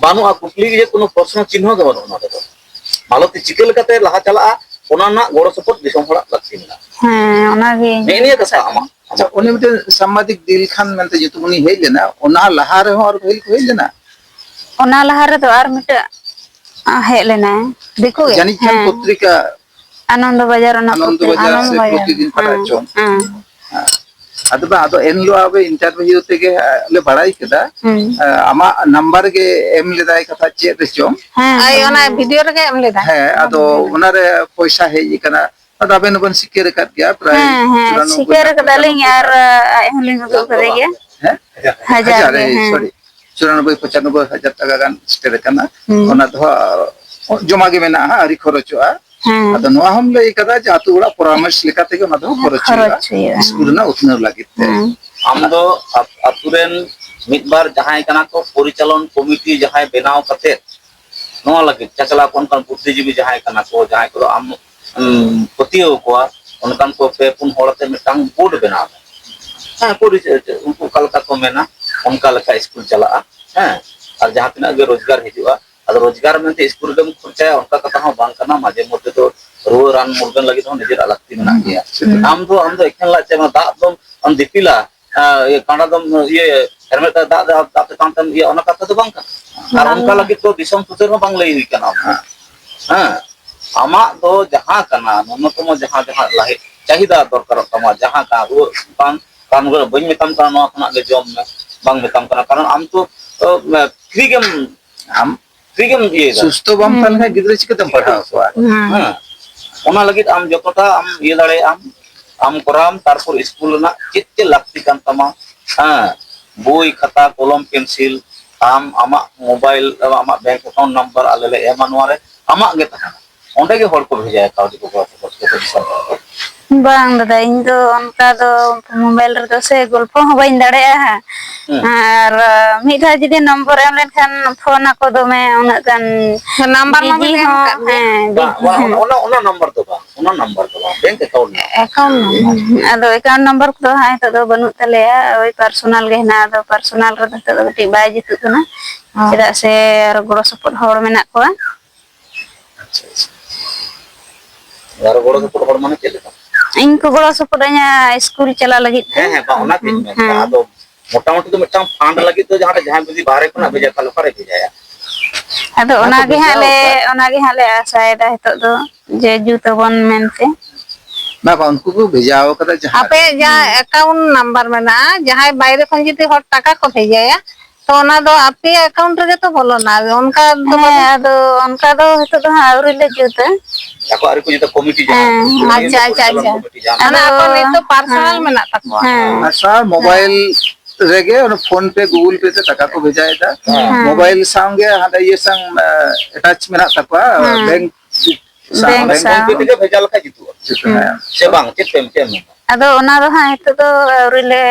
ᱵᱟᱹᱱᱩᱜᱼᱟ ᱠᱩᱠᱞᱤ ᱜᱮ, ᱠᱳᱱᱳ ᱯᱨᱚᱥᱱᱚ ᱪᱤᱱᱦᱚ ᱜᱮ ᱵᱟᱹᱱᱩᱜᱼᱟ ᱱᱚᱣᱟ ᱨᱮᱫᱚ᱾ ᱢᱟᱞᱚᱛᱤ ᱪᱤᱠᱟᱹ ᱞᱮᱠᱟᱛᱮ ᱞᱟᱦᱟ ᱪᱟᱞᱟᱜᱼᱟ, ᱚᱱᱟ ᱨᱮᱱᱟᱜ ᱜᱚᱲᱚ ᱥᱚᱯᱚᱦᱚᱫ ᱫᱤᱥᱚᱢ ᱦᱚᱲᱟᱜ ᱞᱟᱹᱠᱛᱤ ᱢᱮᱱᱟᱜᱼᱟ᱾ ᱦᱮᱸ, ᱚᱱᱟᱜᱮ ᱱᱮᱜᱼᱮ ᱱᱤᱭᱟᱹ ᱠᱟᱛᱷᱟ ᱟᱢᱟᱜ, ᱟᱪᱪᱷᱟ, ᱟᱢᱟᱜ ᱩᱱᱤ ᱢᱤᱫᱴᱮᱱ ᱥᱟᱢᱵᱟᱫᱤᱠ ᱫᱤᱞ ᱠᱷᱟᱱ ᱢᱮᱱᱛᱮ ᱧᱩᱛᱩᱢ ᱩᱱᱤ ᱦᱮᱡ ᱞᱮᱱᱟ, ᱚᱱᱟ ᱞᱟᱦᱟ ᱨᱮᱦᱚᱸ ᱟᱨ ᱯᱟᱹᱦᱤᱞ ᱠᱚ ᱦᱮᱡ ᱞᱮᱱᱟ? ᱚᱱᱟ ᱞᱟᱦᱟ ᱨᱮᱫᱚ ᱟᱨ ᱢᱤᱫᱴᱟᱝ, ᱟ, ᱦᱮᱡ ᱞᱮᱱᱟᱭ, ᱫᱤᱠᱩ ᱜᱮ? ᱡᱟᱹᱱᱤᱡ ᱠᱷᱟᱱ ᱦᱮᱸ᱾ ᱯᱚᱛᱨᱤᱠᱟ ᱟᱱᱚᱱᱫᱚ ᱵᱟᱡᱟᱨ, ᱚᱱᱟ ᱟᱱᱚᱱᱫᱚ ᱯᱚᱛᱨᱤᱠᱟ, ᱵᱟᱡᱟᱨ ᱟᱱᱚᱱᱫᱚ ᱥᱮ ᱵᱟᱡᱟᱨ᱾ ᱯᱨᱚᱛᱤᱫᱤᱱ ᱯᱟᱲᱟ ᱦᱮᱸ, ᱪᱚᱝ᱾ ᱦᱮᱸ᱾ ᱦᱮᱸ᱾ ᱟᱫᱚ ᱵᱟᱝ, ᱟᱫᱚ ᱮᱱᱦᱤᱞᱳᱜ ᱟᱵᱚ interview ᱛᱮᱜᱮ, ᱟ, ᱞᱮ ᱵᱟᱲᱟᱭ ᱠᱮᱫᱟ᱾ ᱦᱩᱸ᱾ ᱟ, ᱟᱢᱟᱜ number ᱜᱮ ᱮᱢ ᱞᱮᱫᱟᱭ ᱠᱟᱛᱷᱟ ᱪᱮᱫ ᱨᱮᱪᱚᱝ᱾ ᱦᱮᱸ, ᱟᱭ, ᱚᱱᱟ video ᱨᱮᱜᱮ ᱮᱢ ᱞᱮᱫᱟ᱾ ᱦᱮᱸ, ᱟᱫᱚ ᱚᱱᱟ ᱨᱮ ᱯᱚᱭᱥᱟ ᱦᱮᱡ ᱟᱠᱟᱱᱟ᱾ ᱟᱫᱚ ᱟᱵᱮᱱ ᱦᱚᱸᱵᱮᱱ ᱥᱤᱠᱟᱹᱨ ᱟᱠᱟᱫ ᱜᱮᱭᱟ, ᱯᱨᱟᱭ ᱦᱮᱸ, ᱦᱮᱸ, ᱪᱩᱨᱟᱱᱚᱵᱵᱳᱭ ᱥᱤᱠᱟᱹᱨ ᱞᱟᱠᱷ ᱠᱟᱫᱟᱞᱤᱧ ᱯᱚᱪᱟᱱᱚᱵᱵᱳᱭ ᱟᱨ ᱦᱟᱡᱟᱨ᱾ ᱟᱡ ᱦᱚᱸᱞᱤᱧ ᱩᱫᱩᱜ ᱠᱟᱫᱮ ᱜᱮᱭᱟ᱾ ᱦᱮᱸ? ᱦᱟᱡᱟᱨ ᱦᱟᱡᱟᱨ, ᱜᱮ, ᱦᱮᱸ, ᱦᱮᱸ᱾ Sorry, ᱪᱩᱨᱟᱱᱚᱵᱵᱳᱭ ᱯᱚᱪᱟᱱᱚᱵᱵᱳᱭ ᱦᱟᱡᱟᱨ ᱴᱟᱠᱟ ᱜᱟᱱ ᱥᱮᱴᱮᱨ ᱟᱠᱟᱱᱟ᱾ ᱦᱩᱸ᱾ ᱚᱱᱟ ᱫᱚ ᱦᱟᱸᱜ ᱡᱚᱢᱟ ᱜᱮ ᱢᱮᱱᱟᱜᱼᱟ, ᱟᱹᱣᱨᱤ ᱠᱷᱚᱨᱚᱪᱚᱜᱼᱟ᱾ ᱦᱮᱸ᱾ ᱟᱫᱚ ᱱᱚᱣᱟ ᱦᱚᱸᱢ ᱞᱟᱹᱭ ᱠᱟᱫᱟ ᱡᱮ ᱟᱹᱛᱩ ᱚᱲᱟᱜ ᱯᱚᱨᱟᱢᱮᱥ ᱞᱮᱠᱟ ᱛᱮᱜᱮ ᱚᱱᱟ ᱫᱚ ᱦᱮᱸ, ᱠᱷᱚᱨᱚᱪ ᱦᱩᱭᱩᱜᱼᱟ, ᱠᱷᱚᱨᱚᱪ ᱦᱩᱭᱩᱜᱼᱟ᱾ ᱤᱥᱠᱩᱞ ᱨᱮᱱᱟᱜ ᱩᱛᱱᱟᱹᱣ ᱞᱟᱹᱜᱤᱫ ᱛᱮ᱾ ᱦᱮᱸ᱾ ᱟᱢ ᱫᱚ ᱟ-, ᱟᱹᱛᱩ ᱨᱮᱱ ᱢᱤᱫ ᱵᱟᱨ ᱡᱟᱦᱟᱸᱭ ᱠᱟᱱᱟ ᱠᱚ ᱯᱚᱨᱤᱪᱟᱞᱚᱱ ᱠᱚᱢᱤᱴᱤ ᱡᱟᱦᱟᱸᱭ ᱵᱮᱱᱟᱣ ᱠᱟᱛᱮ ᱱᱚᱣᱟ ᱞᱟᱹᱜᱤᱫ ᱪᱟᱪᱞᱟᱣ ᱠᱚ ᱚᱱᱠᱟᱱ ᱵᱩᱫᱽᱫᱷᱤᱡᱤᱵᱤ ᱡᱟᱦᱟᱸᱭ ᱠᱟᱱᱟ ᱠᱚ, ᱡᱟᱦᱟᱸᱭ ᱠᱚᱫᱚ ᱟᱢ, ᱩᱢ, ᱯᱟᱹᱛᱭᱟᱹᱣ ᱠᱚᱣᱟ, ᱚᱱᱠᱟᱱ ᱠᱚ ᱯᱮ ᱯᱩᱱ ᱦᱚᱲ ᱟᱛᱮ ᱢᱤᱫᱴᱟᱝ board ᱵᱮᱱᱟᱣ ᱢᱮ᱾ ᱦᱮᱸ, ᱯᱚᱨᱤᱪᱚᱭ ᱦᱚᱪᱚ, ᱩᱱᱠᱩ ᱚᱠᱟ ᱞᱮᱠᱟ ᱠᱚ ᱢᱮᱱᱟ, ᱚᱱᱠᱟ ᱞᱮᱠᱟ ᱤᱥᱠᱩᱞ ᱪᱟᱞᱟᱜᱼᱟ᱾ ᱦᱮᱸ, ᱟᱨ ᱡᱟᱦᱟᱸ ᱛᱤᱱᱟᱹᱜ ᱜᱮ ᱨᱳᱡᱽᱜᱟᱨ ᱦᱤᱡᱩᱜᱼᱟ, ᱟᱫᱚ ᱨᱳᱡᱽᱜᱟᱨ ᱢᱮᱱᱛᱮ ᱤᱥᱠᱩᱞ ᱨᱮᱜᱮᱢ ᱠᱷᱚᱨᱪᱟᱭᱟ, ᱚᱱᱠᱟ ᱠᱟᱛᱷᱟ ᱦᱚᱸ ᱵᱟᱝ ᱠᱟᱱᱟ᱾ ᱢᱟᱡᱷᱮ ᱢᱚᱫᱽᱫᱷᱮ ᱫᱚ ᱨᱩᱣᱟᱹ ᱨᱟᱱ ᱢᱩᱨᱜᱟᱹᱱ ᱞᱟᱹᱜᱤᱫ ᱦᱚᱸ ᱱᱤᱡᱮᱨᱟᱜ ᱞᱟᱹᱠᱛᱤ ᱢᱮᱱᱟᱜ ᱜᱮᱭᱟ᱾ ᱦᱩᱸ᱾ ᱟᱢ ᱫᱚ, ᱟᱢ ᱫᱚ ᱮᱠᱷᱮᱱ ᱞᱟᱡ ᱛᱮ ᱚᱱᱟ ᱫᱟᱜ ᱫᱚᱢ, ᱟᱢ ᱫᱤᱯᱤᱞᱟ, ᱟᱸ, ᱤᱭᱟᱹ, ᱠᱟᱸᱰᱟ ᱫᱚᱢ, ᱤᱭᱟᱹ, ᱦᱮᱨᱢᱮᱫ ᱛᱮ ᱫᱟᱜ, ᱫᱟᱜ, ᱫᱟᱜ ᱛᱮᱛᱟᱝ ᱛᱮᱢ ᱤᱭᱟᱹ, ᱚᱱᱟ ᱠᱟᱛᱷᱟ ᱫᱚ ᱵᱟᱝ ᱠᱟᱱᱟ᱾ ᱟᱨ ᱵᱟᱝ᱾ ᱚᱱᱠᱟ ᱞᱟᱹᱜᱤᱫ ᱫᱚ ᱫᱤᱥᱚᱢ ᱥᱩᱥᱟᱹᱨ ᱦᱚᱸ ᱵᱟᱝ ᱞᱟᱹᱭ ᱦᱩᱭ ᱠᱟᱱᱟ᱾ ᱦᱮᱸ᱾ ᱦᱮᱸ᱾ ᱟᱢᱟᱜ ᱫᱚ ᱡᱟᱦᱟᱸ ᱠᱟᱱᱟ, ᱱᱩᱱᱱᱚᱛᱚᱢᱚ ᱡᱟᱦᱟᱸ, ᱡᱟᱦᱟᱸ ᱞᱟᱦᱤ-, ᱪᱟᱦᱤᱫᱟ ᱫᱚᱨᱠᱟᱨᱚᱜ ᱛᱟᱢᱟ, ᱡᱟᱦᱟᱸ ᱠᱟᱱ ᱨᱩᱣᱟᱹᱜ ᱠᱟᱱ ᱨᱟᱱ ᱨᱮ ᱵᱟᱹᱧ ᱢᱮᱛᱟᱢ ᱠᱟᱱᱟ ᱱᱚᱣᱟ ᱠᱷᱚᱱᱟᱜ ᱜᱮ ᱡᱚᱢ ᱢᱮ, ᱵᱟᱝ ᱢᱮᱛᱟᱢ ᱠᱟᱱᱟ, ᱠᱟᱨᱚᱱ ᱟᱢ ᱛᱚ ᱯᱷᱨᱤ ᱜᱮᱢ ᱟᱢ ᱯᱷᱨᱤ ᱜᱮᱢ ᱤᱭᱟᱹᱭᱮᱫᱟ᱾ ᱥᱩᱥᱛᱷᱚ ᱵᱟᱢ ᱛᱟᱦᱮᱸ ᱞᱮᱱᱠᱷᱟᱱ ᱜᱤᱫᱽᱨᱟᱹ ᱪᱤᱠᱟᱹᱛᱮᱢ ᱯᱟᱲᱦᱟᱣ ᱠᱚᱣᱟ? ᱦᱮᱸ᱾ ᱚᱱᱟ ᱞᱟᱹᱜᱤᱫ ᱟᱢ ᱡᱚᱛᱚᱴᱟ ᱟᱢ ᱤᱭᱟᱹ ᱫᱟᱲᱮᱭᱟᱜ ᱟᱢ, ᱟᱢ ᱠᱚᱨᱟᱣ ᱟᱢ, ᱛᱟᱨᱯᱚᱨ ᱥᱠᱩᱞ ᱨᱮᱱᱟᱜ ᱪᱮᱫ ᱪᱮᱫ ᱞᱟᱹᱠᱛᱤ ᱠᱟᱱ ᱛᱟᱢᱟ, ᱦᱮᱸ, ᱵᱳᱭ, ᱠᱷᱟᱛᱟ, ᱠᱚᱞᱚᱢ, ᱯᱮᱱᱥᱤᱞ, ᱟᱢ ᱟᱢᱟᱜ ᱢᱳᱵᱟᱭᱤᱞ, ᱟᱢᱟᱜ ᱵᱮᱝᱠ ᱮᱠᱟᱣᱩᱱᱴ ᱱᱟᱢᱵᱟᱨ ᱟᱞᱮ ᱞᱮ ᱮᱢᱟ, ᱱᱚᱣᱟ ᱨᱮ ᱟᱢᱟᱜ ᱜᱮ ᱛᱟᱦᱮᱱᱟ᱾ ᱚᱸᱰᱮ ᱜᱮ ᱦᱚᱲ ᱠᱚ ᱵᱷᱮᱡᱟᱭᱟ ᱠᱟᱹᱣᱰᱤ ᱠᱚ, ᱜᱚᱲᱚ ᱥᱚᱯᱚᱦᱚᱫ ᱠᱚ, ᱡᱚᱛᱚ ᱫᱤᱥᱚᱢ ᱦᱚᱲ ᱠᱚ᱾ ᱵᱟᱝ ᱫᱟᱫᱟ, ᱤᱧ ᱫᱚ ᱚᱱᱠᱟ ᱫᱚ ᱢᱳᱵᱟᱭᱤᱞ ᱨᱮᱫᱚ ᱥᱮ ᱜᱚᱞᱯᱚ ᱦᱚᱸ ᱵᱟᱹᱧ ᱫᱟᱲᱮᱭᱟᱜᱼᱟ᱾ ᱦᱮᱸ᱾ ᱟᱨ ᱢᱤᱫ ᱫᱷᱟᱣ ᱡᱩᱫᱤ ᱱᱚᱢᱵᱚᱨ ᱮᱢ ᱞᱮᱱᱠᱷᱟᱱ ᱯᱷᱳᱱ ᱟᱠᱚ ᱫᱚᱢᱮ, ᱩᱱᱟᱹᱜ ᱜᱟᱱ ᱱᱟᱢᱵᱟᱨ ᱢᱟ ᱵᱤᱡᱤ ᱵᱤᱱ ᱮᱢ ᱦᱚᱸ, ᱟᱠᱟᱫ ᱜᱮᱭᱟ᱾ ᱦᱮᱸ, ᱵᱟᱝ, ᱵᱤᱡᱤ ᱵᱟᱝ, ᱦᱚᱸ᱾ ᱚᱱᱟ, ᱚᱱᱟ, ᱚᱱᱟ ᱱᱟᱢᱵᱟᱨ ᱫᱚ ᱵᱟᱝ, ᱚᱱᱟ ᱱᱟᱢᱵᱟᱨ ᱫᱚ ᱵᱟᱝ, bank account number. Account number. ᱟᱫᱚ ᱮᱠᱟᱣᱩᱱᱴ ᱱᱟᱢᱵᱟᱨ ᱠᱚᱫᱚ ᱦᱟᱸᱜ ᱱᱤᱛᱚᱜ ᱫᱚ ᱵᱟᱹᱱᱩᱜ ᱛᱟᱞᱮᱭᱟ, ᱳᱭ ᱯᱟᱨᱥᱚᱱᱟᱞ ᱜᱮ ᱦᱮᱱᱟᱜᱼᱟ᱾ ᱟᱫᱚ ᱯᱟᱨᱥᱚᱱᱟᱞ ᱨᱮᱫᱚ ᱱᱤᱛᱚᱜ ᱫᱚ ᱠᱟᱹᱴᱤᱡ ᱵᱟᱭ ᱡᱩᱛᱩᱜ ᱠᱟᱱᱟ, ᱦᱚᱸ᱾ ᱪᱮᱫᱟᱜ ᱥᱮ ᱟᱨ ᱜᱚᱲᱚ ᱥᱚᱯᱚᱦᱚᱫ ᱦᱚᱲ ᱢᱮᱱᱟᱜ ᱠᱚᱣᱟ᱾ ᱟᱪᱪᱷᱟ, ᱟᱪᱪᱷᱟ᱾ ᱟᱨ ᱜᱚᱲᱚ ᱥᱚᱯᱚᱦᱚᱫ ᱦᱚᱲ ᱢᱟᱱᱮ ᱪᱮᱫ ᱞᱮᱠᱟ? ᱤᱧ ᱠᱚ ᱜᱚᱲᱚ ᱥᱚᱯᱚᱦᱚᱫ ᱤᱧᱟ ᱥᱠᱩᱞ ᱪᱟᱞᱟᱜ ᱞᱟᱹᱜᱤᱫ ᱛᱮ᱾ ᱦᱮᱸ, ᱦᱮᱸ, ᱵᱟᱝ, ᱚᱱᱟ ᱜᱤᱧ ᱦᱮᱸ, ᱢᱮᱱᱫᱟ᱾ ᱦᱮᱸ᱾ ᱟᱫᱚ ᱢᱚᱴᱟᱢᱩᱴᱤ ᱫᱚ ᱢᱤᱫᱴᱟᱝ ᱯᱷᱟᱱᱰ ᱞᱟᱹᱜᱤᱫ ᱫᱚ ᱡᱟᱦᱟᱸ ᱨᱮ ᱡᱟᱦᱟᱸᱭ ᱡᱩᱫᱤ ᱵᱟᱦᱨᱮ ᱠᱷᱚᱱᱟᱜ ᱦᱮᱸ᱾ ᱵᱷᱮᱡᱟ, ᱛᱟᱦᱞᱮ ᱚᱠᱟᱨᱮ ᱵᱷᱮᱡᱟᱭᱟ? ᱟᱫᱚ ᱚᱱᱟ ᱠᱚ ᱚᱱᱟ ᱜᱮ ᱦᱟᱸᱜ ᱵᱷᱮᱡᱟ ᱞᱮ, ᱟᱠᱟᱫ? ᱚᱱᱟ ᱜᱮ ᱦᱟᱸᱜ ᱞᱮ ᱟᱥᱟᱭᱮᱫᱟ ᱱᱤᱛᱚᱜ ᱫᱚ, ᱡᱮ ᱡᱩᱛ ᱟᱵᱚᱱ ᱢᱮᱱᱛᱮ᱾ ᱵᱟᱝ, ᱵᱟᱝ, ᱩᱱᱠᱩ ᱠᱚ ᱵᱷᱮᱡᱟ ᱟᱠᱟᱫᱟ ᱡᱟᱦᱟᱸ ᱟᱯᱮ ᱨᱮ᱾ ᱡᱟᱦᱟᱸ ᱦᱩᱸ᱾ ᱮᱠᱟᱣᱩᱱᱴ ᱱᱟᱢᱵᱟᱨ ᱢᱮᱱᱟᱜᱼᱟ, ᱡᱟᱦᱟᱸᱭ ᱵᱟᱭᱨᱮ ᱠᱷᱚᱱ ᱡᱩᱫᱤ ᱦᱚᱲ ᱴᱟᱠᱟ ᱠᱚ ᱵᱷᱮᱡᱟᱭᱟ, ᱛᱚ ᱚᱱᱟ ᱫᱚ ᱟᱯᱮᱭᱟᱜ ᱮᱠᱟᱣᱩᱱᱴ ᱨᱮᱜᱮ ᱛᱚ ᱵᱚᱞᱚᱱᱟ, ᱟᱫᱚ ᱚᱱᱠᱟ ᱫᱚ ᱦᱮᱸ, ᱵᱟᱝ᱾ ᱟᱫᱚ ᱚᱱᱠᱟ ᱫᱚ ᱱᱤᱛᱚᱜ ᱫᱚ ᱦᱟᱸᱜ ᱟᱹᱣᱨᱤ ᱞᱮ ᱡᱩᱛᱟ᱾ ᱟᱠᱚ ᱟᱹᱨᱤ ᱠᱚ ᱡᱩᱛᱟ, ᱠᱚᱢᱤᱴᱤ ᱡᱟᱦᱟᱸ ᱦᱮᱸ, ᱠᱚ, ᱟᱪᱪᱷᱟ, ᱟᱪᱪᱷᱟ, ᱠᱚᱢᱤᱴᱤ ᱡᱟᱦᱟᱸ ᱟᱫᱚ ᱢᱟᱱᱮ ᱟᱠᱚ ᱱᱤᱛᱚᱜ ᱯᱟᱨᱥᱚᱱᱟᱞ ᱦᱮᱸ, ᱢᱮᱱᱟᱜ ᱛᱟᱠᱚᱣᱟ᱾ ᱦᱮᱸ᱾ ᱟᱪᱪᱷᱟ, ᱢᱳᱵᱟᱭᱤᱞ ᱨᱮᱜᱮ ᱚᱱᱟ ᱯᱷᱳᱱ ᱯᱮ, ᱜᱩᱜᱩᱞ ᱯᱮ ᱛᱮ ᱴᱟᱠᱟ ᱠᱚ ᱵᱷᱮᱡᱟᱭᱮᱫᱟ᱾ ᱦᱮᱸ᱾ ᱢᱳᱵᱟᱭᱤᱞ ᱥᱟᱶᱜᱮ ᱦᱟᱸᱰᱮ ᱤᱭᱟᱹ ᱥᱟᱶ, ᱮ, ᱮᱴᱟᱪ ᱢᱮᱱᱟᱜ ᱛᱟᱠᱚᱣᱟ, ᱦᱮᱸ᱾ ᱵᱮᱝᱠ ᱥᱟᱶ᱾ ᱵᱮᱝᱠ ᱵᱮᱝᱠ ᱥᱟᱶ᱾ ᱯᱷᱳᱱ ᱯᱮ ᱛᱮᱜᱮ ᱵᱷᱮᱡᱟ ᱞᱮᱠᱷᱟᱡ ᱡᱩᱛᱩᱜᱼᱟ᱾ ᱡᱩᱛᱩᱜᱼᱟ, ᱦᱮᱸ᱾ ᱥᱮ ᱵᱟᱝ? ᱪᱮᱫ ᱯᱮ, ᱪᱮᱫ ᱮᱢ ᱢᱮᱱᱫᱟ? ᱟᱫᱚ ᱚᱱᱟ ᱫᱚ ᱦᱟᱸᱜ ᱱᱤᱛᱚᱜ ᱫᱚ ᱟᱹᱣᱨᱤ ᱞᱮ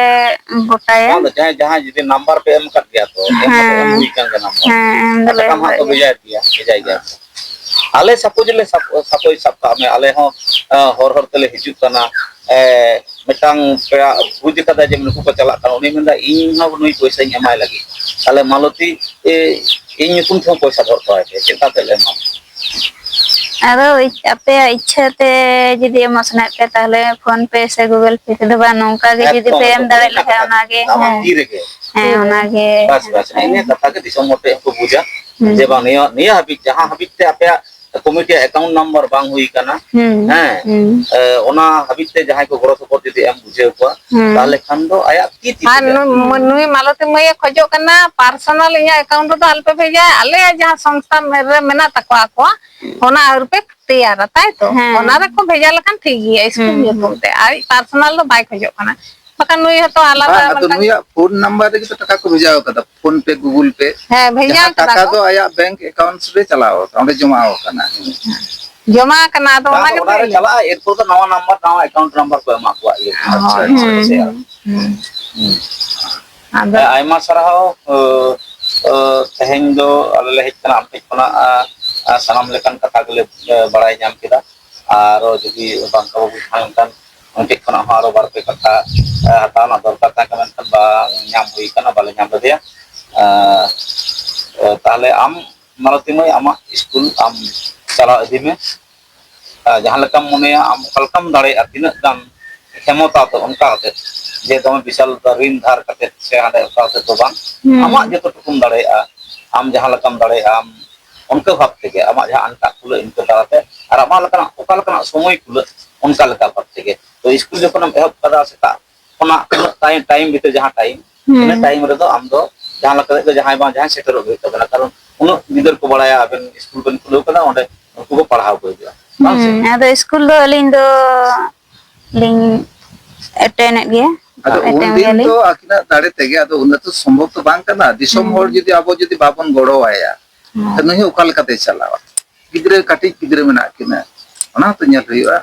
ᱜᱚᱴᱟᱭᱟ᱾ ᱵᱟᱝ ᱫᱚ ᱡᱟᱦᱟᱸᱭ, ᱡᱟᱦᱟᱸᱭ ᱡᱩᱫᱤ ᱱᱟᱢᱵᱟᱨ ᱯᱮ ᱮᱢ ᱟᱠᱟᱫ ᱜᱮᱭᱟ ᱛᱚ, ᱮᱢ ᱢᱟᱛᱚ ᱮᱢ ᱦᱮᱸ᱾ ᱦᱩᱭ ᱟᱠᱟᱱ ᱜᱮ ᱱᱟᱢᱵᱟᱨ᱾ ᱦᱮᱸ, ᱮᱢ ᱫᱚᱞᱮ ᱥᱟᱠᱟᱢ ᱮᱢ ᱦᱟᱸᱜ ᱠᱟᱜ ᱠᱚ ᱜᱮᱭᱟ᱾ ᱵᱷᱮᱡᱟᱭᱮᱫ ᱜᱮᱭᱟ, ᱵᱷᱮᱡᱟᱭ ᱜᱮᱭᱟ ᱠᱚ᱾ ᱟᱞᱮ ᱥᱟᱯᱳᱡᱽ ᱞᱮ ᱥᱟᱯ-, ᱥᱟᱯᱳᱡᱽ ᱥᱟᱵ ᱠᱟᱜ ᱢᱮ, ᱟᱞᱮ ᱦᱚᱸ, ᱮᱸ, ᱦᱚᱨ ᱦᱚᱨ ᱛᱮᱞᱮ ᱦᱤᱡᱩᱜ ᱠᱟᱱᱟ, ᱮᱸ, ᱢᱤᱫᱴᱟᱝ ᱯᱮᱲᱟ ᱵᱩᱡᱽ ᱠᱟᱫᱟ ᱡᱮ ᱱᱩᱠᱩ ᱠᱚ ᱪᱟᱞᱟᱜ ᱠᱟᱱᱟ, ᱩᱱᱤ ᱢᱮᱱᱫᱟ, "ᱤᱧ ᱦᱚᱸ ᱱᱩᱭ ᱯᱚᱭᱥᱟᱧ ᱮᱢᱟᱭ ᱞᱟᱹᱜᱤᱫ, ᱛᱟᱦᱞᱮ ᱢᱟᱞᱚᱛᱤ, ᱮ, ᱤᱧ ᱧᱩᱛᱩᱢ ᱛᱮᱦᱚᱸ ᱯᱚᱭᱥᱟ ᱫᱚᱦᱚ ᱦᱚᱴᱚ ᱟᱭ ᱯᱮ, ᱪᱮᱫ ᱞᱮᱠᱟ ᱛᱮᱞᱮ ᱮᱢᱟ?" ᱟᱫᱚ ᱤᱪ-, ᱟᱯᱮᱭᱟᱜ ᱤᱪᱪᱷᱟᱹ ᱛᱮ ᱡᱩᱫᱤ ᱮᱢᱚᱜ ᱥᱟᱱᱟᱭᱮᱫ ᱯᱮ, ᱛᱟᱦᱞᱮ ᱯᱷᱳᱱ ᱯᱮ ᱥᱮ ᱜᱩᱜᱩᱞ ᱯᱮ ᱛᱮᱫᱚ ᱵᱟᱝ, ᱱᱚᱝᱠᱟ ᱜᱮ ᱡᱩᱫᱤ ᱮᱠᱫᱚᱢ, ᱯᱮ ᱮᱢ ᱮᱠᱫᱚᱢ, ᱫᱟᱲᱮᱭᱟᱜ ᱚᱱᱟ ᱞᱮᱠᱷᱟᱱ ᱠᱟᱛᱷᱟ ᱚᱱᱟ ᱜᱮ, ᱟᱢᱟᱜ ᱦᱮᱸ᱾ ᱛᱤ ᱨᱮᱜᱮ᱾ ᱦᱮᱸ, ᱚᱱᱟ ᱜᱮ᱾ ᱵᱟᱥ, ᱵᱟᱥ, ᱱᱮᱜᱼᱮ ᱱᱤᱭᱟᱹ ᱠᱟᱛᱷᱟ ᱜᱮ ᱫᱤᱥᱚᱢ ᱦᱚᱲ ᱴᱷᱮᱱ ᱠᱚ ᱵᱩᱡᱟ, ᱦᱩᱸ᱾ ᱡᱮ ᱵᱟᱝ, ᱱᱤᱭᱟᱹ, ᱱᱤᱭᱟᱹ ᱦᱟᱹᱵᱤᱡ, ᱡᱟᱦᱟᱸ ᱦᱟᱹᱵᱤᱡ ᱛᱮ ᱟᱯᱮᱭᱟᱜ ᱠᱚᱢᱤᱴᱤᱭᱟᱜ ᱮᱠᱟᱣᱩᱱᱴ ᱱᱟᱢᱵᱟᱨ ᱵᱟᱝ ᱦᱩᱭ ᱠᱟᱱᱟ, ᱦᱩᱸ, ᱦᱮᱸ, ᱦᱩᱸ᱾ ᱮ, ᱚᱱᱟ ᱦᱟᱹᱵᱤᱡ ᱛᱮ ᱡᱟᱦᱟᱸᱭ ᱠᱚ ᱜᱚᱲᱚ ᱥᱚᱯᱚᱦᱚᱫ ᱡᱩᱫᱤ ᱮᱢ ᱵᱩᱡᱷᱟᱹᱣ ᱠᱚᱣᱟ, ᱦᱩᱸ᱾ ᱛᱟᱦᱚᱞᱮ ᱠᱷᱟᱱ ᱫᱚ ᱟᱭᱟᱜ ᱛᱤ ᱛᱤ ᱟᱨ ᱛᱮᱜᱮ᱾ ᱱᱩᱭ, ᱱᱩᱭ ᱢᱟᱞᱚᱛᱤ ᱢᱟᱹᱭᱮ ᱠᱷᱚᱡᱚᱜ ᱠᱟᱱᱟ, ᱯᱟᱨᱥᱚᱱᱟᱞ ᱤᱧᱟᱹᱜ ᱮᱠᱟᱣᱩᱱᱴ ᱨᱮᱫᱚ ᱟᱞᱚᱯᱮ ᱵᱷᱮᱡᱟᱭᱟ, ᱟᱞᱮᱭᱟᱜ ᱡᱟᱦᱟᱸ ᱥᱚᱝᱥᱛᱷᱟ ᱨᱮ ᱢᱮᱱᱟᱜ ᱛᱟᱠᱚᱣᱟ ᱟᱠᱚᱣᱟᱜ, ᱚᱱᱟ ᱟᱹᱣᱨᱤ ᱯᱮ ᱛᱮᱭᱟᱨᱟ, ᱛᱟᱭ ᱛᱚ? ᱦᱮᱸ᱾ ᱚᱱᱟ ᱨᱮᱠᱚ ᱵᱷᱮᱡᱟ ᱞᱮᱠᱷᱟᱱ ᱴᱷᱤᱠ ᱜᱮᱭᱟ, ᱥᱠᱩᱞ ᱦᱩᱸ, ᱧᱩᱛᱩᱢ ᱦᱩᱸ᱾ ᱛᱮ᱾ ᱟᱡ ᱯᱟᱨᱥᱚᱱᱟᱞ ᱫᱚ ᱵᱟᱭ ᱠᱷᱚᱡᱚᱜ ᱠᱟᱱᱟ, ᱵᱟᱠᱷᱟᱱ ᱱᱩᱭ ᱦᱚᱸᱛᱚ ᱟᱞᱟᱫᱟ ᱵᱟᱝ, ᱟᱫᱚ ᱢᱤᱫᱴᱟᱝ ᱱᱩᱭᱟᱜ ᱯᱷᱳᱱ ᱱᱟᱢᱵᱟᱨ ᱨᱮᱜᱮ ᱛᱚ ᱴᱟᱠᱟ ᱠᱚ ᱵᱷᱮᱡᱟ ᱟᱠᱟᱫᱟ, ᱯᱷᱳᱱ ᱯᱮ, ᱜᱩᱜᱩᱞ ᱯᱮ᱾ ᱦᱮᱸ, ᱵᱷᱮᱡᱟ ᱡᱟᱦᱟᱸ ᱠᱟᱫᱟ ᱴᱟᱠᱟ ᱠᱚ᱾ ᱫᱚ ᱟᱭᱟᱜ ᱵᱮᱝᱠ ᱮᱠᱟᱣᱩᱱᱴ ᱨᱮ ᱪᱟᱞᱟᱣ ᱟᱠᱟᱱᱟ, ᱚᱸᱰᱮ ᱡᱚᱢᱟ ᱟᱠᱟᱱᱟ᱾ ᱡᱚᱢᱟ ᱟᱠᱟᱱᱟ, ᱟᱫᱚ ᱚᱱᱟ ᱚᱱᱟ ᱜᱮᱛᱚ ᱨᱮ ᱤᱭᱟᱹ᱾ ᱪᱟᱞᱟᱜᱼᱟ, ᱮᱨᱯᱚᱨ ᱫᱚ ᱱᱟᱣᱟ ᱱᱟᱢᱵᱟᱨ, ᱱᱟᱣᱟ ᱮᱠᱟᱣᱩᱱᱴ ᱱᱟᱢᱵᱟᱨ ᱠᱚ ᱮᱢᱟ ᱠᱚᱣᱟ, ᱤᱭᱟᱹ᱾ ᱟᱪᱪᱷᱟ, ᱦᱳᱭ᱾ ᱟᱪᱪᱷᱟ, ᱦᱩᱸ, ᱟᱪᱪᱷᱟ᱾ ᱦᱩᱸ, ᱦᱩᱸ᱾ ᱟᱫᱚ ᱦᱮᱸ, ᱟᱭᱢᱟ ᱥᱟᱨᱦᱟᱣ᱾ ᱚ, ᱚ, ᱛᱮᱦᱮᱧ ᱫᱚ ᱟᱞᱮ ᱞᱮ ᱦᱮᱡ ᱠᱟᱱᱟ ᱟᱢ ᱴᱷᱮᱡ ᱠᱷᱚᱱᱟᱜ, ᱟ, ᱟ, ᱥᱟᱱᱟᱢ ᱞᱮᱠᱟᱱ ᱠᱟᱛᱷᱟ ᱜᱮᱞᱮ, ᱮ, ᱵᱟᱲᱟᱭ ᱧᱟᱢ ᱠᱮᱫᱟ᱾ ᱟᱨᱚ ᱡᱩᱫᱤ ᱵᱟᱝ ᱠᱚ ᱵᱩᱡᱽ ᱠᱷᱟᱱ ᱮᱱᱠᱷᱟᱱ ᱩᱱ ᱴᱷᱮᱡ ᱠᱷᱚᱱᱟᱜ ᱦᱚᱸ ᱟᱨᱚ ᱵᱟᱨ ᱯᱮ ᱠᱟᱛᱷᱟ, ᱮ, ᱦᱟᱛᱟᱣ ᱨᱮᱱᱟᱜ ᱫᱚᱨᱠᱟᱨ ᱛᱟᱦᱮᱸ ᱠᱟᱱᱟ, ᱢᱮᱱᱠᱷᱟᱱ ᱵᱟᱝ ᱧᱟᱢ ᱦᱩᱭ ᱠᱟᱱᱟ, ᱵᱟᱞᱮ ᱧᱟᱢ ᱞᱮᱫᱮᱭᱟ᱾ ᱮ, ᱮ, ᱛᱟᱦᱞᱮ ᱟᱢ ᱢᱟᱞᱚᱛᱤ ᱢᱟᱹᱭ, ᱟᱢᱟᱜ ᱥᱠᱩᱞ ᱟᱢ ᱪᱟᱞᱟᱣ ᱤᱫᱤ ᱢᱮ᱾ ᱟᱨ ᱡᱟᱦᱟᱸ ᱞᱮᱠᱟᱢ ᱢᱚᱱᱮᱭᱟ, ᱟᱢ ᱚᱠᱟ ᱞᱮᱠᱟᱢ ᱫᱟᱲᱮᱭᱟᱜᱼᱟ, ᱛᱤᱱᱟᱹᱜ ᱜᱟᱱ ᱠᱷᱮᱢᱚᱛᱟ ᱛᱮ, ᱚᱱᱠᱟ ᱠᱟᱛᱮ, ᱡᱮ ᱫᱚᱢᱮ ᱵᱤᱥᱟᱞ ᱨᱤᱱ ᱫᱷᱟᱨ ᱠᱟᱛᱮ ᱥᱮ ᱦᱟᱸᱰᱮ ᱚᱱᱠᱟ ᱠᱟᱛᱮ ᱫᱚ ᱵᱟᱝ, ᱦᱩᱸ᱾ ᱟᱢᱟᱜ ᱡᱚᱛᱚ ᱴᱩᱠᱩᱢ ᱫᱟᱲᱮᱭᱟᱜᱼᱟ, ᱟᱢ ᱡᱟᱦᱟᱸ ᱞᱮᱠᱟᱢ ᱫᱟᱲᱮᱭᱟᱜᱼᱟ, ᱟᱢ ᱚᱱᱠᱟ ᱵᱷᱟᱵᱽ ᱛᱮᱜᱮ ᱟᱢᱟᱜ ᱡᱟᱦᱟᱸ ᱟᱱᱴᱟᱜ ᱠᱩᱞᱟᱹᱜ ᱤᱱᱠᱟᱹ ᱫᱷᱟᱨᱟᱛᱮ, ᱟᱨ ᱟᱢᱟᱜ ᱞᱮᱠᱟᱱᱟᱜ ᱚᱠᱟ ᱞᱮᱠᱟᱱᱟᱜ ᱥᱚᱢᱚᱭ ᱠᱩᱞᱟᱹᱜ ᱚᱱᱠᱟ ᱞᱮᱠᱟ ᱵᱷᱟᱵᱽ ᱛᱮᱜᱮ᱾ ᱛᱚ, ᱥᱠᱩᱞ ᱡᱚᱠᱷᱚᱱᱮᱢ ᱮᱦᱚᱵ ᱠᱟᱫᱟ ᱥᱮᱛᱟᱜ ᱠᱷᱚᱱᱟᱜ ᱩᱱᱟᱹᱜ ᱴᱟᱭᱤᱢ, ᱴᱟᱭᱤᱢ ᱵᱷᱤᱛᱤᱨ ᱡᱟᱦᱟᱸ ᱴᱟᱭᱤᱢ, ᱦᱩᱸ᱾ ᱤᱱᱟᱹ ᱴᱟᱭᱤᱢ ᱨᱮᱫᱚ ᱟᱢ ᱫᱚ ᱡᱟᱦᱟᱸ ᱞᱮᱠᱟ ᱠᱟᱛᱮ ᱜᱮ ᱡᱟᱦᱟᱸᱭ ᱵᱟᱝ ᱡᱟᱦᱟᱸᱭ ᱥᱮᱴᱮᱨᱚᱜ ᱦᱩᱭᱩᱜ ᱛᱟᱵᱮᱱᱟ, ᱠᱟᱨᱚᱱ ᱩᱱᱟᱹᱜ ᱜᱤᱫᱟᱹᱨ ᱠᱚ ᱵᱟᱲᱟᱭᱟ ᱟᱵᱮᱱ ᱥᱠᱩᱞ ᱵᱮᱱ ᱠᱷᱩᱞᱟᱹᱣ ᱠᱟᱫᱟ, ᱚᱸᱰᱮ ᱩᱱᱠᱩ ᱠᱚ ᱯᱟᱲᱦᱟᱣ ᱠᱚ ᱦᱤᱡᱩᱜᱼᱟ, ᱵᱟᱝ ᱥᱮ? ᱦᱩᱸ, ᱟᱫᱚ ᱥᱠᱩᱞ ᱫᱚ ᱟᱹᱞᱤᱧ ᱫᱚ ᱞᱤᱧ ᱮᱴᱮᱱᱮᱫ ᱜᱮᱭᱟ᱾ ᱟᱫᱚ ᱮᱴᱮᱱ ᱩᱱᱫᱤᱱ ᱜᱮᱭᱟᱞᱤᱧ᱾ ᱫᱚ ᱟᱹᱠᱤᱱᱟᱜ ᱫᱟᱲᱮ ᱛᱮᱜᱮ, ᱟᱫᱚ ᱩᱱᱟᱹᱜ ᱛᱚ ᱥᱚᱢᱵᱷᱚᱵ ᱫᱚ ᱵᱟᱝ ᱠᱟᱱᱟ᱾ ᱫᱤᱥᱚᱢ ᱦᱩᱸ᱾ ᱦᱚᱲ ᱡᱩᱫᱤ ᱟᱵᱚ ᱡᱩᱫᱤ ᱵᱟᱵᱚᱱ ᱜᱚᱲᱚ ᱟᱭᱟ, ᱦᱩᱸ᱾ ᱛᱚ ᱱᱩᱭ ᱦᱚᱸ ᱚᱠᱟ ᱞᱮᱠᱟᱛᱮᱭ ᱪᱟᱞᱟᱣᱟ? ᱜᱤᱫᱽᱨᱟᱹ, ᱠᱟᱹᱴᱤᱡ ᱜᱤᱫᱽᱨᱟᱹ ᱢᱮᱱᱟᱜ ᱠᱤᱱᱟ, ᱚᱱᱟ ᱦᱚᱸᱛᱚ ᱧᱮᱞ ᱦᱩᱭᱩᱜᱼᱟ᱾